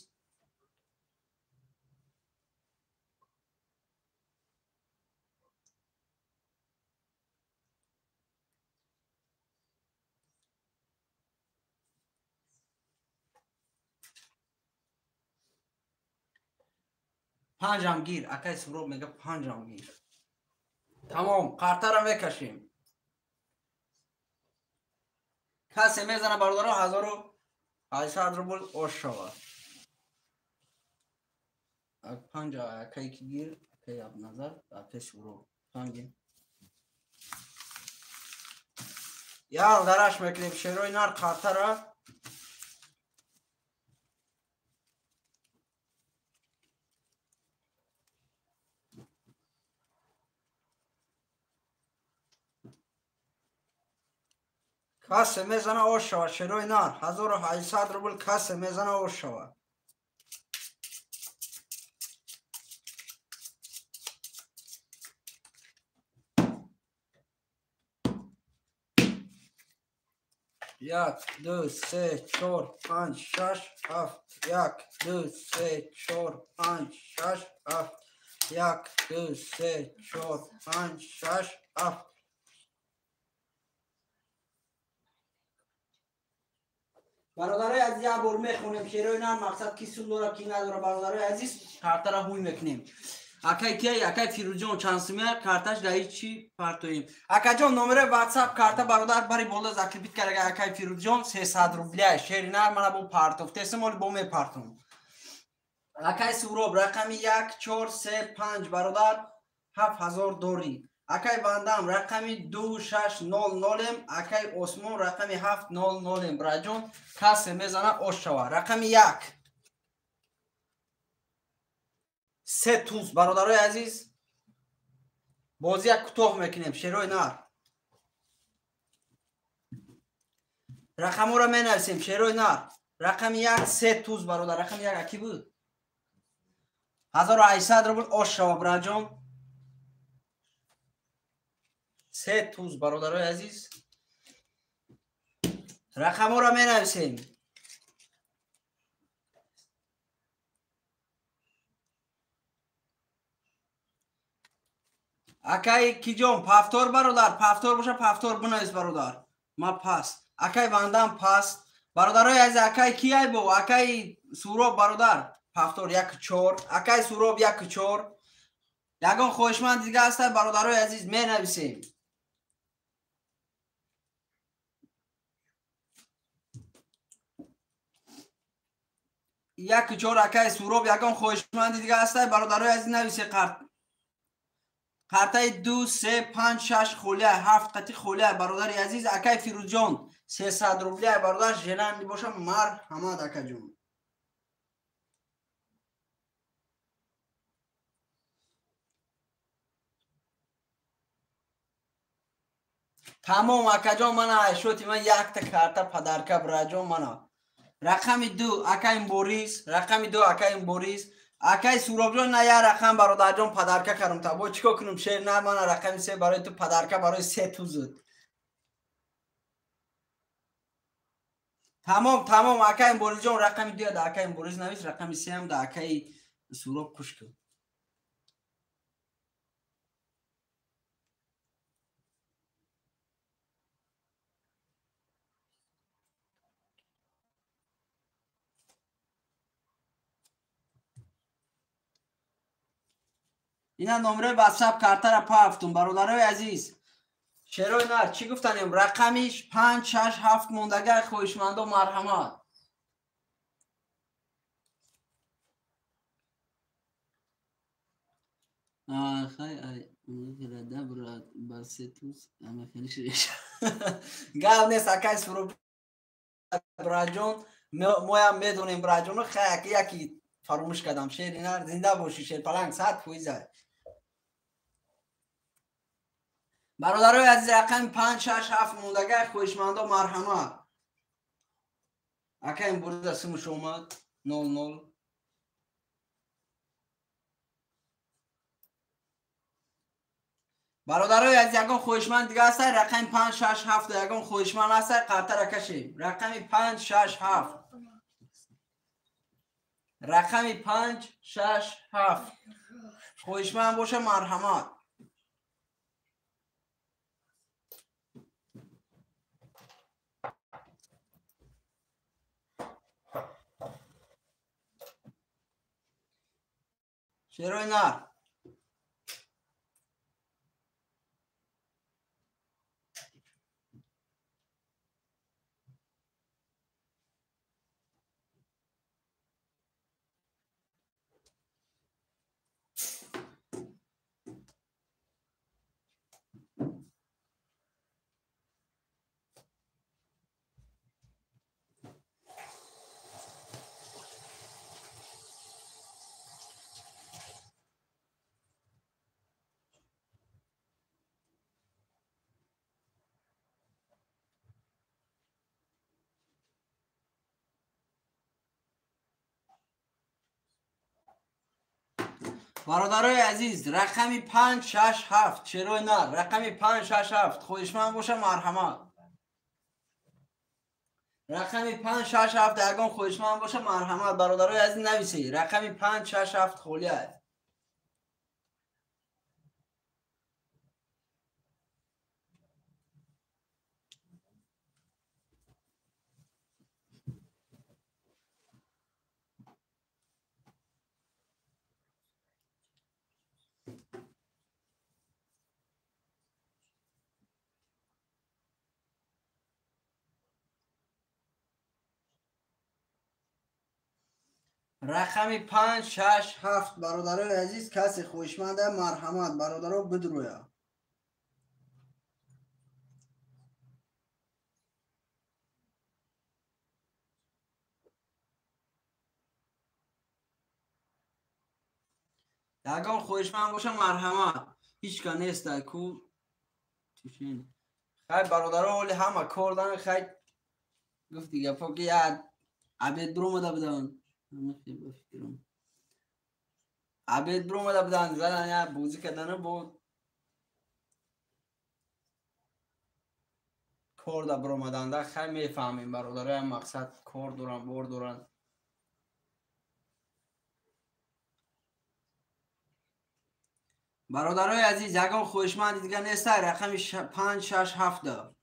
Панҷам гир, акай Суроб мега 5-ам гир. Тамом, қартаро мекашем. Касе мезана, бародаро, 1800 рубл ош шавад. 5 акай ки гир, акай Абназар, акай Суроб. Панҷ. Ял дараш мекунем шерои нар қартаро. Касе мезана ош шава, шерои нар 1800 рубл касе мезана ош шава. Як, ду, се, чор, панҷ, шаш, ҳафт, 1 2 3 4 5 6 7. 1 2 3 4 5 6 7. Бародарои азиз, як бор мехонем шерои нар, мақсад ки сум дора ки надора. Бародарои азиз, картара ҳуй мекунем. Акай ки акай Фирӯзҷон чанд сумия карташ дар ҳеҷ чи партоем. Акаҷон, номерои WhatsApp карта бародар бари боло закрепить карда. Акай Фирӯзҷон, 300 рубля шери нар мана бо партов. Тесим оли бо мепартом. Акай Суроб рақами 1 4 3 5 бародар 7000 дорӣ. Акай Вандам рақами 2 6 0 0. Акай Осмон рақами 7 0 0. Браҷон, касе мезана ош шава. Рақами 1 се туз. Бародарои азиз, бозия кӯтоҳ мекунем. Шерои нар рақамҳоро менависем. Шерои нар рақами 1 се туз. Бародар, рақами 1 аки буд? 1800 рубл ош шава, браҷон. Се туз. Бародарои азиз, рақамҳоро менависем. Акай киҷон, повтор бародар, повтор боша, повтор бинавис бародар. Ма паст. Акай Вандам паст. Бародарои азиз, акай кияй бо? Акай Суроб бародар, повтор 1 4. Акай Суроб 1 4. Ягон хоҳишманд дига ҳастад, бародарои азиз, менависем. Як чор акай Суроб, ягон хоҳишманди дига ҳастад, бародарои азиз, нависе. Қарт картаи 2 3 5 6 холия, 7 қати холия. Бародари азиз, акай Фирӯзҷон, 300 рубля бародар, желанди боша, марҳамат, акаҷон. Тамом, акаҷон, мана шоти ман якта карта подарка, браҷон, мана рақами 2 акаи Борис, рақами 2 акаи Борис. Акай Суробҷон, на я рақам бародарҷон подарка кардам та. Бо чикор кунам, шер на мана рақами 3 барои ту подарка, барои се тузуд. Тамом, тамом, акаи Борисҷон, рақами 2 да акаи Борис навис, рақами 3 ҳам да акаи Суроб куш кун. Ина номерои WhatsApp картара пафтум, бародарои азиз. Шерои нар чӣ гуфтанем? Рақами 5 6 7 мондага, хоҳишмандо, марҳамат. Хай ай брат, ба се туз ама хеле гап нест, акай Суроб браҷон, моям медонем браҷону. Хай, аки яки фаромӯш кардам. Шери нар, зинда бошӣ, шерпаланг, 100%. Бародарои азиз, рақами 5 6 7 мондага, хоҳишмандо, марҳамат. Акаим бурда сумуш омад 0 0. Бародарои азиз, ягон хоҳишманд дига ҳастад? Рақами 5 6 7 ягон хоҳишманд ҳастад, қартара кашем. Рақами 5 6 7, рақами 5 6 7 хоҳишманд боша, марҳамат. Шерои нар. Бародарои азиз, рақами 5 6 7, чаро на рақами 5 6 7 хоҳишманд боша, марҳамат. Рақами 5 6 7 ягон хоҳишманд боша, марҳамат бародарои азиз нависед. Рақами 5 6 7 холӣ аст. Рақами 5 6 7 бародарои азиз, касе хоҳишманда марҳамат бародаро бидурӯя. Ягон хоҳишманд боша марҳамат. Ҳеч ка неста ку. Хай бародаро ҳоли ҳама кор дан, хай гуфти гапо ки я обед биромада буданд. Обед биромада буданд, задан я бозӣ кардану бо кор да биромаданда. Хай мефаҳмем бародароям, мақсад кор доранд, бор доранд. Бародарои азиз, ягон хоҳишманди дига неста? Рақами 5 6 7.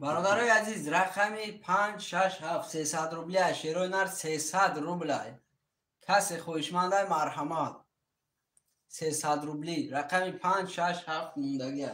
Бародарои азиз, рақами 5 6 7 300 рубля, шерои нар 300 рубля. Касе хоҳишманда марҳамат. 300 рубли, рақами 5 6 7 мондагӣ.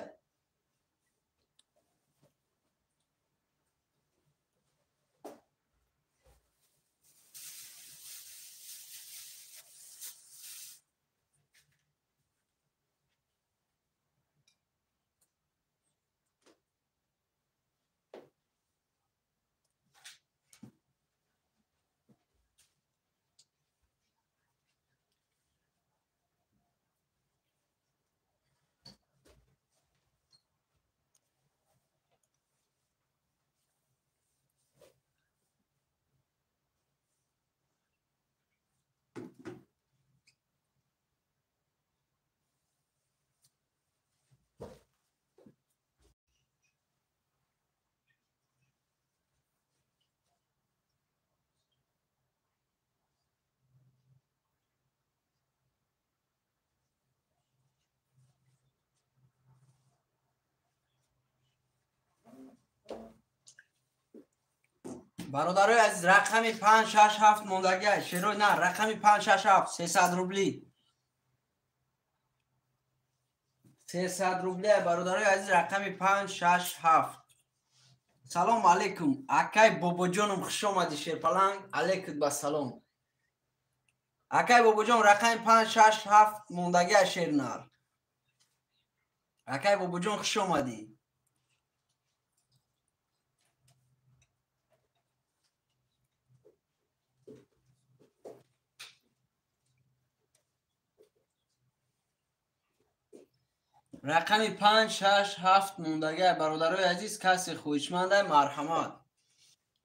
Бародарои азиз, рақами 5 6 7 мондагӣ. Шерои нар, рақами 5 6 7 300 рубли. 300 рубли бародарои азиз, рақами 5 6 7. Салом алейкум, акай бобоҷоном, хуш омадӣ Шерпаланг, алейкум ба салом. Акай бобоҷон, рақами 5 6 7 мондагӣ шернар. Акай бобоҷон, хуш омадӣ. Рақами 5 6 7 мондагӣ бародарои азиз, касе хоҳишманда марҳамат.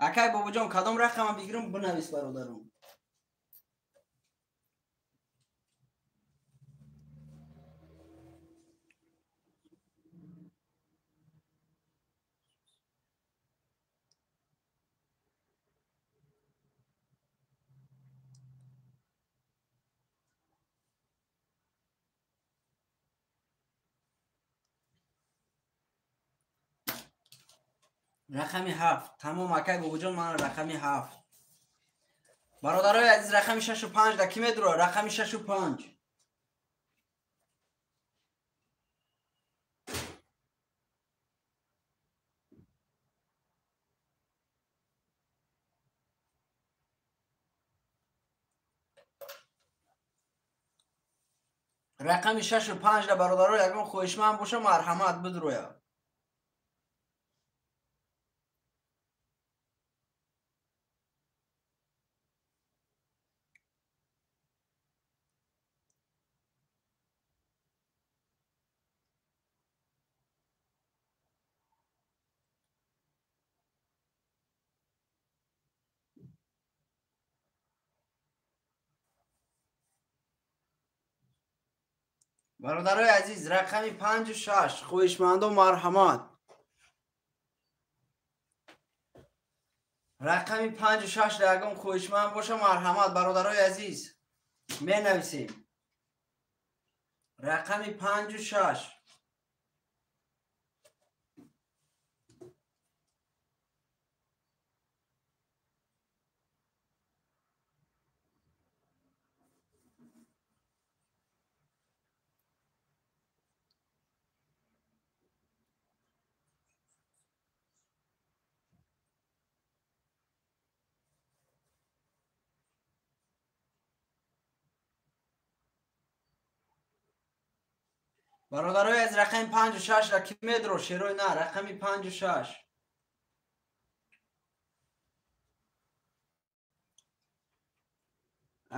Акай бобоҷон, кадом рақама бигирам бинавис бародарум. Рақами 7. Тамом акай бобоҷон, ман рақами 7. Бародарои азиз, рақами 6 ва 5 да ки медура? Рақами 6 ва 5. Рақами 6 ва 5 ра бародаро ягон хоҳишманд боша, марҳамат бидроя. Бародарои азиз, рақами 5 ва 6 хоҳишмандо марҳамат. Рақами 5 ва 6 ра ягон хоҳишманд боша, марҳамат бародарои азиз, менависем. Рақами 5 ва 6. Бародарои аз рақами 5 ва 6 ра ки медро шерои на, рақами 5 ва 6.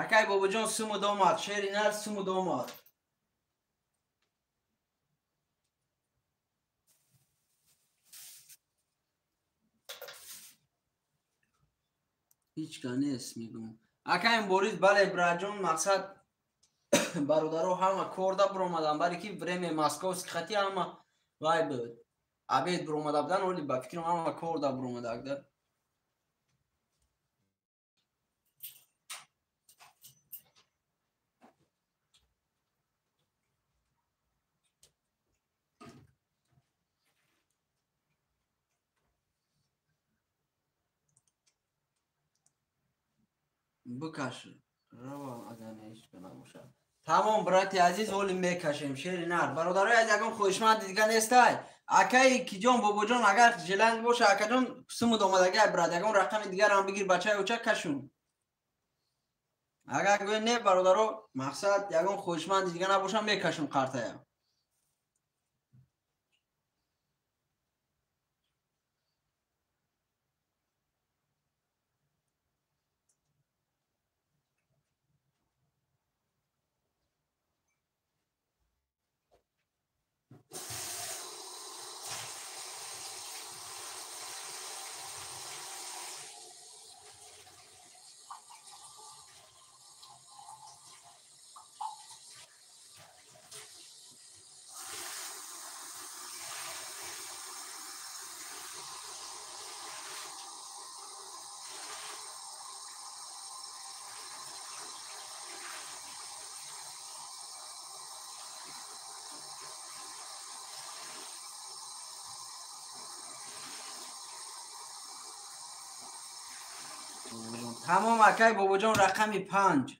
Акай бобоҷон суму домад, шери нар суму домад. Ҳеҷ ка нест мегӯм. Акаем Борис, бале браҷон, мақсад бародаро ҳама корда буромадан, бале ки время московский хати ҳама вай буд. Обед буромада будан, оли ба фикрам ҳама корда буромадагда. Бикаш равам агар ҳеҷ ка набошад. Тамом брати азиз, оли мекашем шери нар. Бародарои аз ягон хоҳишманд дига нестай. Акаи киҷон бобоҷон агар желанг боша, акаҷон сумуд омадагай брат, ягон рақами дигарам бигир, бачаи оча кашун. Агар гӯе не бародаро, мақсад ягон хоҳишманди дига набоша, мекашум қартая. Тамом акай бобоҷон рақами 5.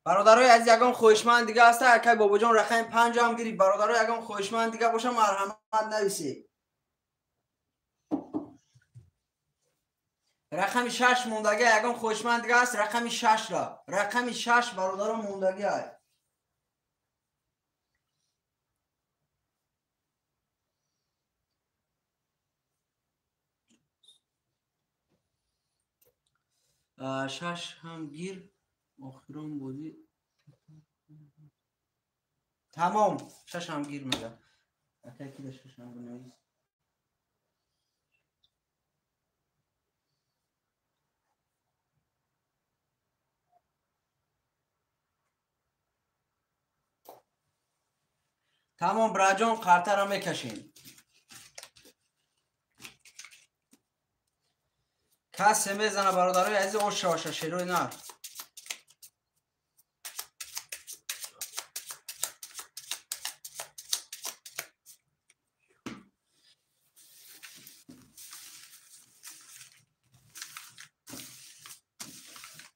Бародарои азиз ягон хоҳишманд дига ҳаста, акай бобоҷон рақами 5 ҳам гирифт. Бародарои ягон хоҳишманд дига боша, марҳамат нависед. Рақами 6 мондагӣ, ягон хоҳишманд дига ҳаст, рақами 6 ра. Рақами 6 бародаро мондагӣ ай. Шаш ҳам гир, охирон бозӣ. Тамом, 6 ҳам гир мега. Акай ки да 6 ҳам бинавис. Тамом браҷон, қартаро мекашем. Касе мезана бародарои азиз, оша оша шерои нар.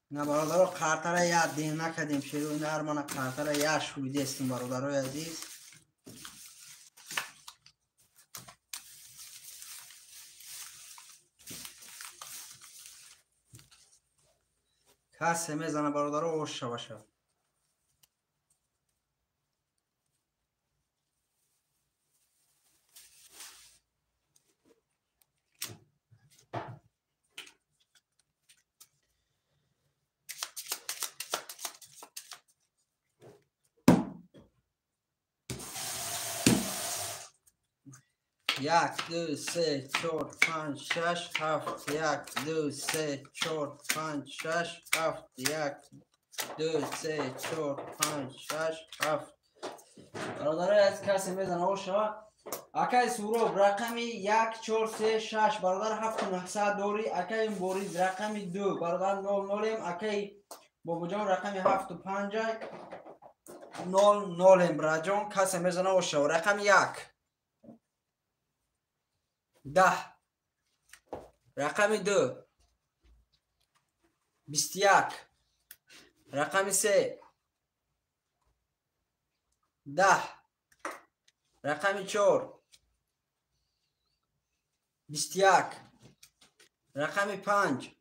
На бародаро, қартара я дем накардем, шерои нар мана қартара я шуидестем бародарои азиз. Касе мезана бародаро, оша баша. 1 2 3 4 5 6 7 1 2 3 4 5 6 7 1 2 3 4 5 6 7. Бародарои аз касе мезана ошава. Акай Суроб рақами 1 4 3 6 бародар 7900 дорӣ. Акай Борис рақами 2 бародар 0 0. Акай Бобоҷон рақами 7 5 0 0. Браҷон касе мезана ошава. Рақами 1 10, рақами 2 21, рақами 3 10, рақами 4 21, рақами 5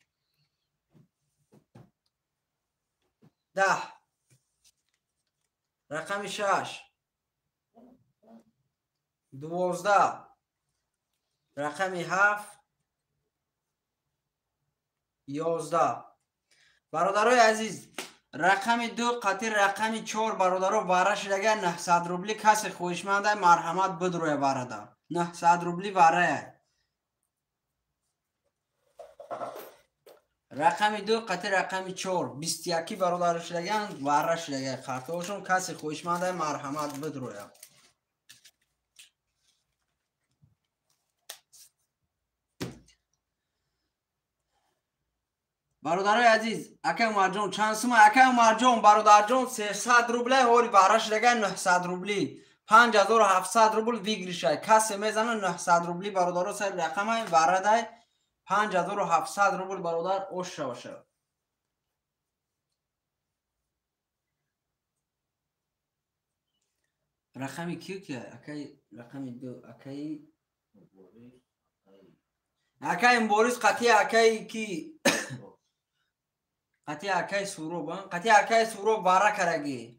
10, рақами 6 12, рақами 7 11. Бародарои азиз, рақами 2 қатъи рақами 4 бародаро вара шудага 900 рубли. Касе хоҳишманда марҳамат бидроя варада. 900 рубли варая. Рақами 2 қатъи рақами 4 21 бародаро шудаган вара шудага қартошон. Касе хоҳишманда марҳамат бидроя. Бародарои азиз, акай Умарҷон чанд сума? Акай Умарҷон бародарҷон 300 рубля ҳори вара шудага 900 рубли. 5700 рубл выигрышай. Касе мезана 900 рубли бародаро сари рақамай варадай 5700 рубл бародар ош шаваша. Рақами ки ки? Акай рақами 2 акай акай Борис қатъи акай ки қатъи акай Суроб, қатъи акай Суроб вара караги.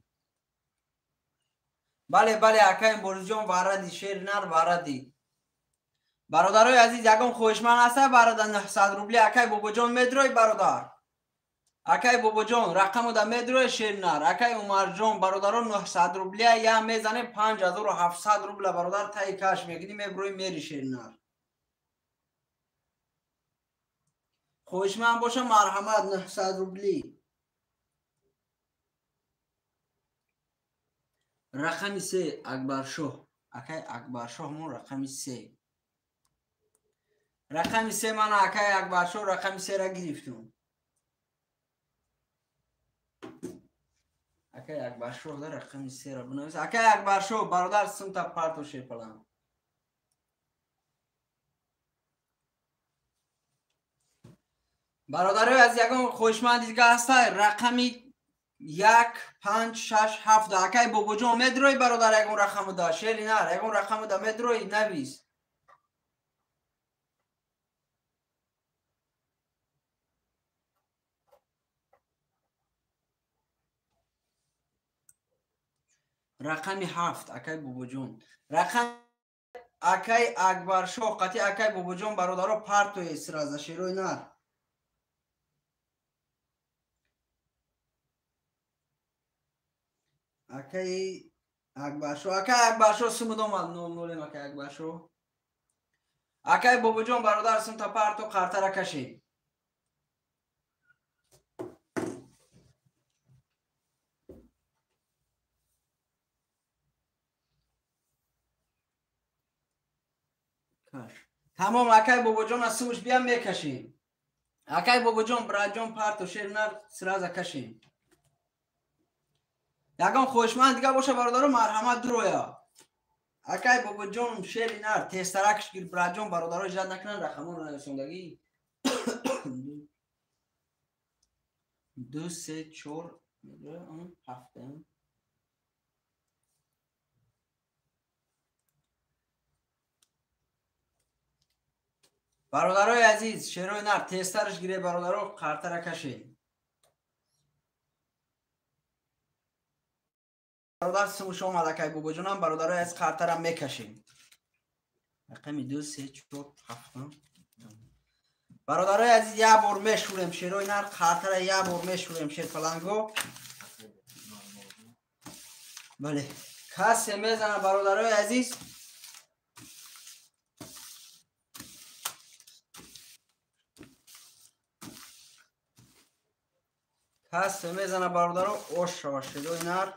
Бале, бале, акай Борисҷон варади, шер нар варади. Бародарои азиз, ягон хоҳишманд ҳаста бародар 900 рубли? Акай Бобоҷон медрои бародар. Акай Бобоҷон рақамода медрои шер нар. Акай Умарҷон бародаро 900 рубли я мезане 5700 рубла бародар таи каш мегири меброи мери шер нар. Хоҳишманд боша марҳамат 900 рубли. Рақами 3 Акбаршоҳ. Акай Акбаршоҳ мо рақами 3. Рақами 3 мана акай Акбаршоҳ рақами 3 ра гирифтум. Акай Акбаршоҳ да рақами 3 ра бинавис. Акай Акбаршоҳ бародар сумта парто шепалам. Бародарои аз ягон хоҳишманд дига ҳаста? Рақами 1 5 6 7. Акай Бобоҷон медрои бародар ягон рақаму да шери нар ягон рақаму да медрои навис. Рақами 7 акай Бобоҷон. Рақам акай Акбаршоҳ қатъи акай Бобоҷон бародаро партои сраза шерои нар. Акай Акбаршоҳ, акай Акбаршоҳ сумуд омад 0 0 акай Акбаршоҳ. Акай Бобоҷон бародар сумта парто қартара кашед. Каш. Тамом акай Бобоҷон аз сумуш биям мекашем. Акай Бобоҷон браҷон парто шер нар сраза кашем. Ягон хоҳишманд дига боша бародаро марҳамат дуроя. Акай Бобоҷон шери нар тезтаракш гир браҷон бародаро иҷрат накунанд рақамонро нависондагӣ. 2 3 4 7. Бародарои азиз, шерои нар тезтараш гире бародаро қартара кашед. Бародар сумуш омад акай Бобоҷонам бародарои аз қартара мекашем. Рақами 2 3 4 7. Бародарои азиз як бор мешӯрем шерои нар қартара як бор мешӯрем шерпаланго. Бале, касе мезана бародарои азиз. Касе мезана бародаро ош шава шерои нар.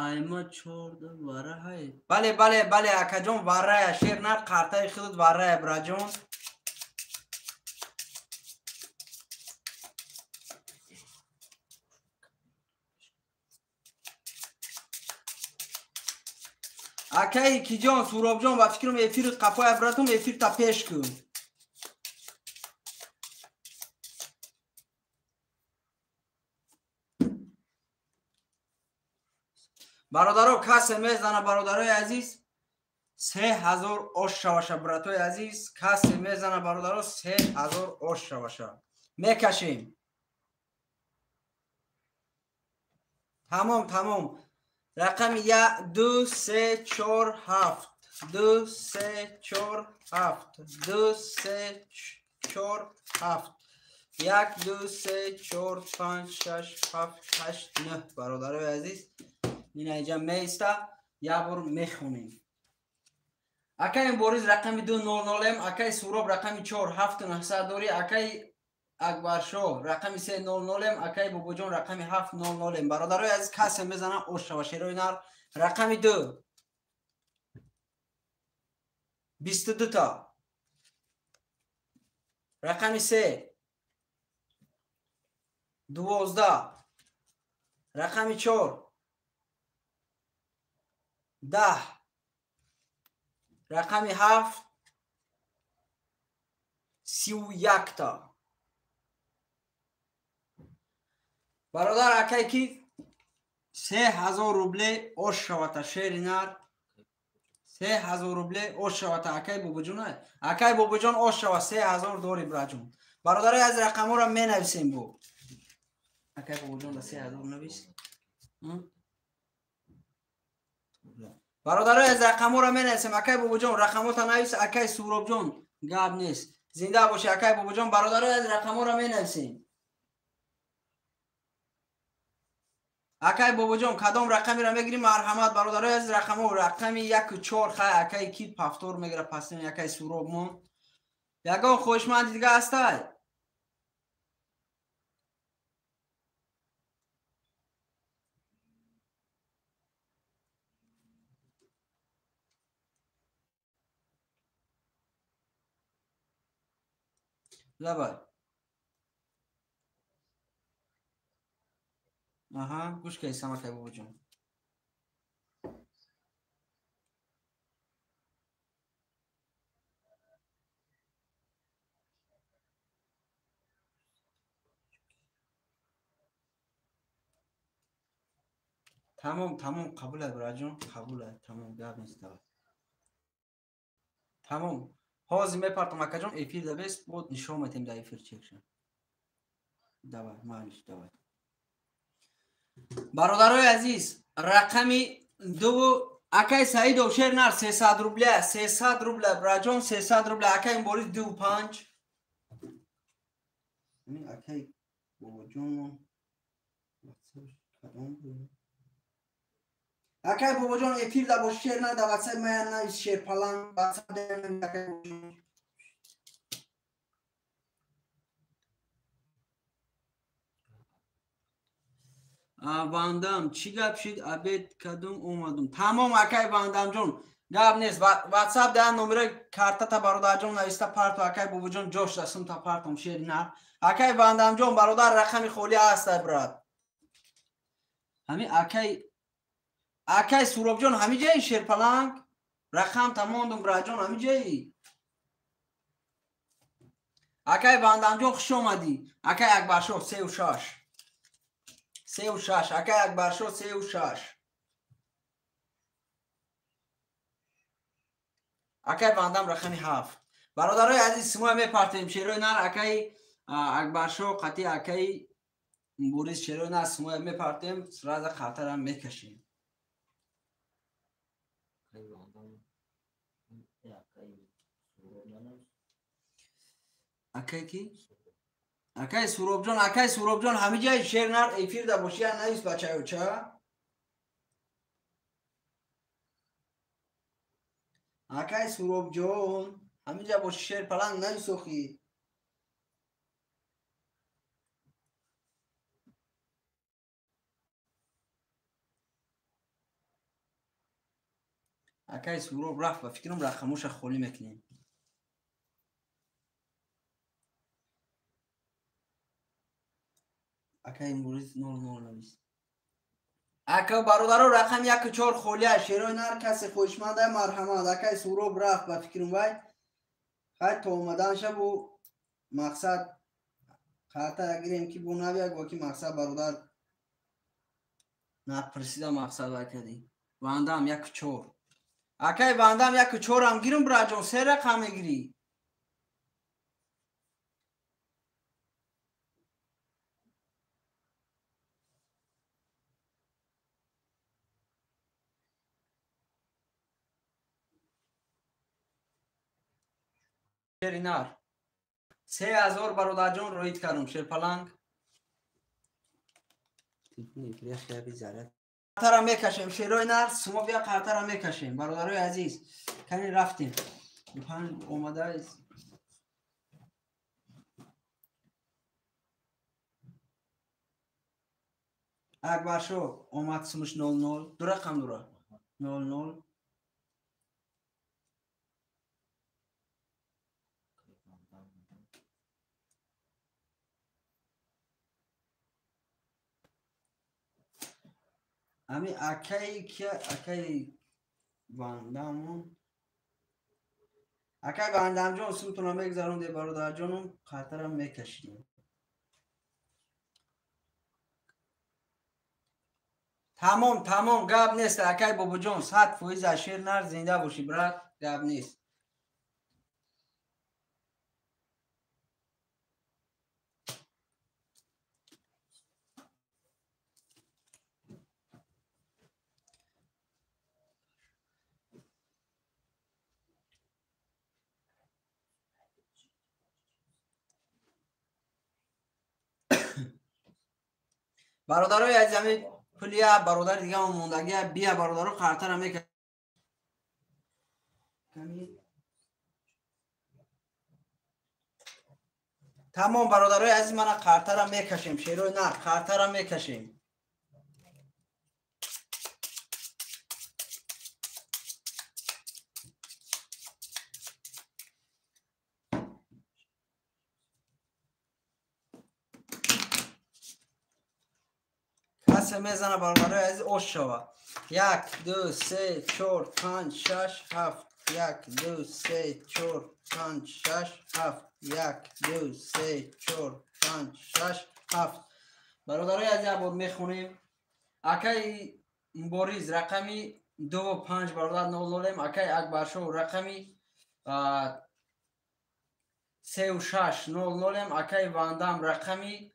Айма чорда варахай. Бале, бале, бале, акаҷон варая, шер нар қартаи худат варая, браҷон. Акаи киҷон, Суробҷон, ба фикрам эфири қафоя братум, эфир та пеш кун. Бародаро касе мезана, бародарои азиз, 3000 ош шаваша, братои азиз, касе мезана, бародаро, 3000 ош шаваша. Мекашем. Тамом, тамом. Рақами 1, 2, 3, 4, 7. 2, 3, 4, 7. 2, 3, 4, 7. 1, 2, 3, 4, 5, 6, 7, 8, 9. Бародарои азиз, ина инҷа меиста, як бор мехонем. Акаи Борис рақами 200 М, акаи Суроб рақами 4 7900 дорӣ, акаи Акбаршоҳ рақами 300 М, акаи Бобоҷон рақами 700 М. Бародарои азиз, касе мезана ош шава шерои нар. Рақами 2 22 та. Рақами 3 12. Рақами 4 10. Рақами 7 31 та. Бародар, акай ки 3000 рубле ош шавата шери нар. 3000 рубле ош шавата акай Бобоҷон. Акай Бобоҷон ош шава 3000 дори браҷон. Бародарои аз рақамҳоро менависем бо. Акай Бобоҷон да 3000 навис. Бародарои аз рақамҳоро менависем. Акай Бобоҷон рақамота навис, акай Суробҷон гап нест. Зинда бошӣ акай Бобоҷон. Бародарои аз рақамҳоро менависем. Акай Бобоҷон кадом рақамеро мегирӣ? Марҳамат бародарои аз рақамҳо рақами 1 4 хай акай ки пафтор мегира пасни акай Суробмон. Ягон хоҳишманди дига ҳастай? Лабай. Аҳа, гӯш кардисам акай Бобоҷон. Тамом, тамом, қабул аст браҷон, қабул аст, тамом, гап нест. Тамом. Ҳозир мепартам акаҷон, эфир да бес, бод нишон метем дар эфир чекша. Давай, малиш, давай. Бародарои азиз, рақами 2 акай Саидов шер нар 300 рубля, 300 рубля, браҷон 300 рубля, акай Борис 2 5. Акай Бобоҷон кадом буд? Акай Бобоҷон эфир да бош шер на да WhatsApp мая навис шерпалан WhatsApp да акай Бобоҷон. Вандам чӣ гап шид? Обед кадум омадум. Тамом акай Вандамҷон, гап нест. WhatsApp да номера картата бародарҷон нависта парту акай Бобоҷон ҷош дастум та партум шери нар. Акай Вандамҷон бародар рақами холӣ ҳаст брат. Ҳами акай Суробҷон ҳами ҷаи шерпаланг рақам тамондум браҷон ҳами ҷаи. Акай Вандамҷон хуш омадӣ. Акай Акбаршоҳ 3 6. 3 6. Акай Акбаршоҳ 3 6. Акай Вандам рақами 7. Бародарои азиз, симоя мепартем шерои нар акай Акбаршоҳ қатъи акай Борис шерои нар симоя мепартем, сразу қатарам мекашем. Акай ки? Акай Суробҷон, акай Суробҷон, ҳами ҷай шер нар эфир да боши, я навис бачаё ча? Акай Суробҷон, ҳами ҷа боши шер паланг навис охи. Акай Суроб рафт, ба фикрам рақамоша холӣ мекунем. Акай Муриз 00 навис. Ака бародаро рақам 1-4 холия, шерои нар касе хоҳишманда марҳамат. Акай Суроб рафт, ба фикрам вай. Хай то омаданша бу мақсад қарта гирем ки бу навияк ва ки мақсад бародар напурсида мақсад вай кардем. Вандам 1-4. Акай вандам 1-4 ам гирам браҷон, се рақам мегирӣ. Шери нар 3000 бародарҷон роид кардам шерпаланг. Қартара мекашем шерои нар, сумо бия қартара мекашем бародарои азиз. Кани рафтем. Панҷ омада Акбаршо омад сумуш 00. Ду рақам дура. 00. Ами акай кия, акай вандамон. Акай вандамҷон сумтона мегзаронде бародарҷоном, қатарам мекашидем. Тамом, тамом, гап нест акай бобоҷон, 100% аз шер нар зинда бошӣ брат, гап нест. Бародарои азиз, ҳами пулия бародари дигамо мондагия, бия бародаро қартара мека. Тамом бародарои азиз, мана қартара мекашем, шерои нар қартара мекашем. Касе мезана бародарои азиз ош шава. 1 2 3 4 5 6 7 1 2 3 4 5 6 7 1 2 3 4 5 6 7. Бародарои азиз, як бор мехонем. Акай Мубориз рақами 2 5 бародар 00, акай Акбаршо рақами 3 6 00, акай Вандам рақами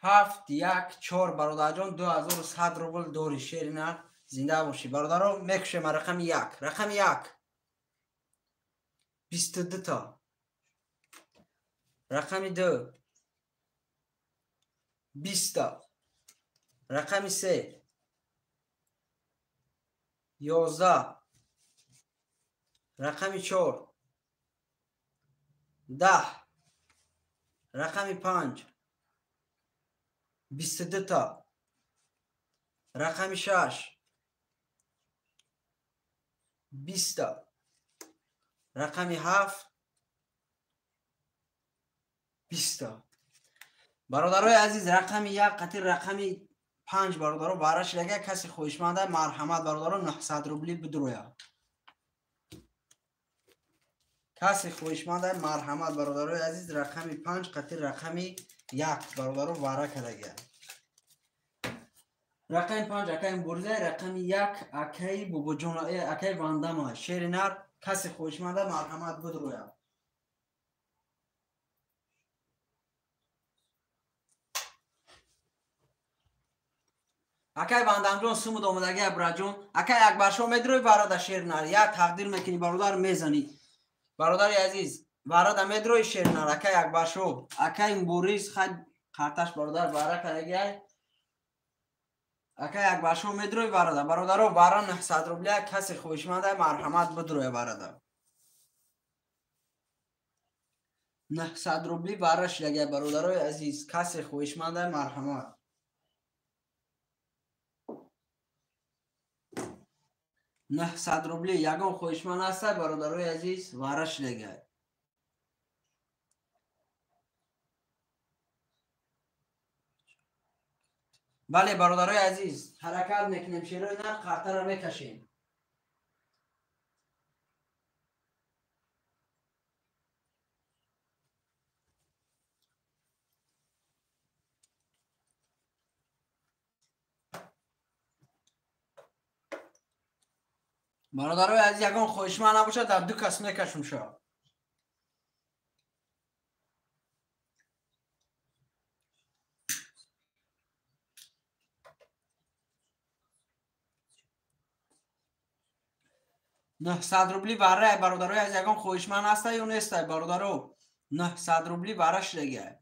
7 1 4 бародарҷон 2100 рубл дори шери нар, зинда бошӣ бародаро. Мекушем рақами 1, рақами 1 22 та, рақами 2 20 та, рақами 3 11, рақами 4 10, рақами 5 22 та, рақами 6 20 та, рақами 7 20 та. Бародарои азиз, рақами 1 қатӣ рақами 5 бародаро бара шидага, касе хоҳишманда марҳамат бародаро 900 рубли бидроя. Касе хоҳишманда марҳамат бародарои азиз, рақами 5 қатӣ рақами 1 бародаро вара кардага. Рақами 5 акай Мубориза, рақами 1 акай Бобоҷон, акай Вандама шери нар, касе хоҳишманда марҳамат бидроя. Акай Вандамҷон сумуд омадаги абраҷон, акай Акбаршо медрои бародар шер нар, як тақдир мекунӣ бародар мезанӣ. Бародари азиз, Варада медрои шернар акай Акбаршо. Акай Борис хай қарташ бародар вара кардагиай. Акай Акбаршо медрои варада. Бародаро вара 900 рубля касе хоҳишманда марҳамат бидроя варада. 900 рубли вара шидагиай бародарои азиз. Касе хоҳишманда марҳамат. 900 рубли ягон хоҳишманд ҳастай бародарои азиз вара шидагиай. Бале бародарои азиз ҳаракат мекунем шерои нар қартаро мекашем. Бародарои азиз ягон хоҳишманд набошад дар ду кас мекашем шо. 900 рубли вара бародарои азиз ягон хоҳишманд ҳастай ё нестай бародаро? 900 рубли вара шидагиай.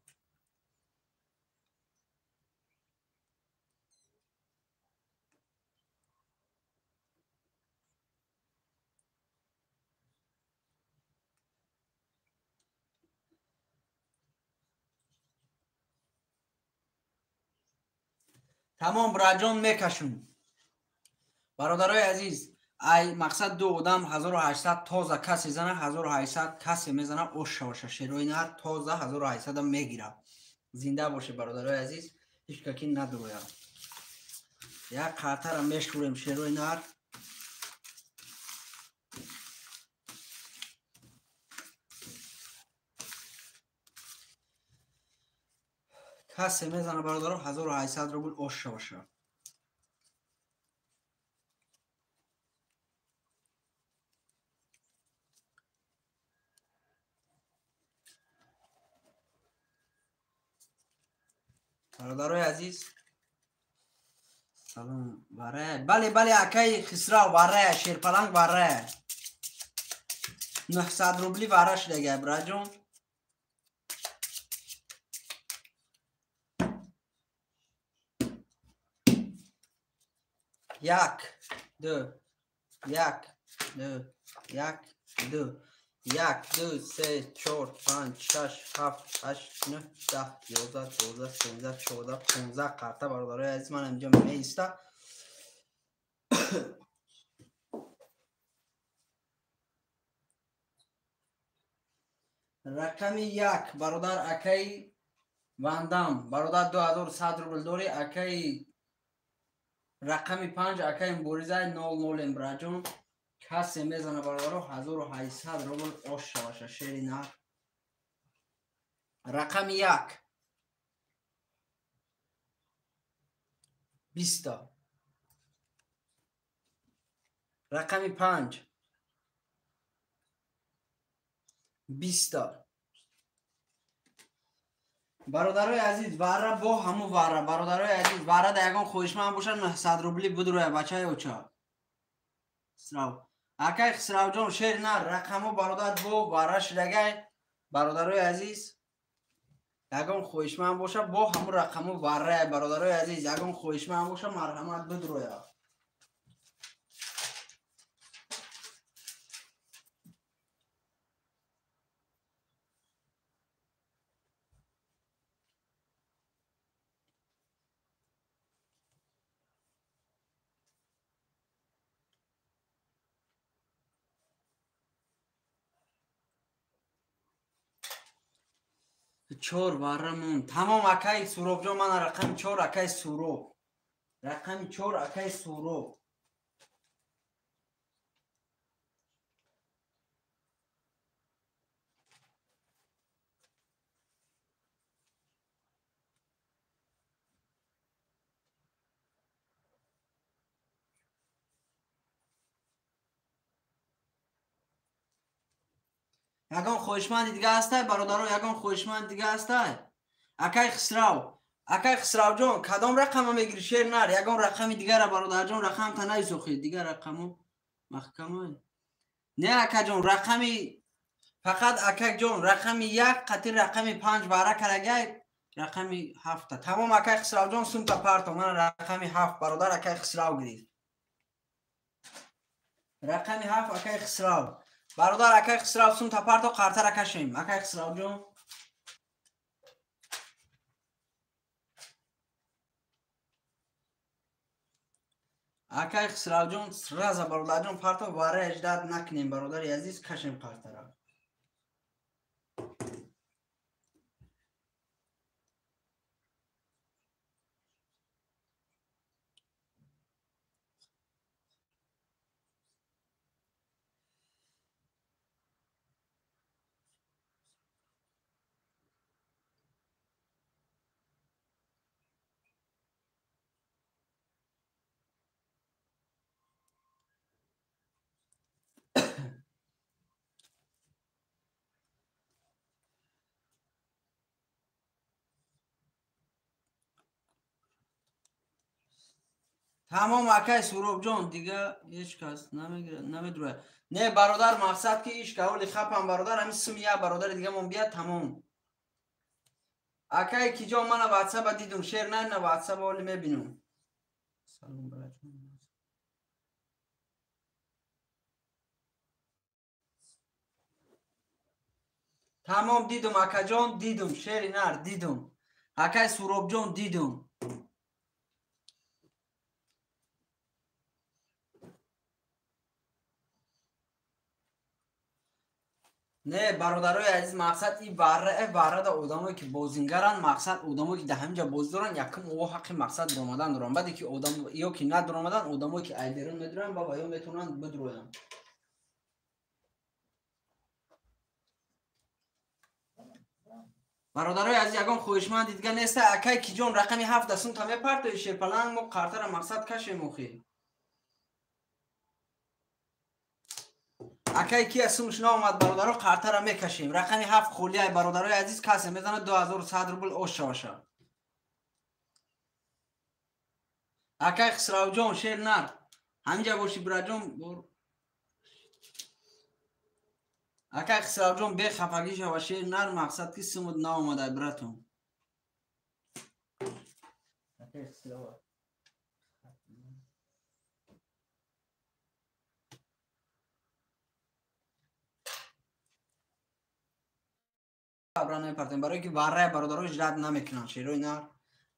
Тамом браҷон мекашум. Бародарои азиз ай мақсад ду одам 1800 тоза касе зана 1800 касе мезана оша боша шерои нар тоза 1800 мегира. Зинда боше бародарои азиз, ҳеҷ каки надурояд. Як қартара мешурем шерои нар. Касе мезана бародаро 1800 рубл оша боша. Бародарои азиз салом вара. Бале бале акай Хисрав вара шерпаланг вара. 900 рубли вара шидагиай браҷон. Як, ду, як, ду, як, ду, як, ду, се, чор, панҷ, шаш, ҳафт, ҳашт, нӯҳ, даҳ, 11, 12, 13, 14, 15 қарта бародарои азиз ман инҷо меиста. Рақами як бародар акаи Вандам бародар 2100 рубл дори. Акаи рақами 5 акаи Боризай 00 браҷон. Касе мезана бародаро 1800 рубл ош шаваша шери нар. Рақами 1 20. Рақами 5 20. Бародарои азиз вара бо ҳаму вара. Бародарои азиз вара да ягон хоҳишманд бошад 900 рубли бидроя бачаи оча. Хисрав акай Хисравҷон шер нар рақамо бародар бо вара шидагай. Бародарои азиз ягон хоҳишманд боша бо ҳаму рақамо варая. Бародарои азиз ягон хоҳишманд боша марҳамат бидроя. 4 вара мон. Тамом акай Суробҷон ман рақами 4 акай Суроб. Рақами 4 акай Суроб. Ягон хоҳишманди дига ҳастай бародаро? Ягон хоҳишманди дига ҳастай? Акай Хисрав, акай Хисравҷон кадом рақама мегири шер нар? Ягон рақами дигара бародарҷон рақамта наисохи. Дигар рақамо маҳкамай. Не акаҷон рақами Фақат акакҷон рақами 1 қатир рақами 5 бара карагай рақами 7. Тамом акай Хисравҷон сумта парто. Мана рақами 7 бародар акай Хисрав гирифт. Рақами 7 акай Хисрав. Бародар акай Хисрав сумта парто қартара кашем. Акай Хисравҷон. Акай Хисравҷон сразу бародарҷон парто вара эждат накунем бародари азиз кашем қартара. Тамом акай Суробҷон дига ҳеҷ кас намегирад намедурад. Не бародар мақсад ки иш каволи хапам бародар ҳамин сум я бародари дигамон бият тамом. Акай киҷон мана ватсапа дидум шер на ватсапа оли мебинум. Салом бараҷон. Тамом дидум акаҷон дидум шери нар дидум. Акай Суробҷон дидум. Не бародарои азиз мақсад и варрада одамое ки бозингаранд мақсад одамое ки дар ҳамин ҷо бозӣ доранд якум о ҳаққи мақсад дуромадан доранд. Баъде ки одам ё ки надуромадан одамое ки ай берун медуранд ба ё метавонанд бидуроянд. Бародарои азиз ягон хоҳишманди дига неста. Акай киҷон рақами 7 сумта мепартои шерпаланг мо қартара мақсад кашем охи. Акай ки сумш наомад бародаро қартара мекашем. Рақами 7 холияй бародарои азиз касе мезанад 2100 рубл ош шаваша. Акай Хисравҷон шер нар. Ҳаминҷа боши бираҷон. Акай Хисравҷон бехафагӣ шава шер нар мақсад ки сумуд наомадай братон. Акай Хисрав намепартем барое ки варраи бародаро жрат намекунанд шерои нар.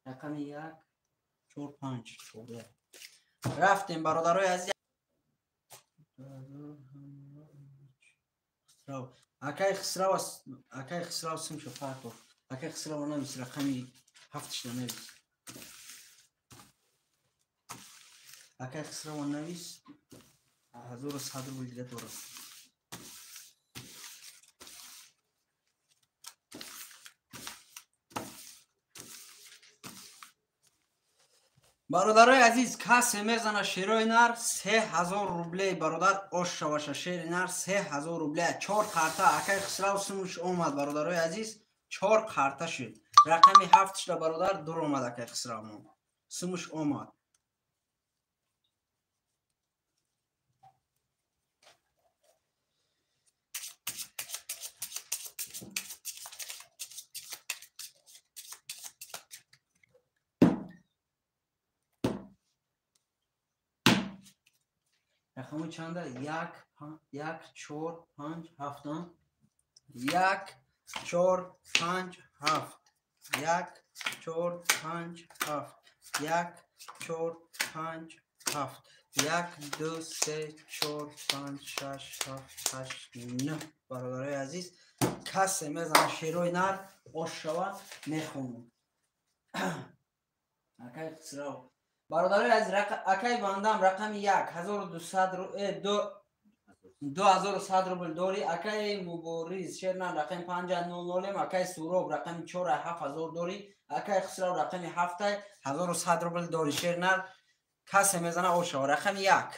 Рақами 1 4 5 14 рафтем бародарои азиз. Акай Хисрав акай Хисрав сумшо парто. Акай Хисрав навис рақами 7 навис. Акай Хисрав навис 1100 рубл дига дорад. Бародарои азиз касе мезана шерои нар 3000 рублей бародар ош шаваша шери нар 3000 рублей 4 қарта акай Хисрав сумуш омад бародарои азиз 4 қарта шуд. Рақами 7 шуда бародар дур омад акай Хисрав сумуш омад. Рақами чанда? 1 1 4 5 7 1 4 5 7 1 4 5 7 1 4 5 7 1 2 3 4 5 6 7 8 9 бародарои азиз касе мезана шерои нар ош шава мехонам. Акай Хисрав бародарои азиз акай бандам рақами 1 1200 2100 рубл дори. Акай Мубориз шернан рақами 500 акай Суроб рақами 4 7000 дори. Акай Хисрав рақами 7 1100 рубл дори шернан касе мезана ош шава. Рақами 1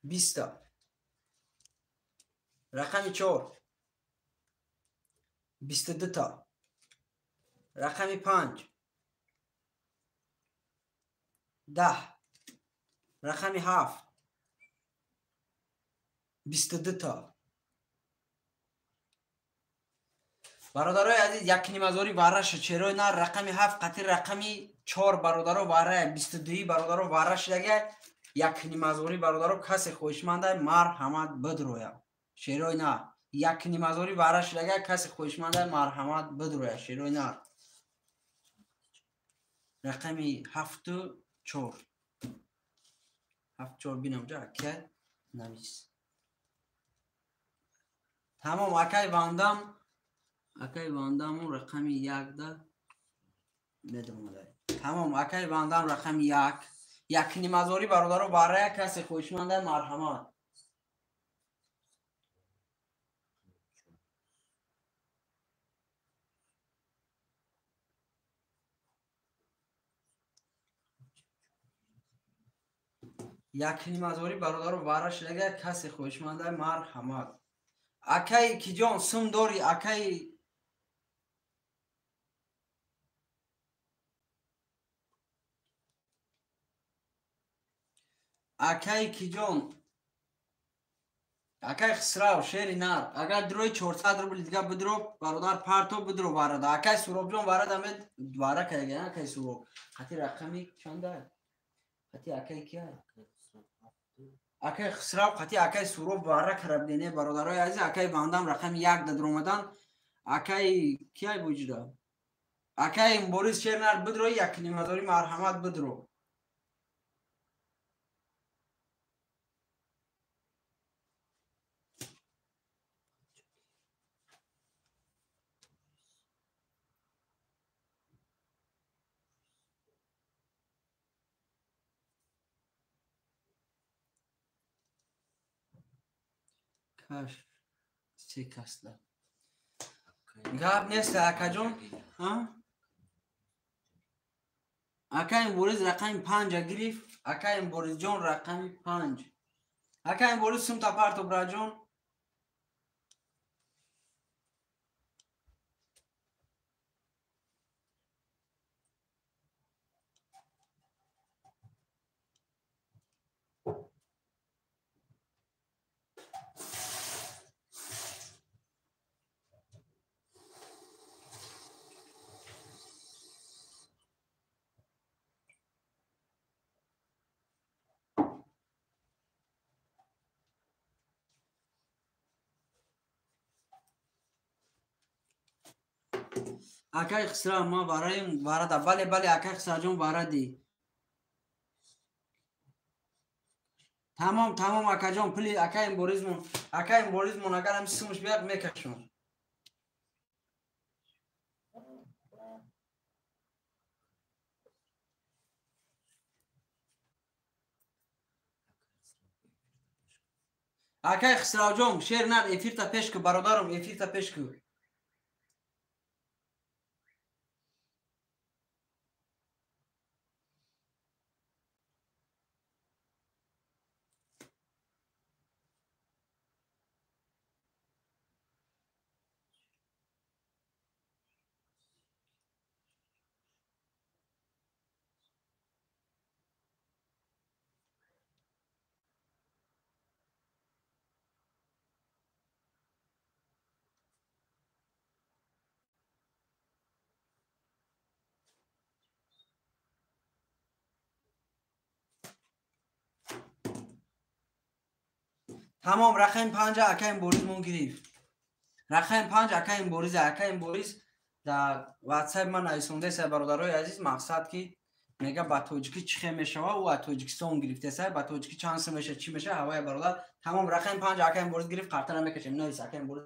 20 рақами 4 22 та рақами 5 10 рақами 7 22 та. Бародарои азиз, 1,5 ҳазори варра шуд. Шерои нар рақами 7 қатъи рақами 4 бародаро варра 22 бародаро варра шудага 1,5 ҳазори бародаро касе хоҳишманда марҳамат бидроя. Шерои нар 1,5 ҳазори варра шудага касе хоҳишманда марҳамат бидроя. Шерои нар рақами 7 4 7 4 бинам ҷа акай навис. Тамом, акай вандам, акай вандаму рақами 1 да медромадай. Тамом, акай вандам рақами 1 1,5 ҳазори бародаро варрая касе хоҳишманда марҳамат. 1,5 ҳазори бародаро варра шудага касе хоҳишманда марҳамат. Акай киҷон сум дорӣ, акай акай киҷон, акай Хисрав шери нар агар дрои 400 рубли дига бидро бародар парто бидро варрада. Акай Суробҷон варрада мед варра кардага акай Суроб қати рақами чанда қати акай кия акай Хисрав қати акай Суроб варра карабдене бародарои азиз. Акай вандам рақами 1 да дуромадан. Акай кияй буҷида акай Борис шер нар бидро 1,5 ҳазори марҳамат бидро. Каш се касла гап нест акаҷон. Акаи Борис рақами 5 гирифт. Акаи Борисҷон рақами 5. Акаи Борис сумта парто браҷон. Акай Хисрав ма вараим варада. Бале, бале, акай Хисравҷон варади. Тамом, тамом, акаҷон, пули акаи Боризмон, акаи Боризмон агар ҳами сумаш биёяд мекашам. Акай Хисравҷон шер нар эфирта пеш ку бародарам, эфирта пеш ку. Тамом, рақами 5 акаи Боризмон гирифт. Рақами 5 акаи Борис, акаи Борис дар WhatsApp ман нависондеса бародарои азиз, мақсад ки мега ба тоҷикӣ чӣ хел мешава, ӯ аз Тоҷикистон гирифтеса, ба тоҷикӣ чанд сум меша, чӣ меша, ҳавая бародар. Тамом, рақами 5 акаи Борис гирифт, қартара мекашем. Навис акаи Борис.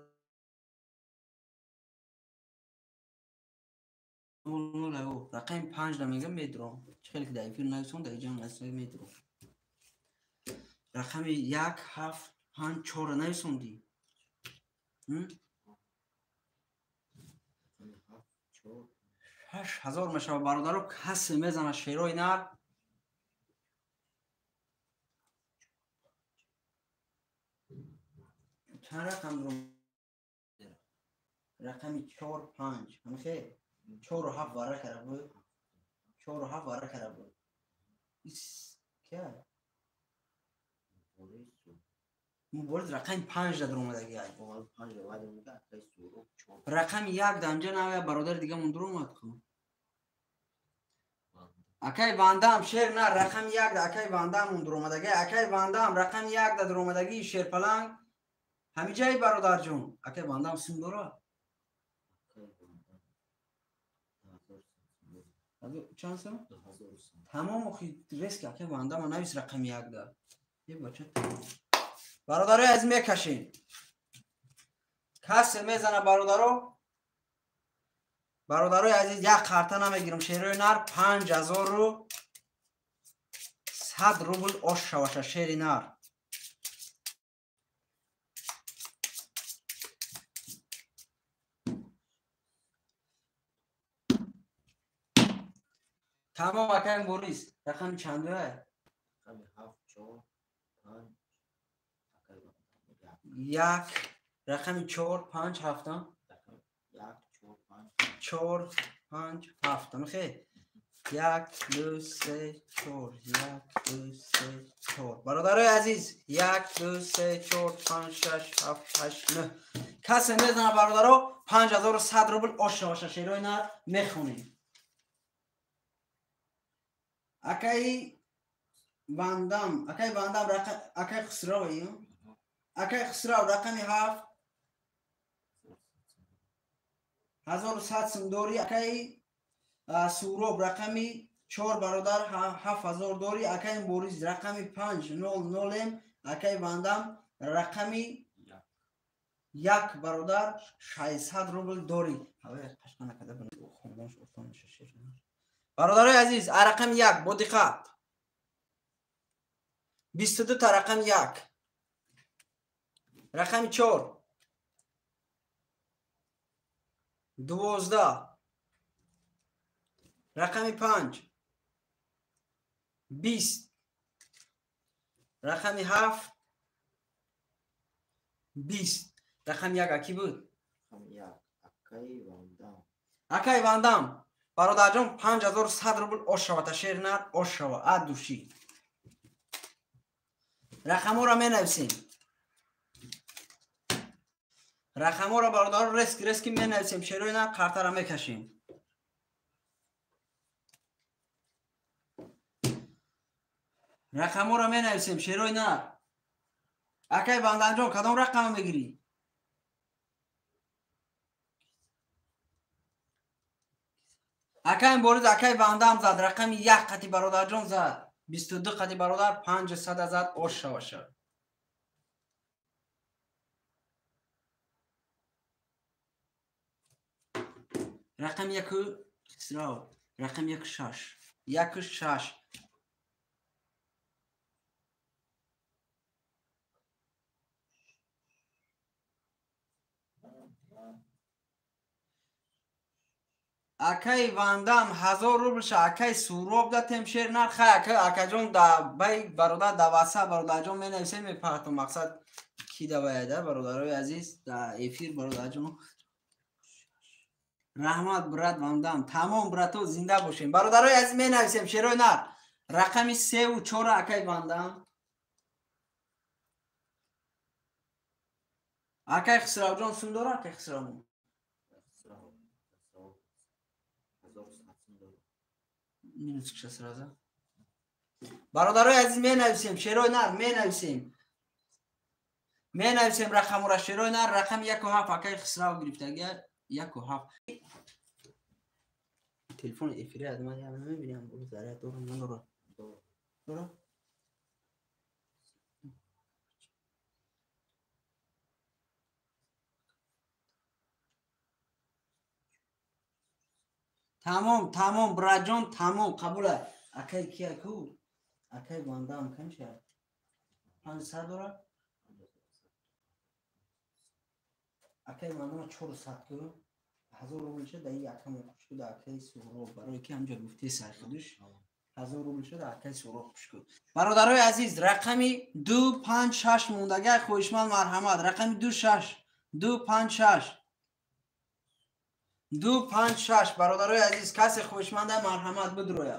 Рақами 5 да мега медром. Чӣ хеле ки дар эфир нависон, дар иҷа нависон медром. Рақами 1 7 5 4 нависондӣ. 8000 мешава бародаро, касе мезана шерои нар. Чанд рақам дуром? Рақами 4 5. Ҳамихе 4 7 варра кара буд. 4 7 варра кара буд. Ис кия? Мубориз рақами 5 да дуромадаги ай. Рақами 1 да амҷа навая бародари дигамон дуромад ку. Акай Вандам шер на рақами 1 да акай Вандамон дуромадаги. Акай Вандам рақами 1 да дуромадаги шерпаланг. Ҳамиҷаи бародарҷон. Акай Вандам сум дора? Чанд сум? Тамом охи резки акай Вандама навис рақами 1 да. Е бача. Бародарои азиз мекашем. Касе мезана бародаро? Бародарои азиз як қарта намегирам. Шерои нар 5100 рубл ош шаваша шери нар. Тамом акаем Борис. Рақами чандуя? Рақами 7 4 5 1 рақами 4 5 7 1 4 5 4 5 7 мехе 1 2 3 4 1 2 3 4 бародарои азиз 1 2 3 4 5 6 7 8 9 касе мезана бародаро 5100 рубл ош шаваша шерои нар мехонем. Акай Вандам, акай Вандам рақам акай Хусрав акай Хусрав рақами 7 1100 сум дори. Акай Суроб рақами 4 бародар 7000 дори. Акай Борис рақами 5 0 0 акай Вандам рақами 1 бародар 600 рубл дори. Бародарои азиз, рақами 1 бо диққат 22 та рақами 1 рақами 4 12 рақами 5 20 рақами 7 20 рақами 1 аки буд? Рақами 1 акай Вандам. Акай Вандам бародарҷон 5100 рубл ош шава шер нар ош шава ад души. Рақамҳоро менависем. Рақамҳоро бародаро резки резки менависем. Шерои нар қартара мекашем. Рақамҳоро менависем шерои нар. Акай Ванданҷон кадом рақам мегирӣ? Акай Борис акай Вандам зад рақами 1 қати бародарҷон зад 22 қати бародар 500 зад ош шаваша. Рақами 1 Хисрав рақами 1 6 1 6 акай Вандам 1000 рубл ша акай Суроб датем шер нар хай акай акаҷон да бай бародар да васа бародарҷон менависем мепартом мақсад ки даваяда бародарои азиз да эфир бародарҷон. Раҳмат брат Вандам. Тамом брато зинда бошем. Бародарои азиз менависем шерои нар рақами 3 ва 4 акай Вандам. Акай Хисравҷон сум дора акай Хисрав? Минуточка сразу. Бародарои азиз менависем шерои нар менависем. Менависем рақамро шерои нар рақами 1 7 акай Хисрав гирифтага 1 7. Телефон эфири аз ман я намебинам заряд дорам надорам. Дорам? Тамом тамом браҷон тамом қабул. Акай кия ку? Акай Вандам канча? 500 дора? Акай Вандам 400 ку? 1000 рубл шуда ин якам хуш куда акай Суҳроб барои ки ҳамҷо гуфти сархудуш 1000 рубл шуда акай Суҳроб хуш куд. Бародарои азиз рақами 2 5 6 мондагай хоҳишманд марҳамат рақами 2 6 2 5 6 2 5 6 бародарои азиз касе хоҳишманда марҳамат бидроя.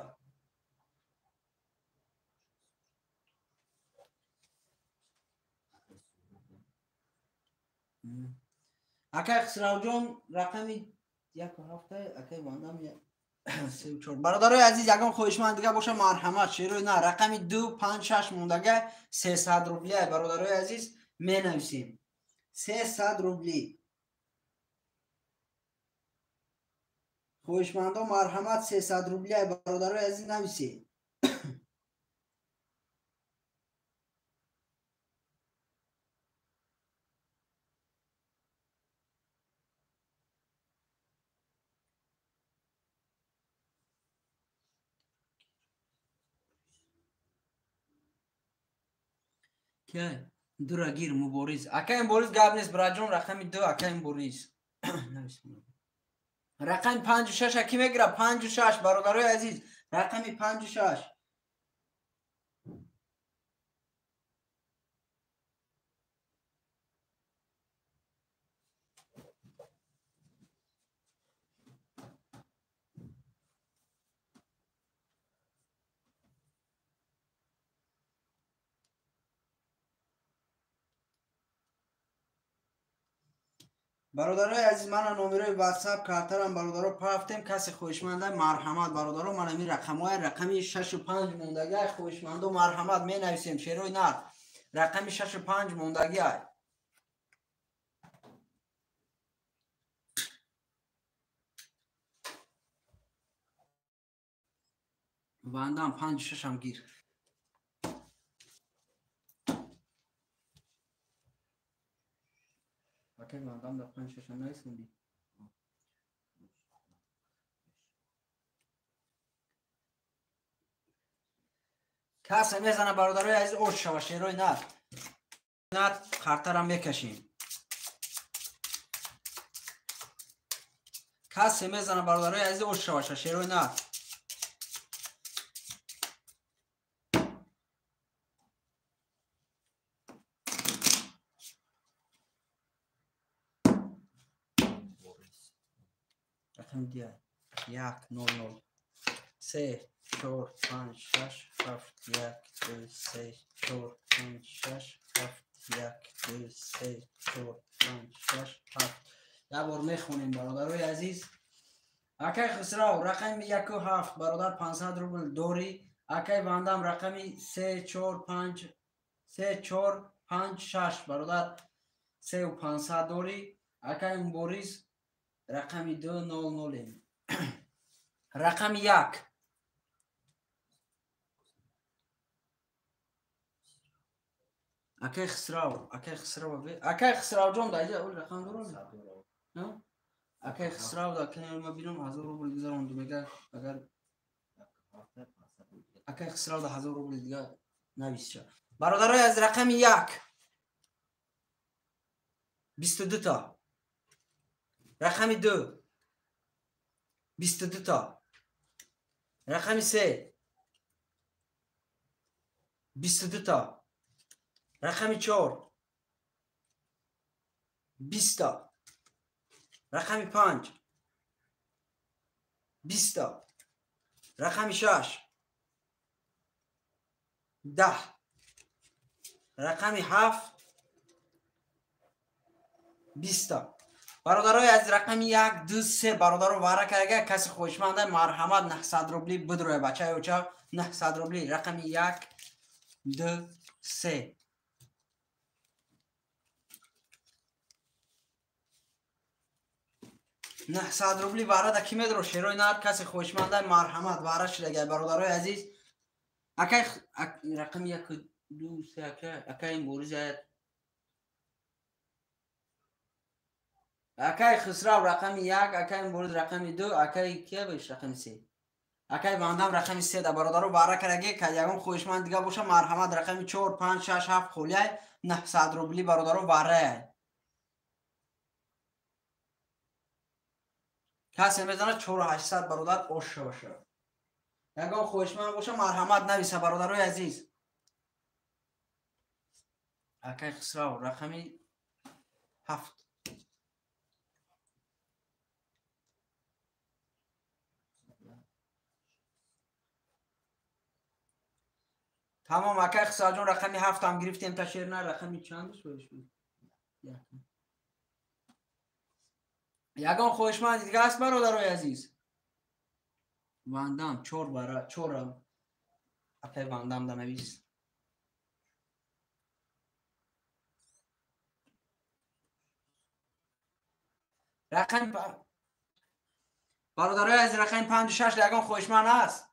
Акай Хисравҷон рақами 1 ва 7, акай Вандам 3 ва 4. Бародарои азиз, ягон хоҳишманд дига боша, марҳамат. Шерои на рақами 2, 5, 6 мондага, 300 рубли. Бародарои азиз, менависем 300 рубли. Хоҳишмандо, марҳамат, 300 рубли. Бародарои азиз, нависед. Кай? Дура гир, Мубориз. Акай Мубориз, гап нест, браҷон, рақами 2, акай Мубориз. Рақами 5 ва 6 ки мегира? 5 ва 6, бародарои азиз, рақами 5 ва 6. Бародарои азиз, мана номерои ватсап картарам, бародаро, пафтем. Касе хоҳишманда, марҳамат, бародаро, ман ами рақамҳои рақами 6 ва 5 мондагиай. Хоҳишмандо, марҳамат, менависем. Шерои нар рақами 6 ва 5 мондагиай. Вандам, 5 ва 6-ам гир. Акай Вандам, да 5 6-ам нависонди. Касе мезана, бародарои азиз, ош шава. Шерои нар нар қартарам мекашем. Касе мезана, бародарои азиз, ош шаваша. Шерои нар рақами дия 1 0 0 3 4 5 6 7 1 2 3 4 5 6 7 1 2 3 4 5 6 7. Як бор мехонем, бародарои азиз. Акай Хисрав, рақами 1 ва 7, бародар, 500 рубл дорӣ. Акай Вандам, рақами 3 4 5 3 4 5 6, бародар, 3 ва 500 дорӣ. Акай Мубориз, рақами 2 0 0. Рақами 1. Акай Хисрав, акай Хисрав, акай Хисравҷон, даиҷа ол рақам дорад. Акай Хисрав, да ма бинам, 1000 рубл гузаронду, мега. Агар акай Хисрав да 1000 рубл дига нависша. Бародарои аз рақами 1 22 та, рақами 2 22 та, рақами 3 22 та, рақами 4 20 та, рақами 5 20 та, рақами 6 10, рақами 7 20 та. Бародарои аз рақами 1, 2, 3, бародаро, вара карага. Каси хоҳишманда, марҳамат, 900 рубли бидроя, бачаи оча, 900 рубли. Рақами 1, 2, 3. 900 рубли вара да ки медро? Шерои нар, каси хоҳишманда, марҳамат, вара шидагай, бародарои азиз. Акай, рақами 1, 2, 3, акай Мубориз, акай Хисрав рақами 1, акай Мубориз рақами 2, акай кия беш рақами 3, акай Вандам рақами 3 да. Бародаро, вара караге. Ягон хоҳишманд дига боша, марҳамат, рақами 4, 5, 6, 7 холиай, 900 рубли, бародаро, варае. Касе мезанад, 4800, бародар, оша боша. Ягон хоҳишманд боша, марҳамат, нависа, бародарои азиз. Акай Хисрав, рақами 7. Тамом, акай Хисравҷон, рақами 7-ам гирифтем. Та, шерна, рақами чандаш боиш буд? Ягон хоҳишманд дига аст, бародарои азиз? Вандам чор бара чорам акай Вандам да навис. Рақами бародарои азиз, рақами 5 6 ягон хоҳишманд аст?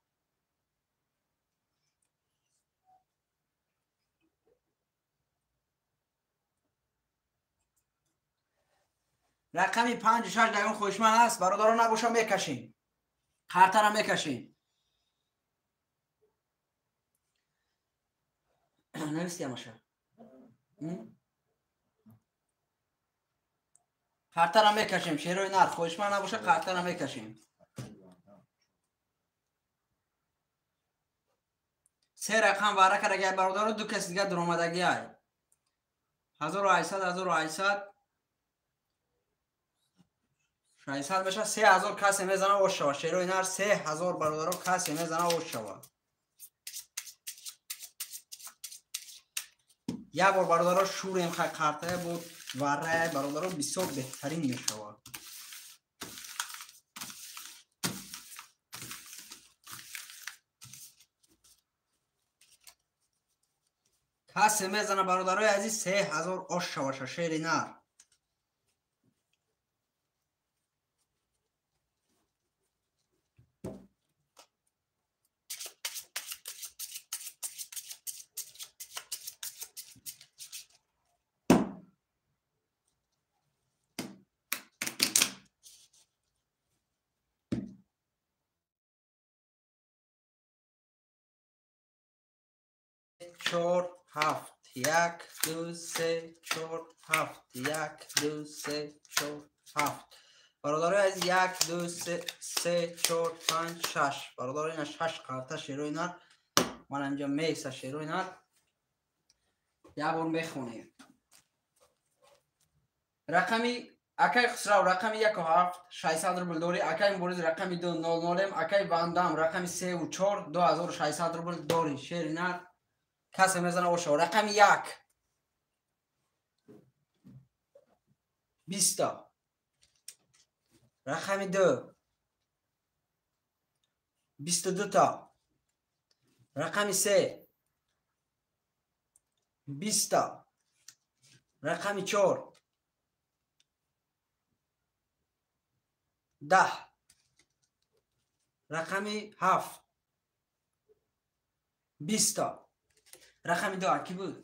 Рақами 5 6 ягон хоҳишманд аст, бародаро? Набоша, мекашем, қартара мекашем. Нависти амаша? Қартара мекашем, шерои нар. Хоҳишманд набоша, қартара мекашем. Се рақам вара кардаги, бародаро, ду каси дига дуромадагиай. 1800, 1800, 600 меша, 3000. Касе мезана, ош шава. Шерои нар, 3000, бародаро, касе мезана, ош шава. Як бор, бародаро, шурем хай қартая буд варая, бародаро, бисёр беҳтарин мешавад. Касе мезана, бародарои азиз, 3000 ош шаваша, шери нар. Чор, ҳафт, як, ду, се, чор, ҳафт, як, ду, се, чор, ҳафт. Бародарои азиз, як, ду, се, се, чор, панҷ, шаш. Бародаро, ина шаш қарта, шерои нар. Ман инҷа меиса, шерои нар. Як бор мехонем. Рақами акай Хусрав, рақами яку ҳафт, 600 рубл дорӣ. Акай Мубориз, рақами ду, нол нолем. Акай Вандам, рақами севу чор, 2600 рубл дорӣ, шери нар. Касе мезана, ошо. Рақами як, 20-та. Рақами ду, 22-та. Рақами се, 20-та. Рақами чор, 10. Рақами ҳафт, 20-та. Рақами ду ки буд?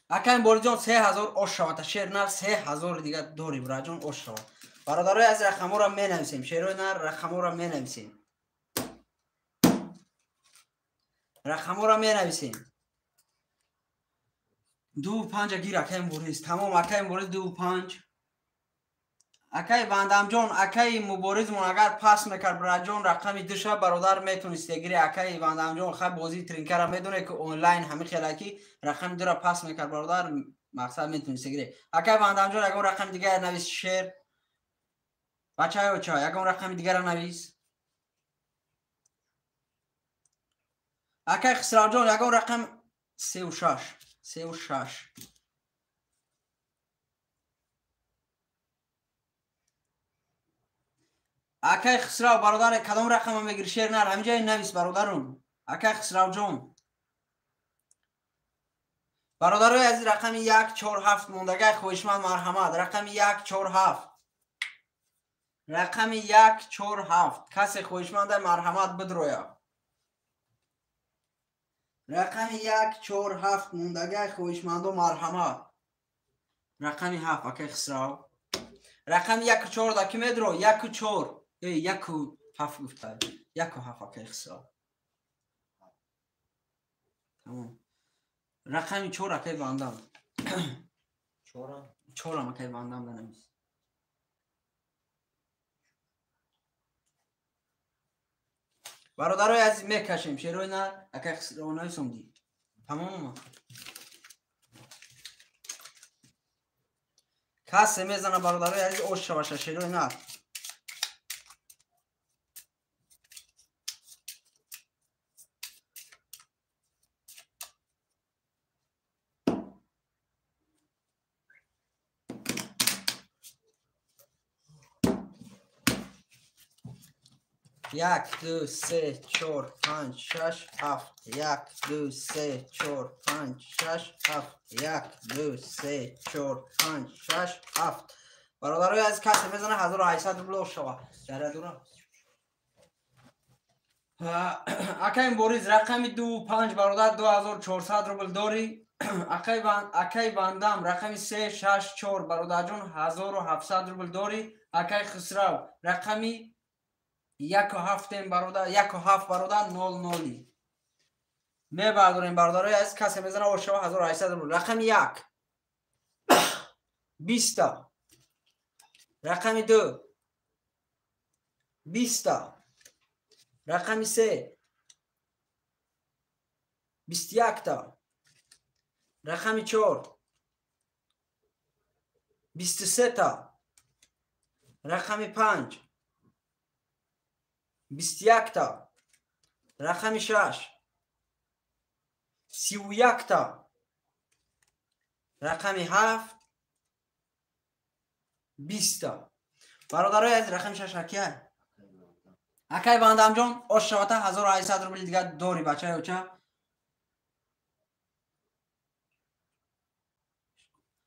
Акай Мубориҷон, 3000 ош шавад, шер нар, 3000 дига дорӣ, бираҷон, ош шавад. Бародарои аз, рақамҳоро менависем, шерои нар, рақамҳоро менависем, рақамҳоро менависем. Ду панҷа гир, акай Мубориз. Тамом, акай Мубориз, ду панҷ. Акай Вандамҷон, акаи Муборизмон агар пас мекард, бираҷон, рақами душа, бародар, метонисте гири. Акаи Вандамҷон, хай, бозии тринкара медоне, ки онлайн ҳамин хелаки. Рақами дура пас мекард, бародар, мақсад, метонисте гири. Акаи Вандамҷон, ягон рақами дигар навис, шер бачаё ча, ягон рақами дигара навис. Акаи Хисравҷон, ягон рақам. Сеу шаш, сеу шаш. Акай Хисрав, бародаре, кадом рақама мегири, шер нар? Ҳаминҷа навис, бародарум. Акай Хисравҷон, бародарои азиз, рақами як, чор, ҳафт мондагай. Хоҳишманд, марҳамат. Рақами як, чор, ҳафт, рақами як, чор, ҳафт. Касе хоҳишманда, марҳамат, бидроя. Рақами як, чор, ҳафт мондагай, хоҳишмандо, марҳамат. Рақами ҳафт, акай Хисрав. Рақами яку чор да ки медро? Яку чор, яку ҳафт гуфта, яку ҳафт, акай Хисрав. Тамом. Рақами чор, акай Вандам. Чорам акай Вандам да навис. Бародарои азиз, мекашем, шерои нар. Акай Хисрав, нависомдӣ? Тамом. Касе мезана, бародарои азиз, ош шаваша, шерои нар. 1 2 3 4 5 6 7 1 2 3 4 5 6 7 1 2 3 4 5 6 7. Бародарои аз касе мезана 1800 рубл шава. Дарадура. Акай Борис рақами 2 5 бародар 2400 рубл дори. Акай Вандам рақами 3 6 4 бародарҷон 1700 рубл дори. Акай Хусрав рақами 1 7 бародар 1 7 бародар 0 0. Мебардорем бародарои аз касе мезана ошава 1800 рубл. Рақами 1 20. Рақами 2 20. Рақами 3 21. Рақами 4 23. Рақами 5 21. Рақами 6 31. Рақами 7 20. Бародарои аз рақами 6 акия. Акай Вандамҷон ош шавата 1800 рубл дигар дори бачаи оча.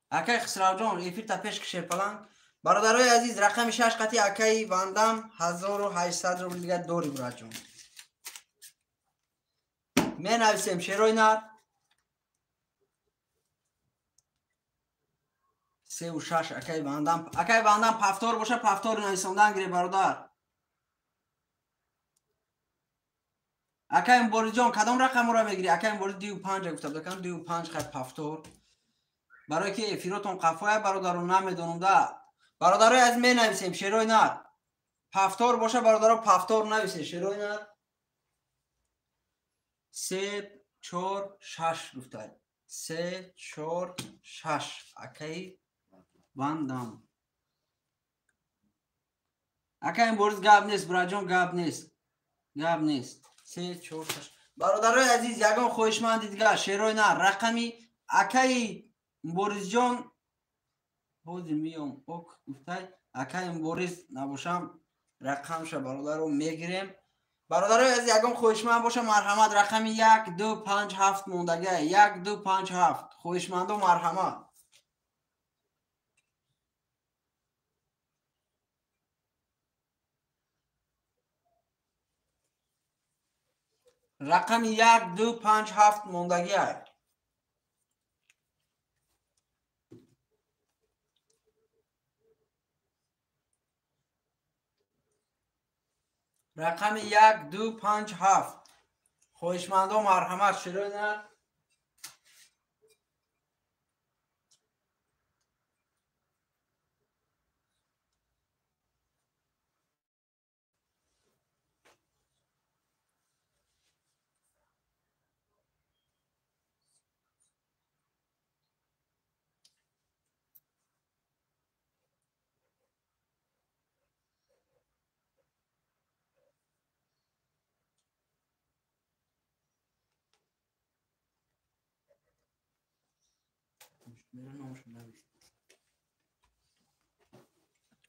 Акай Хусравҷон эфирта пеш кишерпаланг. Бародарои азиз рақами 6 қати акаи Вандам 1800 рубл дигар дори бураҷон. Менависем шерои нар 3 ва 6 акаи Вандам. Акаи Вандам пафтор боша пафтор нависондан гире бародар. Акаи Борисҷон кадом рақамро мегири? Акаи Борис 2 5 гуфта будам, 2 5 хай пафтор. Барои ки эфиротон қафоя бародаро намедонам да. Бародарои аз менависем шерои нар. Пафтор боша бародаро пафтор нависем шерои нар. 3 4 6 гуфта. 3 4 6 акаи Вандам. Акаи Борис гап нест браҷон гап нест. Гап нест. 3 4 6. Бародарои азиз ягон хоҳишманди дигар шерои нар рақами акаи Борисҷон ҳозир миём ок гуфтай. Акаи Борис набошам рақамша бародаро мегирем. Бародарои азиз ягон хоҳишманд боша марҳамат рақами 1 2 5 7 мондагия 1 2 5 7 хоҳишмандо марҳамат. Рақами 1 2 5 7 мондагия. Рақами 1 2 5 7 хоҳишмандо марҳамат шерои нар.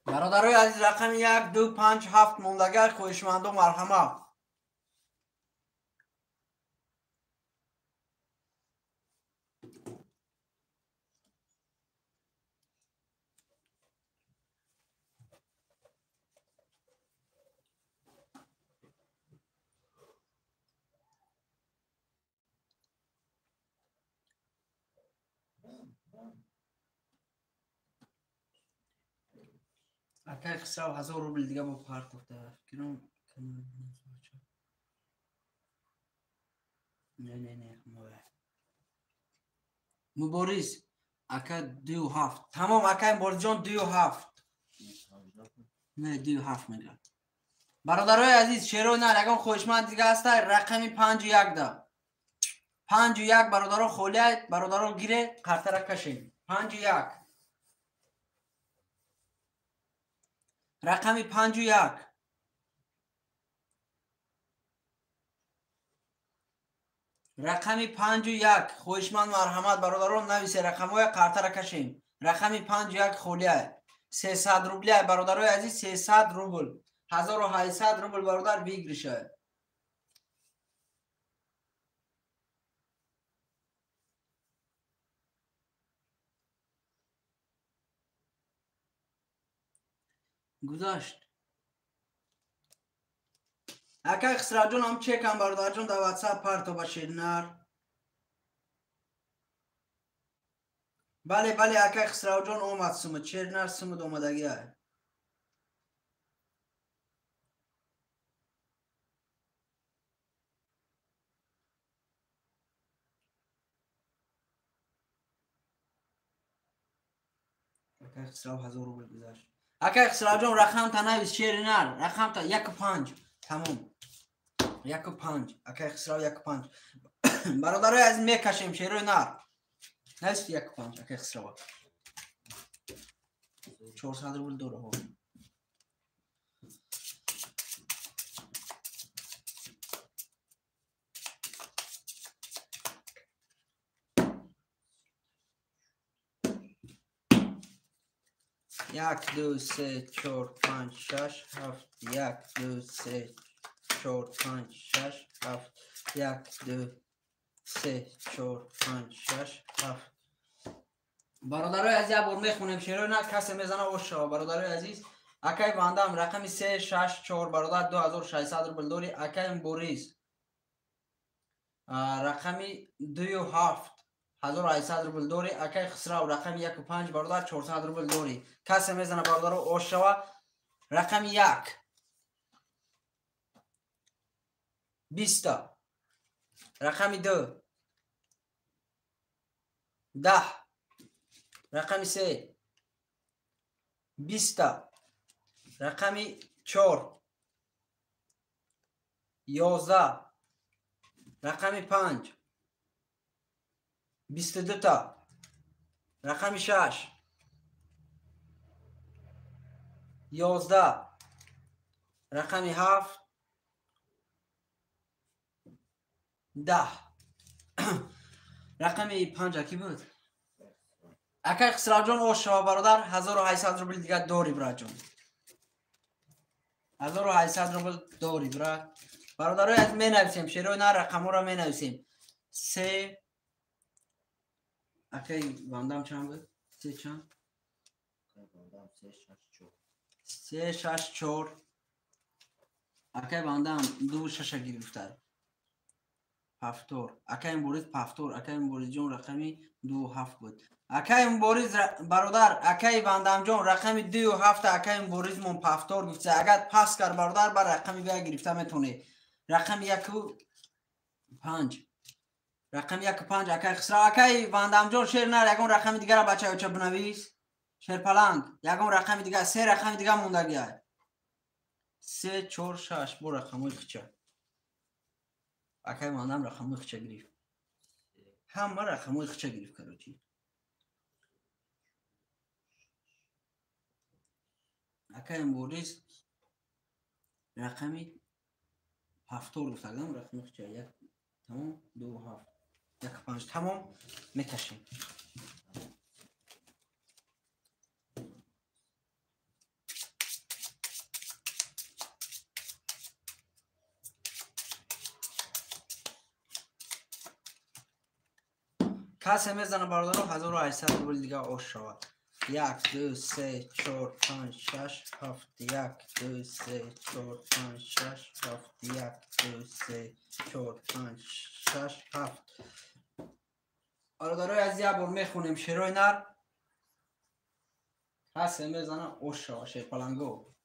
Бародарои азиз рақами 1 2 5 7 мондагар хоҳишмандо марҳамат. Акай Хусрав 1000 рубл дига бо партофта. Фикрам не не не Мубориз ака 2 7. Тамом акай Муборизҷон 2 7. Не 2 7 мегӯяд. Бародарои азиз шерои нар ягон хоҳишманд дига ҳаста рақами 5 1 да. 5 1 бародаро холия бародаро гире қартара кашем. 5 1. Рақами 5 1. Рақами 5 1 хоҳишманд марҳамат бародарон нависе рақамҳоя қартара кашем. Рақами 5 1 холия 300 рубля бародарои азиз 300 рубл. 1800 рубл бародар выигрыша. Гузашт. Акай Хисравҷон ҳам чекам бародарҷон дар WhatsApp парто ба шернар. Бале, бале, акай Хисравҷон омад сумад, шернар сумад омадагия. Акай Хисрав 1000 рубл гузашт. Акай Хисравҷон рақамта навис шернар, рақамта 1.5. Тамом. 1.5. Акай Хисрав 1.5. Бародарои азиз мекашем шерои нар. Навис 1.5 акай Хисрав. 400 рубл дора ҳо. Як, ду, се, чор, панҷ, шаш, ҳафт. Як, ду, се, чор, панҷ, шаш, ҳафт. Як, ду, се, чор, панҷ, шаш, ҳафт. Бародарои азиз, як бор мехонем шерои на, касе мезана ош шава. Бародарои азиз, акай бандам рақами 3, 6, 4 бародар 2600 рубл дори. Акай Борис рақами 2 7 1800 рубл дори. Акай Хисрав рақами 1.5 бародар 400 рубл дори. Касе мезана бародаро ош шава. Рақами 1 20, рақами 2 10, рақами 3 20, рақами 4 11, рақами 5 22, рақами 6 11, рақами 7 10. Рақами 5 ки буд? Акай Хисравҷон ош шава бародар, 1800 рубл дигар дори браҷон. 1800 рубл дори бра. Бародарои аз менависем, шерои на рақамҳоро менависем. 3 акай бандам чанд буд? 3 чанд? Бандам 3 6 4. 3 6 4. Акай бандам 2 6 гирифта. Пафтор. Акай Борис Пафтор. Акай Борисҷон рақами 2 7 буд. Акай Борис бародар, акай бандамҷон рақами 2 7 акай Борисмон Пафтор гуфта. Агар пас кар бародар бар рақами 2 гирифта метоне. Рақами 1 5. Рақами 1 5 акай Хисрав. Акай бандамҷон шер нар ягон рақами дигара бача оча бинавис. Шерпаланг ягон рақами дигар, 3 рақами дигар мондагия. 3 4 6 бо рақамҳои хича. Акай мандам рақамҳои хича гирифт. Ҳама рақамҳои хича гирифт короче. Акай Борис рақами 7 гуфтагам, рақами хича 1 тамом 2 7 1 5 тамом мекашем. Касе мезана бародаро 1800 рубл дигар ош шавад. 1 2 3 4 5 6 7 1 2 3 4 5 6 7 1 2 3 4 5 6 7. Бародарои азиз, як бор мехонем шерои нар. Касе мезана ош шавад шерпаланго.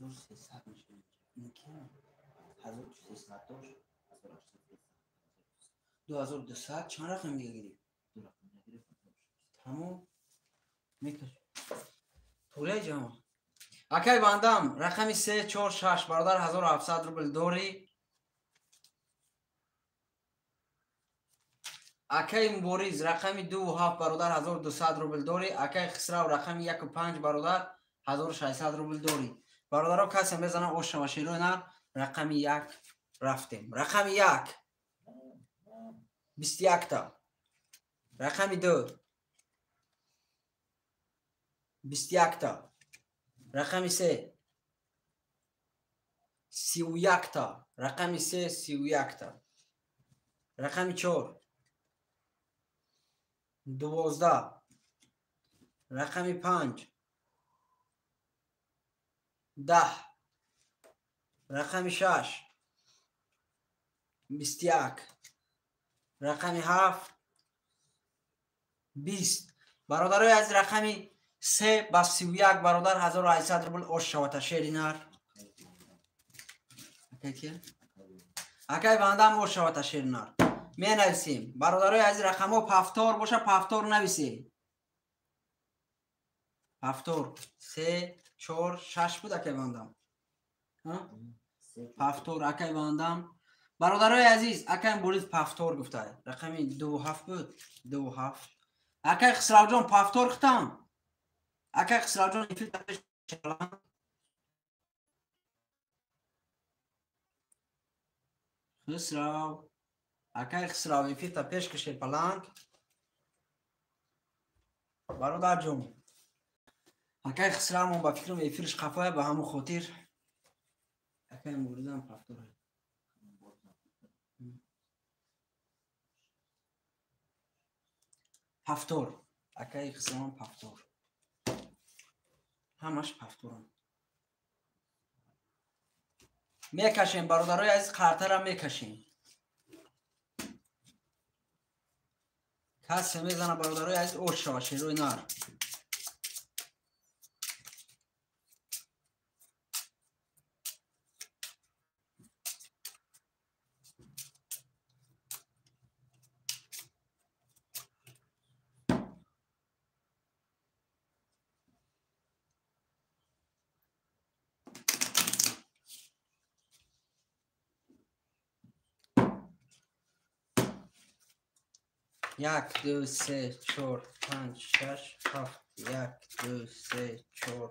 1300 мешавад. Ин ки 1300 дошт, 1800. 2200 чанд рақам дига гирифт? 2 рақам гирифт. Тамом мекаш. Пуле ҷама. Акай бандам рақами 3 4 6 бародар 1700 рубл дори. Акай Мубориз рақами 2 7 бародар 1200 рубл дори. Акай Хисрав рақами 1 5 бародар 1600 рубл дори. Бародаро касе мезана ош шава шерои нар рақами 1 рафтем. Рақами 1 21та. Рақами 2 21та. Рақами 3 31та. Рақами 3 31та. Рақами 4 12. Рақами 5 10. Рақами 6 21. Рақами 7 20. Бародарои аз рақами 3 ба 31 бародар 1800 рубл ош шавата шеринар. Акай бандам ош шавата шеринар. Менависем. Бародарои аз рақамҳо пафтор боша пафтор нависем. Пафтор 3 4 6 буд акай бандам. Пафтор акай бандам. Бародарои азиз, акай Борис пафтор гуфта. Рақами 2 7 буд. 2 7. Акай Хисравҷон пафтор хитам. Акай Хисравҷон Хисрав. Акай Хисрав эфирта пеш каше паланг. Бародарҷон. Акай Хисравмон ба фикрам эфирш қафая ба ҳамон хотир. Акай Муридам пафтор. Пафтор. Акай Хисравам пафтор. Ҳамаш пафторам. Мекашем бародарои азиз, қартара мекашем. Касе мезана бародарои азиз, ош шава шерои нар. Як, ду, се, чор, панҷ, шаш, ҳафт. Як, ду, се, чор,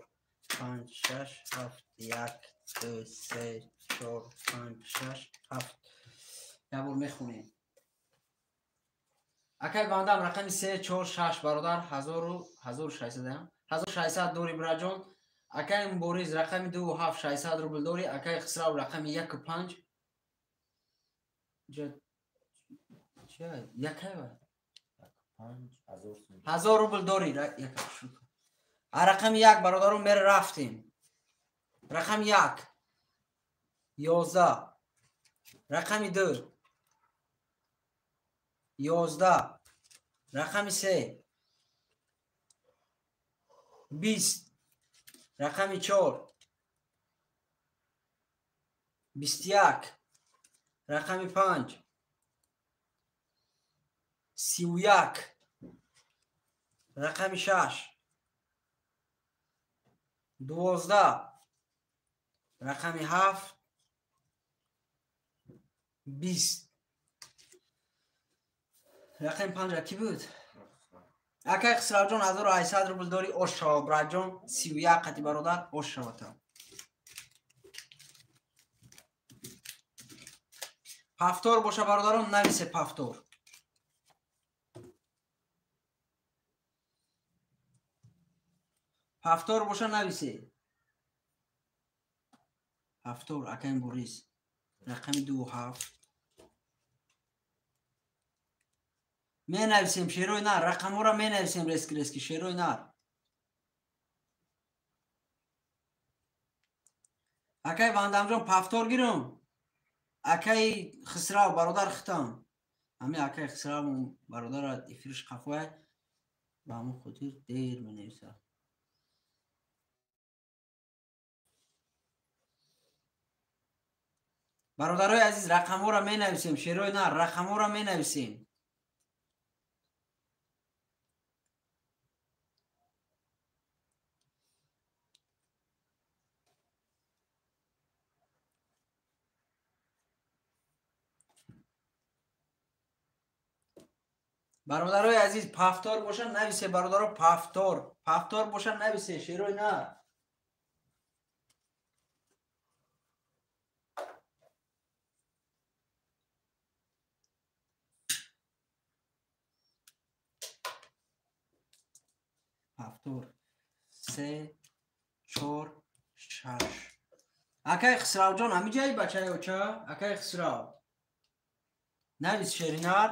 панҷ, шаш, ҳафт. Як, ду, се, чор, панҷ, шаш, ҳафт. Як бор мехонем. Акай бандам рақами 3, 4, 6 бародар 1600 1600 дори бираҷон. Акай Мубориз рақами 2, 7, 600 рубл дори. Акай Хисрав рақами 1, 5. Якай ва? 1000 рубл дори. Рақами 1 бародарон мера рафтем. Рақами 1 11. Рақами 2 11. Рақами 3 20. Рақами 4 21. Рақами 5 31. Рақами 6 12. Рақами 7 20. Рақами 5 ки буд? Акай Хисравҷон 1800 рубл дори. Ош шава браҷон 31 қати бародар ош шавата. Пафтор боша бародарон нависе пафтор. Пафтор боша нависе. Пафтор акай Борис рақами 2 7. Менависем шерои нар, рақамҳоро менависем рески рески шерои нар. Акай Вандамҷон пафтор гирам. Акай Хисрав бародар хитам. Ҳами акай Хисрав бародара эфирш қафоя ба ҳамон хотир дер менависад. Бародарои азиз, рақамҳоро менависем шерои нар, рақамҳоро менависем. Бародарои азиз, пафтор боша нависе бародаро, пафтор. Пафтор боша нависе шерои нар. Повтор. 3 4 6. Акай Хисравҷон, ҳамин ҷаи бачаи оча? Акай Хисрав. Навис шеринар.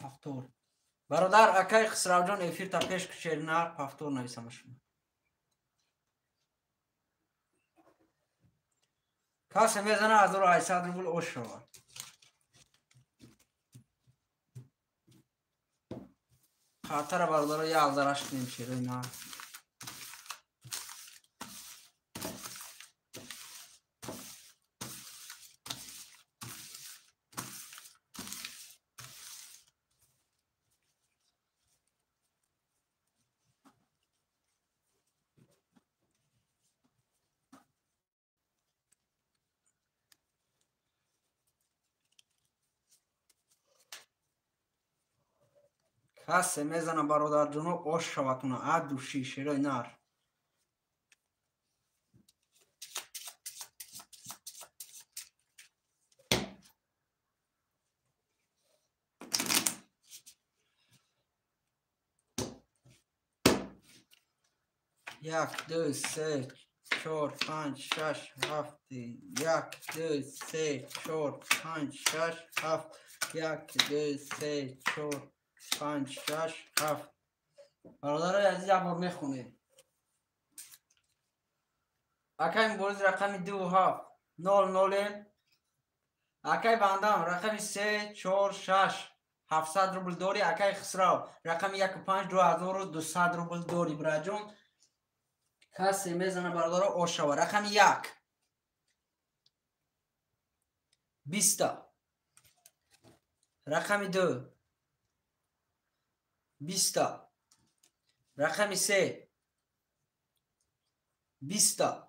Повтор. Бародар, акай Хисравҷон эфирта пеш шеринар повтор нависамашон. Касе мезана 1800 рубл ош шавад. Хатара бародаро як зараш кунем шеринар. Касе мезана бародарҷоно ош шаватуна а души шерои нар. Як, ду, се, чор, панҷ, шаш, ҳафт. Як, ду, се, чор, панҷ, шаш, ҳафт. Як, ду, се, чор, панҷ, шаш, ҳафт. Бародарои азиз, як бор мехонем. Акай Мубориз рақами 2 7 0 0. Акай Бандам рақами 3 4 6 700 рубл дори. Акай Хисрав рақами 1 5 2200 рубл дори. Бираҷон, касе мезана бародаро ош шава. Рақами 1 20. Рақами 2 20. Рақами 3 20.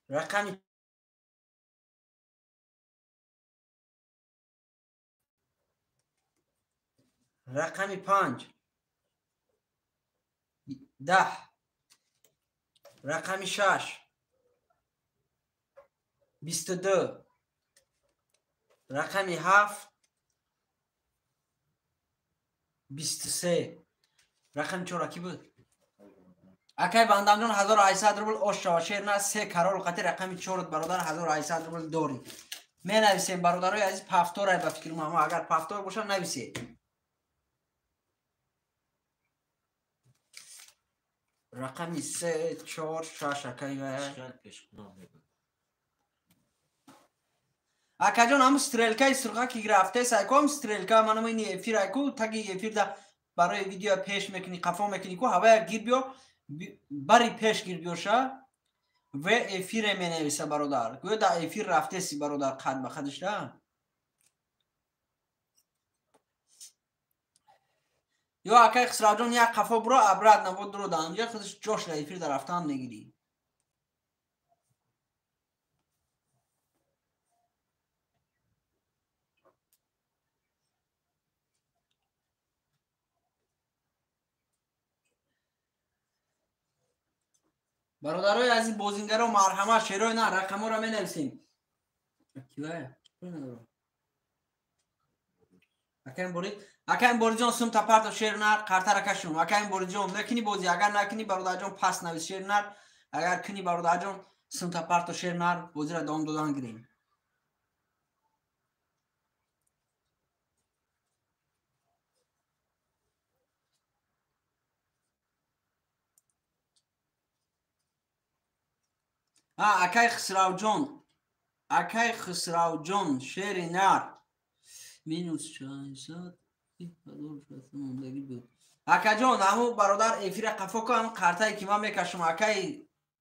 Рақами 5 10. Рақами 6 22. Рақами 7 23. Рақами 4 ки буд? Акай Бандамҷон 1800 рубл ош шава. Шер на 3 карол қати рақами 4 бародар 1800 рубл дорӣ. Менависем бародарои азиз, повторай ба фикри ма. Агар повтор боша нависед. Рақами 3 4 6 акай Акаҷон, ҳамун стрелкаи сурха ки рафтес, айко ҳам стрелка манам ини эфир айку таги эфир да барои видео пеш мекунӣ, қафо мекунӣ ку ҳавая гир биё, бари пеш гир биёша в эфире менависа бародар. Гӯё дар эфир рафтеси бародар қад ба қадиш да. Ё акай Хисравҷон як қафо буро обратно бо дуро да анҷа худаш ҷош дар эфир да рафтан мегирӣ. Бародарои азиз бозингаро марҳамат, шерои на рақамҳоро менависем. Акай Мубориҷон сум тапарто шер нар қартара кашун. Акай Мубориҷон мекунӣ бозӣ, агар накунӣ бародарҷон пас навис шер нар, агар кунӣ бародарҷон сум тапарто шер нар бозиро давом додан гирем. Акай Хисравҷон, акай Хисравҷон шери нар минус 600 буд. Акаҷон, ҳамун бародар эфира қафо ку, ҳамун қартае ки ман мекашам. Акай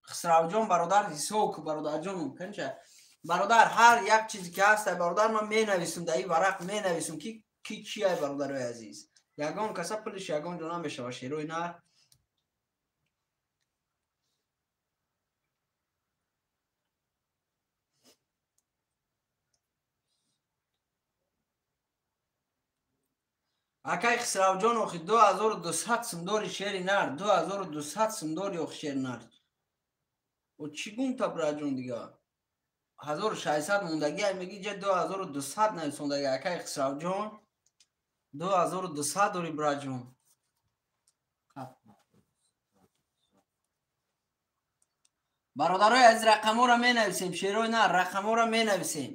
Хисравҷон бародар ҳисоб ку бародарҷон. Канча бародар, ҳар як чизе ки ҳаст бародар ман менависам дар ин варақ, менависам ки ки чия бародарои азиз. Ягон каса пулиш ягон ҷо намешава шерои нар. Акай Хисравҷон, охи 2200 сум дори шери нар, 2200 сум дори охи шери нар. О чӣ гумта браҷон дига? 1600 мондаги, ай меги ҷа 2200 нависондаги. Акай Хисравҷон, 2200 дори браҷон. Бародарои аз рақамҳоро менависем, шерои нар, рақамҳоро менависем.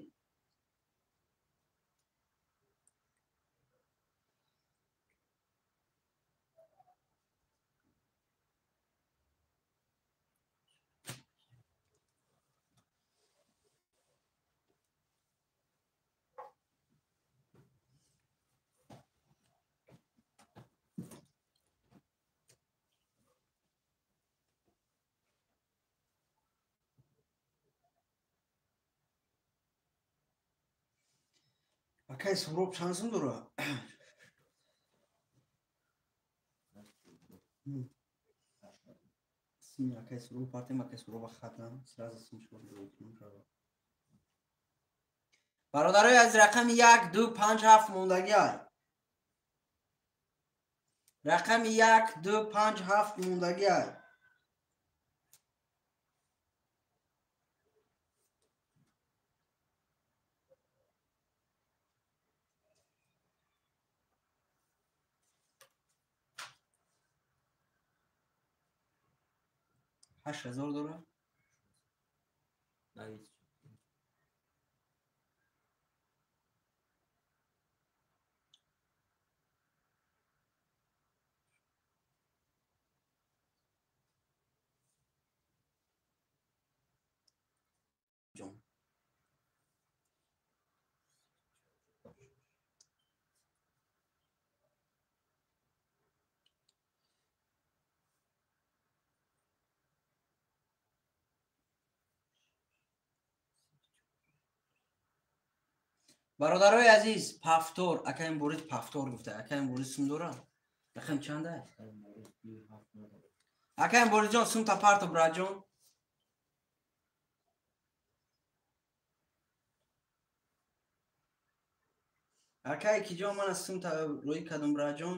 Акай Суроб чанд сум дора? Сими акай Суроб партем, акай Суроба хатам, сразу сум шуд. Бародарои аз рақами 1 2 5 7 мондаги ай. Рақами 1 2 5 7 мондаги ай. 8000 дора? Бародарои азиз, пафтор, акаим Борис пафтор гуфта, акаим Борис сум дора? Рақам чанда? Акаим Борисҷон, сум та парто, браҷон. Акай киҷон, мана сум та рӯй кардам, браҷон.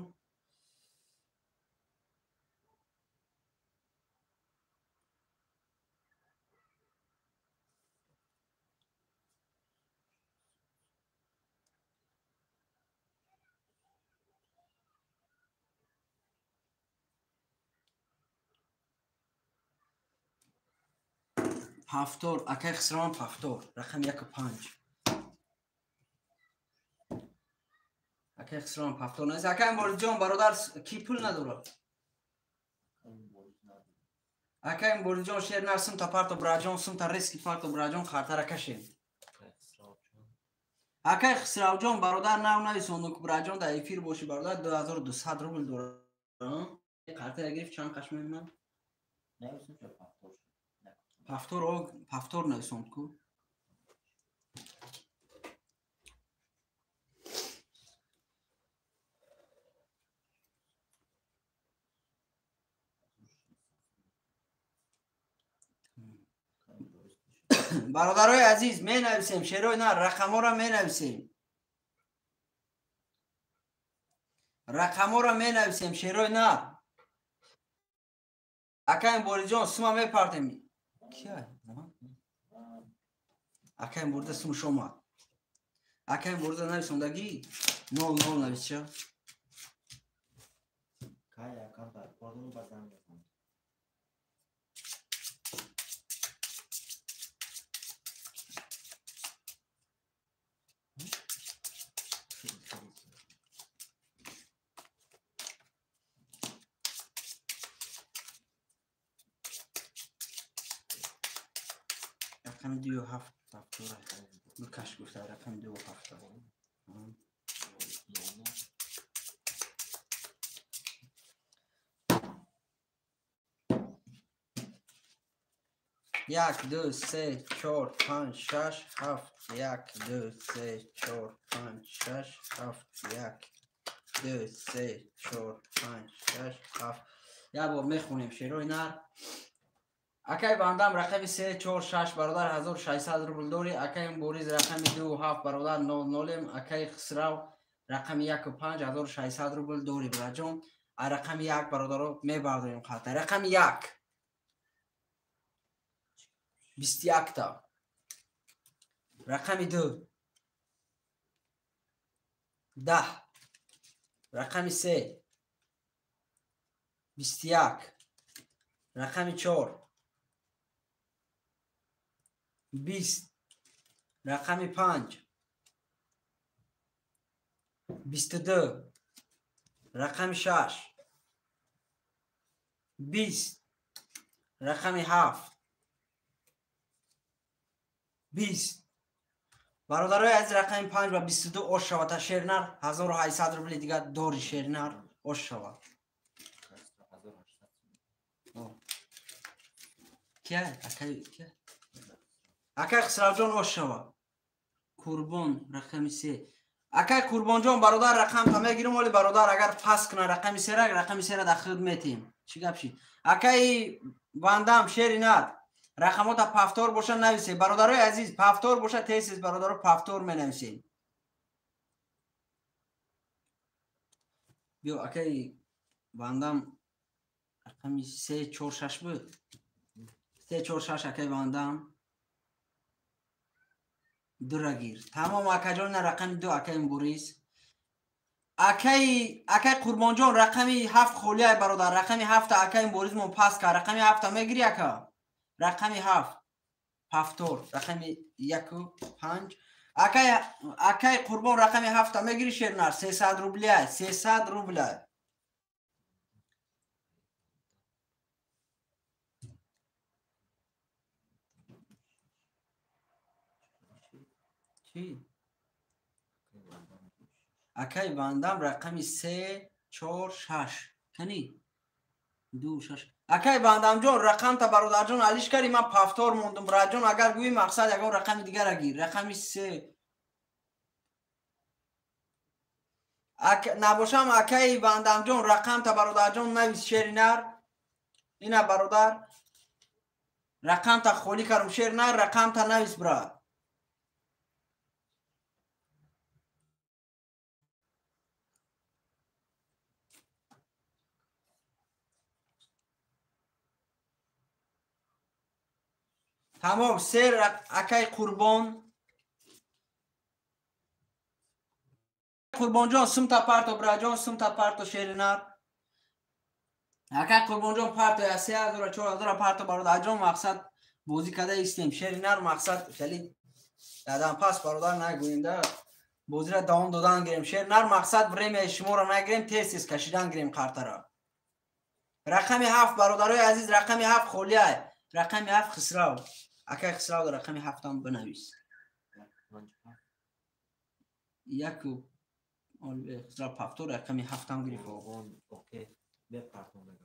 Пафтор, акай Хисраван пафтор, рақам 1 5. Акай Хисраван пафтор нест. Акай Борисҷон, бародар, ки пул надорад? Акай Борисҷон, шер нар, сум та парто, браҷон, сум та риски парто, браҷон, хартара кашем. Акай Хисравҷон, бародар, нав нависонду ку, браҷон, дар эфир боши, бародар, 2200 рубл дорад. Қартара гирифт, чанд қаш мемонад? Пафтор, пафтор нависонд ку. Бародарои азиз, менависем, шерои нар, рақамҳоро менависем. Рақамҳоро менависем, шерои нар. Акаим Борисҷон, сума мепартем. Кия? Акаим Бориза сумш омад. Акаим Бориза нависондагӣ 00 нависча. Рақами 2 7 дафтора. Лукаш гуфта рақами 2 7. 1 2 3 4 5 6 7 1 2 3 4 5 6 7 1 2 3 4 5 6 7. Як бор мехонем шерои нар. Акай бандам рақами 3 4 6 бародар 1600 рубл дори. Акай Борис рақами 2 7 бародар 00. Акай Хисрав Рақами 1 ва 5 1600 рубл дори браҷон. А рақами 1 бародаро мебардорем қарта. Рақами 1 21 та. Рақами 2 10. Рақами 3 21. Рақами 4 20. Рақами 5 22. Рақами 6 20. Рақами 7 20. Бародарои азиз, рақами 5 ва 22 ош шава та шернар 1800 рубли дигар дори шернар ош шава. Кия? Акай кия? Акай Хисравҷон ош шава. Қурбон рақами 3. Акай Қурбонҷон бародар рақам та мегирим, оли бародар агар пас куна рақами 3 рақами 3 ра дар худ метем. Чӣ гап шид? Акай бандам шери нар. Рақамота пафтор боша нависе. Бародарои азиз, пафтор боша тез бародаро пафтор менависем. Биё акай бандам рақами 3 4 6 буд. 3 4 6 акай бандам. 2 гир. Тамом акаҷон, на рақами 2 акай Борис. Акай Қурбонҷон рақами 7 холия бародар. Рақами 7 акай Борис мо пас кар. Рақами 7 мегири ака. Рақами 7 пафтор, рақами 1 5. Акай Қурбон рақами 7 мегири шернар 300 рубля, 300 рубля. Чӣ? Акай бандам рақами 3 4 6. Кани? 2 6. Акай бандамҷон рақамта бародарҷон алиш кари, ман пафтор мондум браҷон. Агар гӯи мақсад ягон рақами дигара гир. Рақами 3. Набошам акай бандамҷон рақамта бародарҷон навис шеринар. Ина бародар рақамта холӣ карум шеринар, рақамта навис бра. Тамом, сер акай Қурбон. Қурбонҷон сумта парто браҷон, сумта парто шеринар. Акай Қурбонҷон парто я 3000 4000 парто бародарҷон, мақсад бозӣ када истем. Шеринар мақсад хеле дадам пас бародар нагӯем да. Бозиро давом додан гирем. Шеринар мақсад времяи шуморо нагирем, тез тез кашидан гирем қартара. Рақами 7 бародарои азиз, рақами 7 холия. Рақами 7 Хисрав. Акай Хисрав рақами 7 бинавис. 1 Хисрав пафтор рақами 7 гирифт. Окей, бепартон.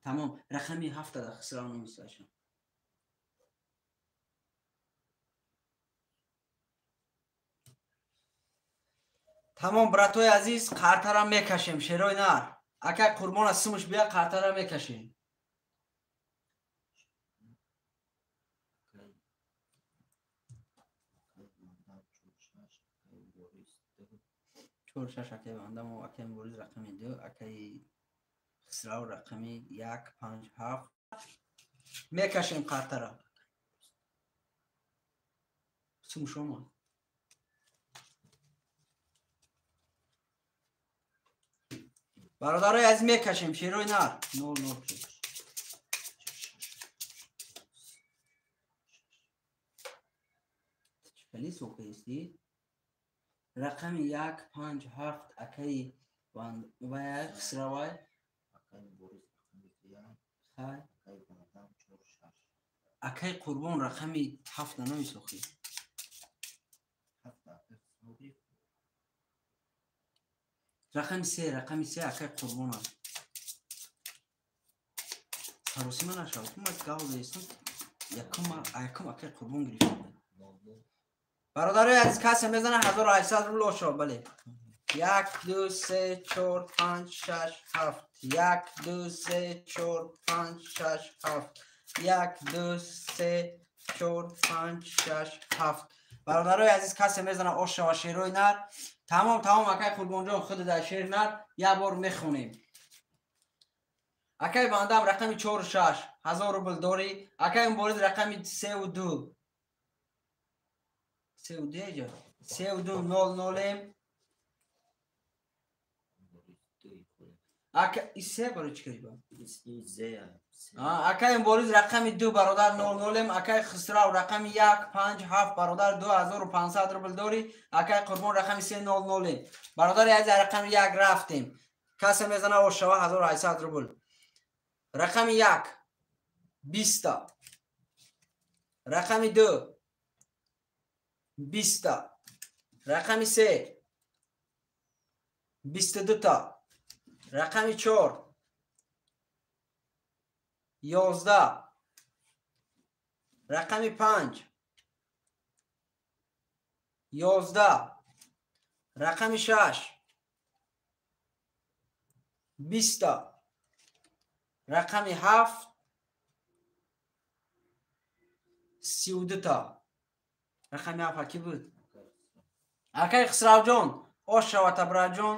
Тамом, рақами 7 да Хисрав нависаша. Тамом братои азиз, қартара мекашем шерои нар. Акай Қурбон аз сумуш бия қартара мекашем. Чор шаш акай бандам ва акай Борис рақами 2, акай Хисрав рақами 1 5 7. Мекашем қартара. Сумуш омад. Бародарои азиз мекашем шерои нар. 0 0 шуд. Хеле соқистӣ. Рақами 1 5 7 акай ва Хисравай. Акай Борис рақами 1. Хай. Акай бандам 4 6. Акай Қурбон рақами 7 нанависохӣ. 7 акай Хисрав гирифт. Рақами 3, рақами 3 акай Қурбон аст. Саросима нашав. Ма гав зестам. Якум акай Қурбон гирифт. Бародарои азиз, касе мезана 1800 рубл ошо, бале. 1 2 3 4 5 6 7. 1 2 3 4 5 6 7. 1 2 3 4 5 6 7. Бародарои азиз, касе мезана ош шава шерои нар. Тамом, тамом, акай Қурбонҷон, худ дар шери нар як бор мехонем. Акай бандам рақами 4-6 1000 рубл дорӣ. Акай Мубориз рақами 3-2. 3-2 ҷо. 3-2 0 0. Ака исе барои чӣ кардӣ? Акай Мубориз рақами 2 бародар 0 0. Акай Хисрав рақами 1 5 7 бародар 2500 рубл дорӣ. Акай Қурбон рақами 3 0 0. Бародари азиз, рақами 1 рафтем. Касе мезана ошава 1800 рубл. Рақами 1 20. Рақами 2 20. Рақами 3 22 та. Рақами 4 11. Рақами 5 11. Рақами 6 20. Рақами 7 32 та. Рақами 7 ки буд? Акай Хисравҷон, ош шава табраҷон.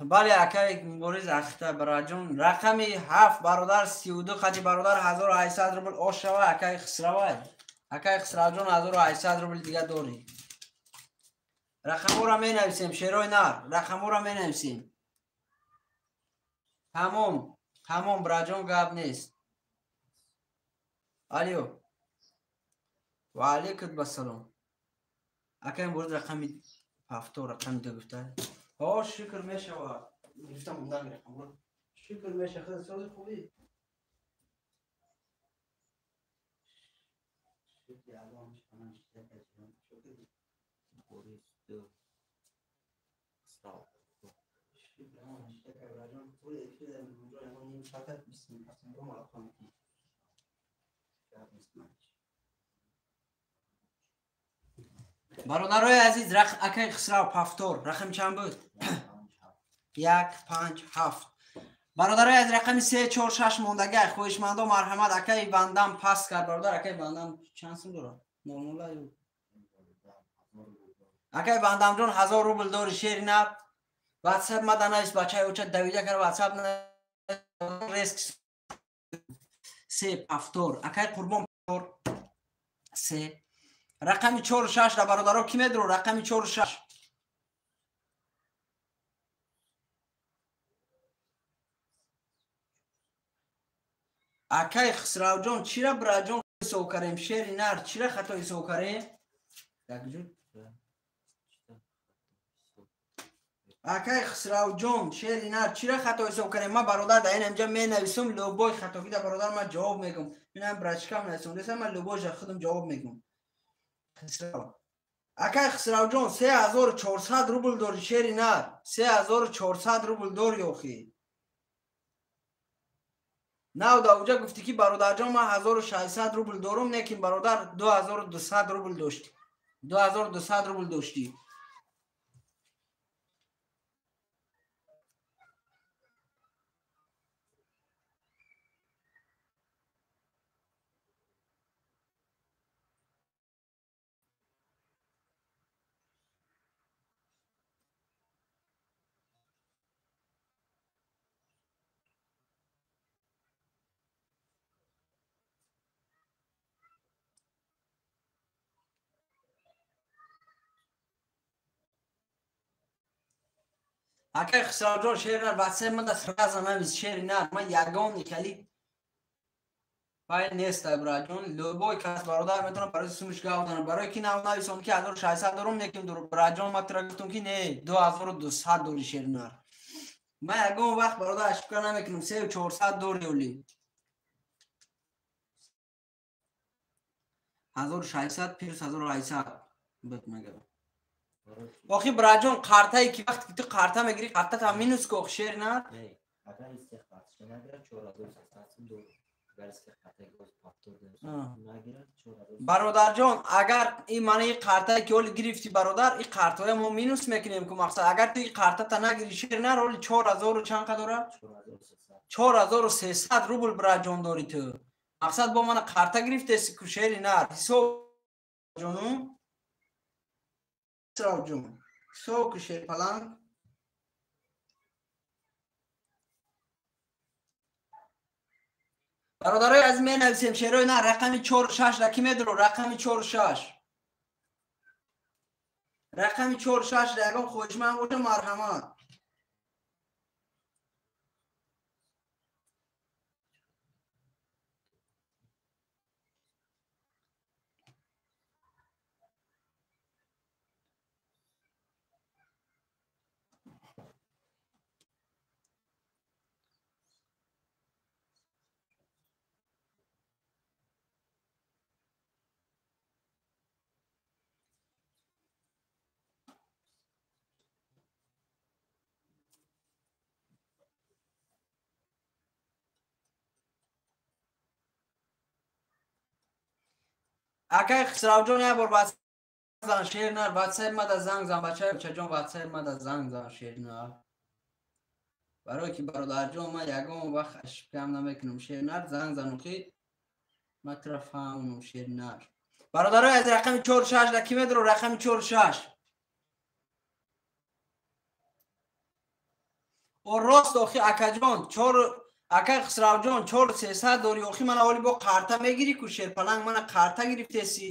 Бале, акай Мубориз ахта бараҷон. Рақами 7 бародар 32 қати бародар 1800 рубл ош шава акай Хисравай. Акай Хисравҷон 1800 рубл дига дорӣ. Рақамҳоро менависем, шерои нар. Рақамҳоро менависем. Тамом, тамом, браҷон, гап нест. Алё. Ва алейкум ассалом. Акай Мубориз рақами 7 рақами 2 гуфта. Ҳо, шукр мешава. Гирифтам ундан рақамро. Шукр меша, худ сози хубӣ. Шукри Аллоҳ, шукр. Мубориз 2. Хисрав. Шукр Аллоҳ, шукр браҷон. Пули эфир дар онҷо ягон ним соата 20 минут малақом мекунем. Гап нест, бародарои азиз, акай Хисрав пафтор рақами чанд буд? 1 5 7. Бародарои аз рақами 3 4 6 мондагай, хоҳишмандо марҳамат. Акай бандам пас кард, бародар. Акай бандам чанд сум дорад? 00. Акай бандамҷон 1000 рубл дори шери нар. Ватсап мада навис, бачаи оча давида кар ватсап реск 3 пафтор. Акай Қурбон 3 рақами 4 6 да бародаро ки медро рақами 4 6. Акай Хисравҷон, чира браҷон ҳисоб кардем шери нар, чира хато ҳисоб кардем? Акай Хисравҷон, шери нар, чира хато ҳисоб кардем? Ман бародар дар ин инҷа менависум, любой хатогӣ да бародар ман ҷавоб мегум. Инам брачкам нависум, десам ман любой жа худам ҷавоб мегум. Хисрав. Акай Хисравҷон, 3400 рубл дори шери нар. 3400 рубл дори охи. Нав да уҷа гуфтӣ ки бародарҷон ман 1600 рубл дорум, лекин бародар 2200 рубл дошти. 2200 рубл доштӣ. Акай Хисравҷон, шери нар, ватсап мада сразу навис шери нар. Ман ягон хали файл нест, браҷон. Любой кас бародар метавонад барои сумиш гап занад. Барои ки нав нависон ки 1600 дорум, лекин браҷон ман тура гуфтум ки не, 2200 дори шери нар. Ман ягон вақт бародар ошибка намекунам, 3400 дори оли. 1600 плюс 1800 буд мегӯям. Охи браҷон, қартае ки вақте ки ту қарта мегирӣ, қартата минус ку, охи шери нар. Не, агар исте қартша нагирад 4300 сум дорам. Агар исте қартаи гоз пафтор нагирад 4000. Бародарҷон, агар ин мана ин қартае ки оли гирифтӣ бародар, ин қартҳоя мо минус мекунем ку мақсад. Агар ту ин қартата нагирӣ шери нар, оли 4000 чанд қа дорад? 4300. 4300 рубл браҷон дорӣ ту. Мақсад бо мана қарта гирифтеси ку шери нар. Ҳисоб ҷону. Ҷон. Ҳисоб ку шери паланг. Бародарои азиз менависем шерои нар рақами 4-6 ра ки медро рақами 4-6. Рақами 4-6 ра ягон хоҳишманд боша марҳамат. Акай Хисравҷон як бор ватсап зан шер нар ватсап мада занг зан бачаҷон ватсап мада занг зан шер нар. Барое ки бародарҷон ман ягон вақт ошибкам намекунам шер нар занг зану ки ман тура фаҳмонам шер нар. Бародарои аз рақами 4-6 ра ки медро рақами 4-6. О рост охи акаҷон 4 акай Хисравҷон 4300 дорӣ охи мана оли бо қарта мегирӣ ку шерпаланг мана қарта гирифтеси.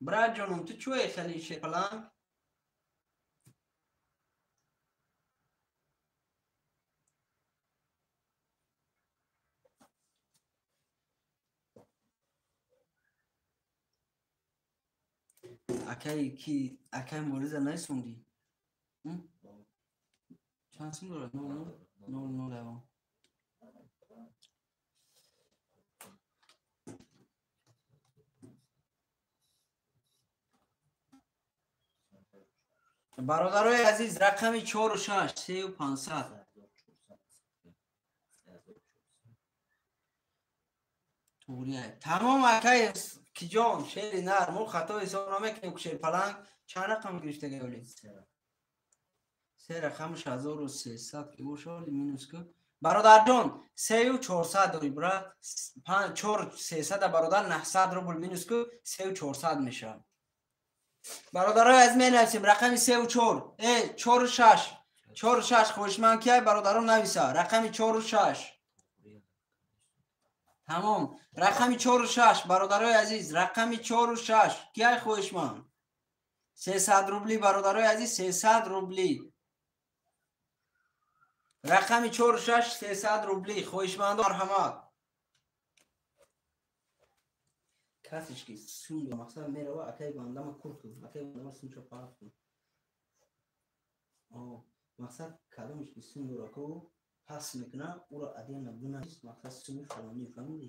Брат ҷонум ту чӯе хели шерпаланг? Акай ки акай мориза наисондӣ? Чанд сум дорад? 0,00. Бародарои азиз рақами 4-6 3500. Туғрия. Тамом акай киҷон шери нар мо хато ҳисоб намекунем ку шерпаланг чанд рақам гирифтага оли? Се рақамш 1300 ки бошад минус ку. Бародарҷон 3400 дорӣ брат. 4300 бародар 900 рубл минус ку 3400 мешавад. Бародарои аз менависем рақами 34 46 46 хоҳишманд кияй бародарон нависа рақами 46. Тамом рақами 46 бародарои азиз рақами 46 кияй хоҳишманд? 300 рубли бародарои азиз 300 рубли. Рақами 46 300 рубли хоҳишмандо марҳамат. Касеш ки сум мақсад мерава акай бандама кур кун акай бандама сумча паҳт кун. Мақсад кадомеш ки сум дора ку пас мекуна уро адена бунавис мақсад суми фалонӣ фаҳмидӣ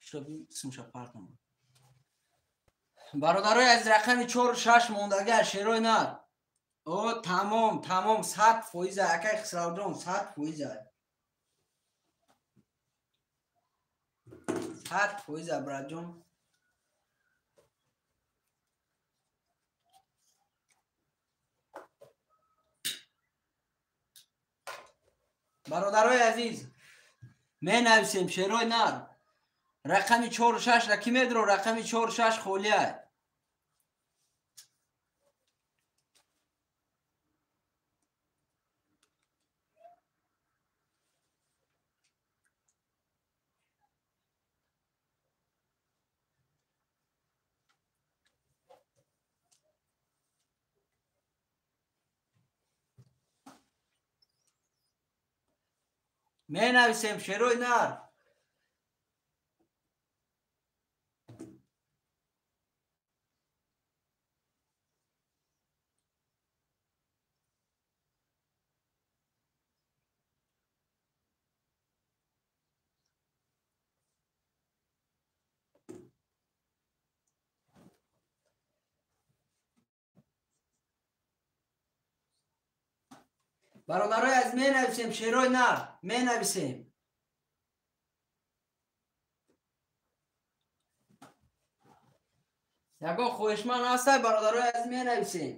шоби сумча паҳт кун. Бародарои аз рақами 4-6 мондага шерои нар. О тамом тамом 100% акай Хисравҷон 100%. 100% братҷон. Бародарои азиз менависем шерои нар рақами 4-6 ра ки медро рақами 4-6 холия. Менависем шерои нар. Бародарои аз менависем шерои нар менависем. Ягон хоҳишманд ҳастай бародарои аз менависем.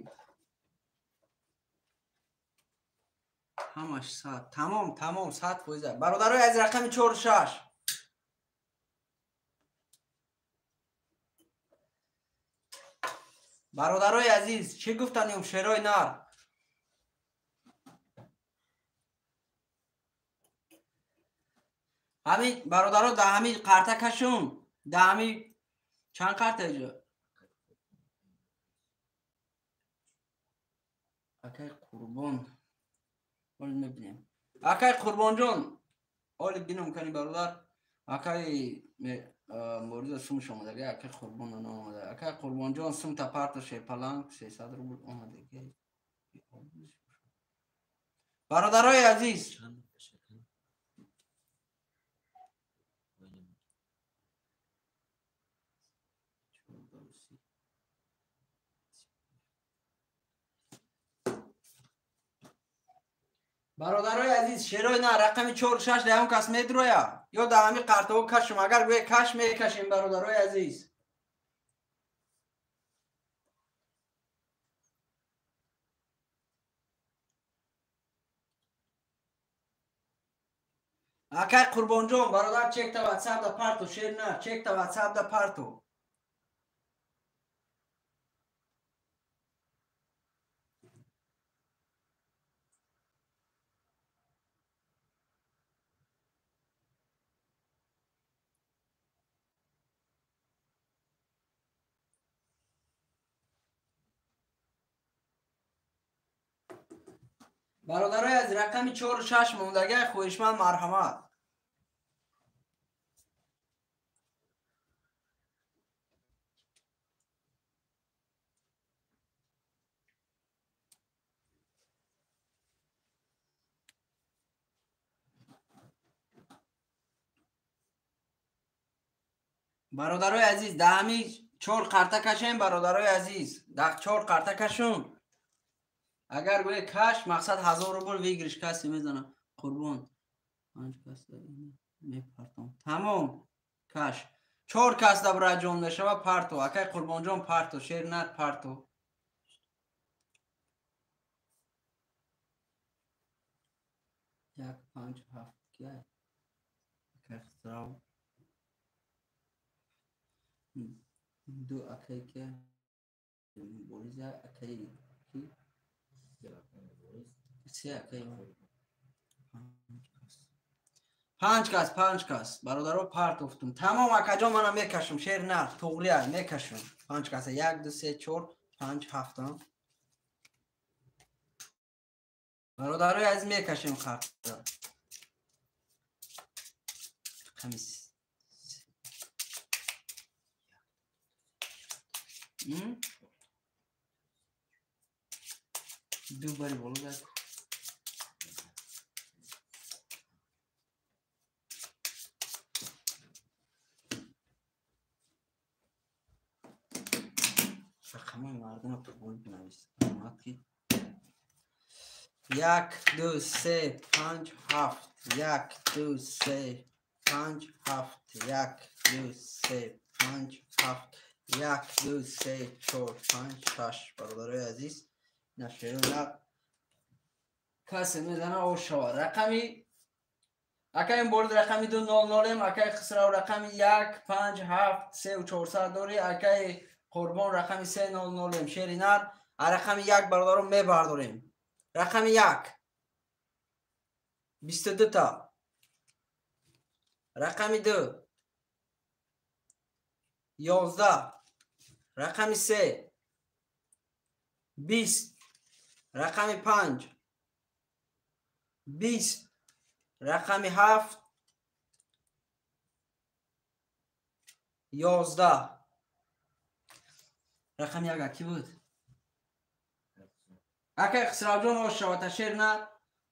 Ҳамаш 100. Тамом, тамом, 100%. Бародарои аз рақами 4 6. Бародарои азиз, чӣ гуфтанем шерои нар? Ҳамин бародаро да ҳамин қарта кашум, да ҳамин чанд қарта иҷо? Акай Қурбон. Оли мебинем. Акай Қурбонҷон, оли бинам кани бародар. Акай мориза сумш омадаги, акай Қурбон омада. Акай Қурбонҷон сум та парто шерпаланг 300 рубл омадаги. Бародарои азиз, бародарои азиз, шерои на рақами 4 6 даҳум кас медроя ё да ҳами қартаҳо кашум. Агар гӯе каш мекашем, бародарои азиз. Акай Қурбонҷон, бародар, чекта ватсап да парто, шер на, чекта ватсап да парто. Бародарои аз рақами 4 6 мондагай хоҳишманд марҳамат. Бародарои азиз, да ҳами 4 қарта кашем, бародарои азиз, да 4 қарта кашум. Агар гӯе каш, мақсад 1000 рубл выигрыш каси мезана. Қурбон 5 кас мепартом. Тамом, каш. 4 кас да браҷон мешава парто. Акай Қурбонҷон парто, шер нар парто. 1 5 7 кия? Акай Хисрав. 2 акай кия? Бориза акай ки? 5 кас, 5 кас. Бародаро партофтум. Тамом, акаҷон, мана мекашум. Шер нар, туғрия мекашум. 5 кас. 1 2 3 4 5 7. Бародарои азиз, мекашем қарта. Қамис. Ду бари боло дад. Рақамои мардума туғрӣ бинавис. Ки 1 2 3 5 7 1 2 3 5 7 1 2 3 5 7 1 2 3 4 5 6. Бародарои азиз, нашеро на касе мезана ош шава. Рақами акай борд рақами 2 0 0, акай Хисрав рақами 1 5 7 3 400 дори, акай Қурбон рақами 3 0 0. Шери нар рақами 1 бародаро мебардорем. Рақами 1 22 та. Рақами 2 11. Рақами 3 20. Рақами 5 20. Рақами 7 11. Рақами 1 ки буд? Акай Хисравҷон, ош шавата шер нар.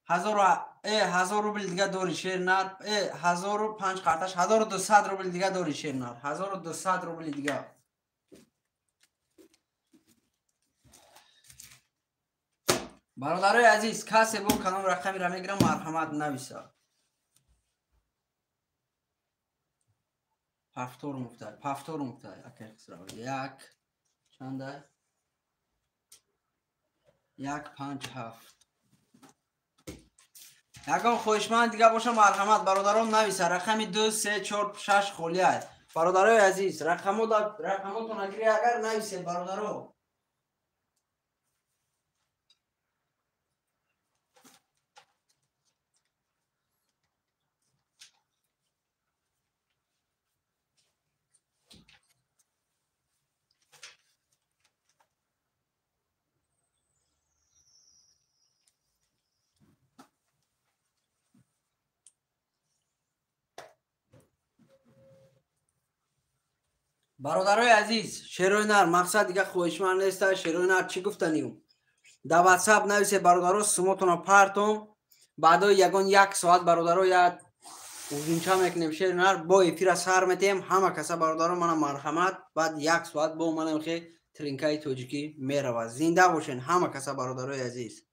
1000 рубл дига дори шер нар. 1005 қарташ 1200 рубл дига дори шер нар. 1200 рубл дига. Бародарои азиз, касе бо кадом рақамиро мегирам, марҳамат нависа. Пафтор муфтай, пафтор муфтай. Акай Хисрав 1 чанда? 1 5 7. Ягон хоҳишманд дига боша, марҳамат, бародарон, нависа. Рақами 2, 3, 4, 6 холӣ аст. Бародарои азиз, рақамотон агири агар нависед, бародаро. Бародарои азиз, шерои нар, мақсад дига хоҳишманд неста. Шерои нар, чӣ гуфтанию? Дар ватсап нависе, бародаро, сумотона партом. Баъдои ягон як соат, бародаро, як узунча мекунем, шери нар, бо эфира сар метиҳем ҳама каса, бародаро, мана марҳамат. Баъд як соат бо манам хе тринкаи тоҷикӣ меравад. Зинда бошен ҳама каса, бародарои азиз.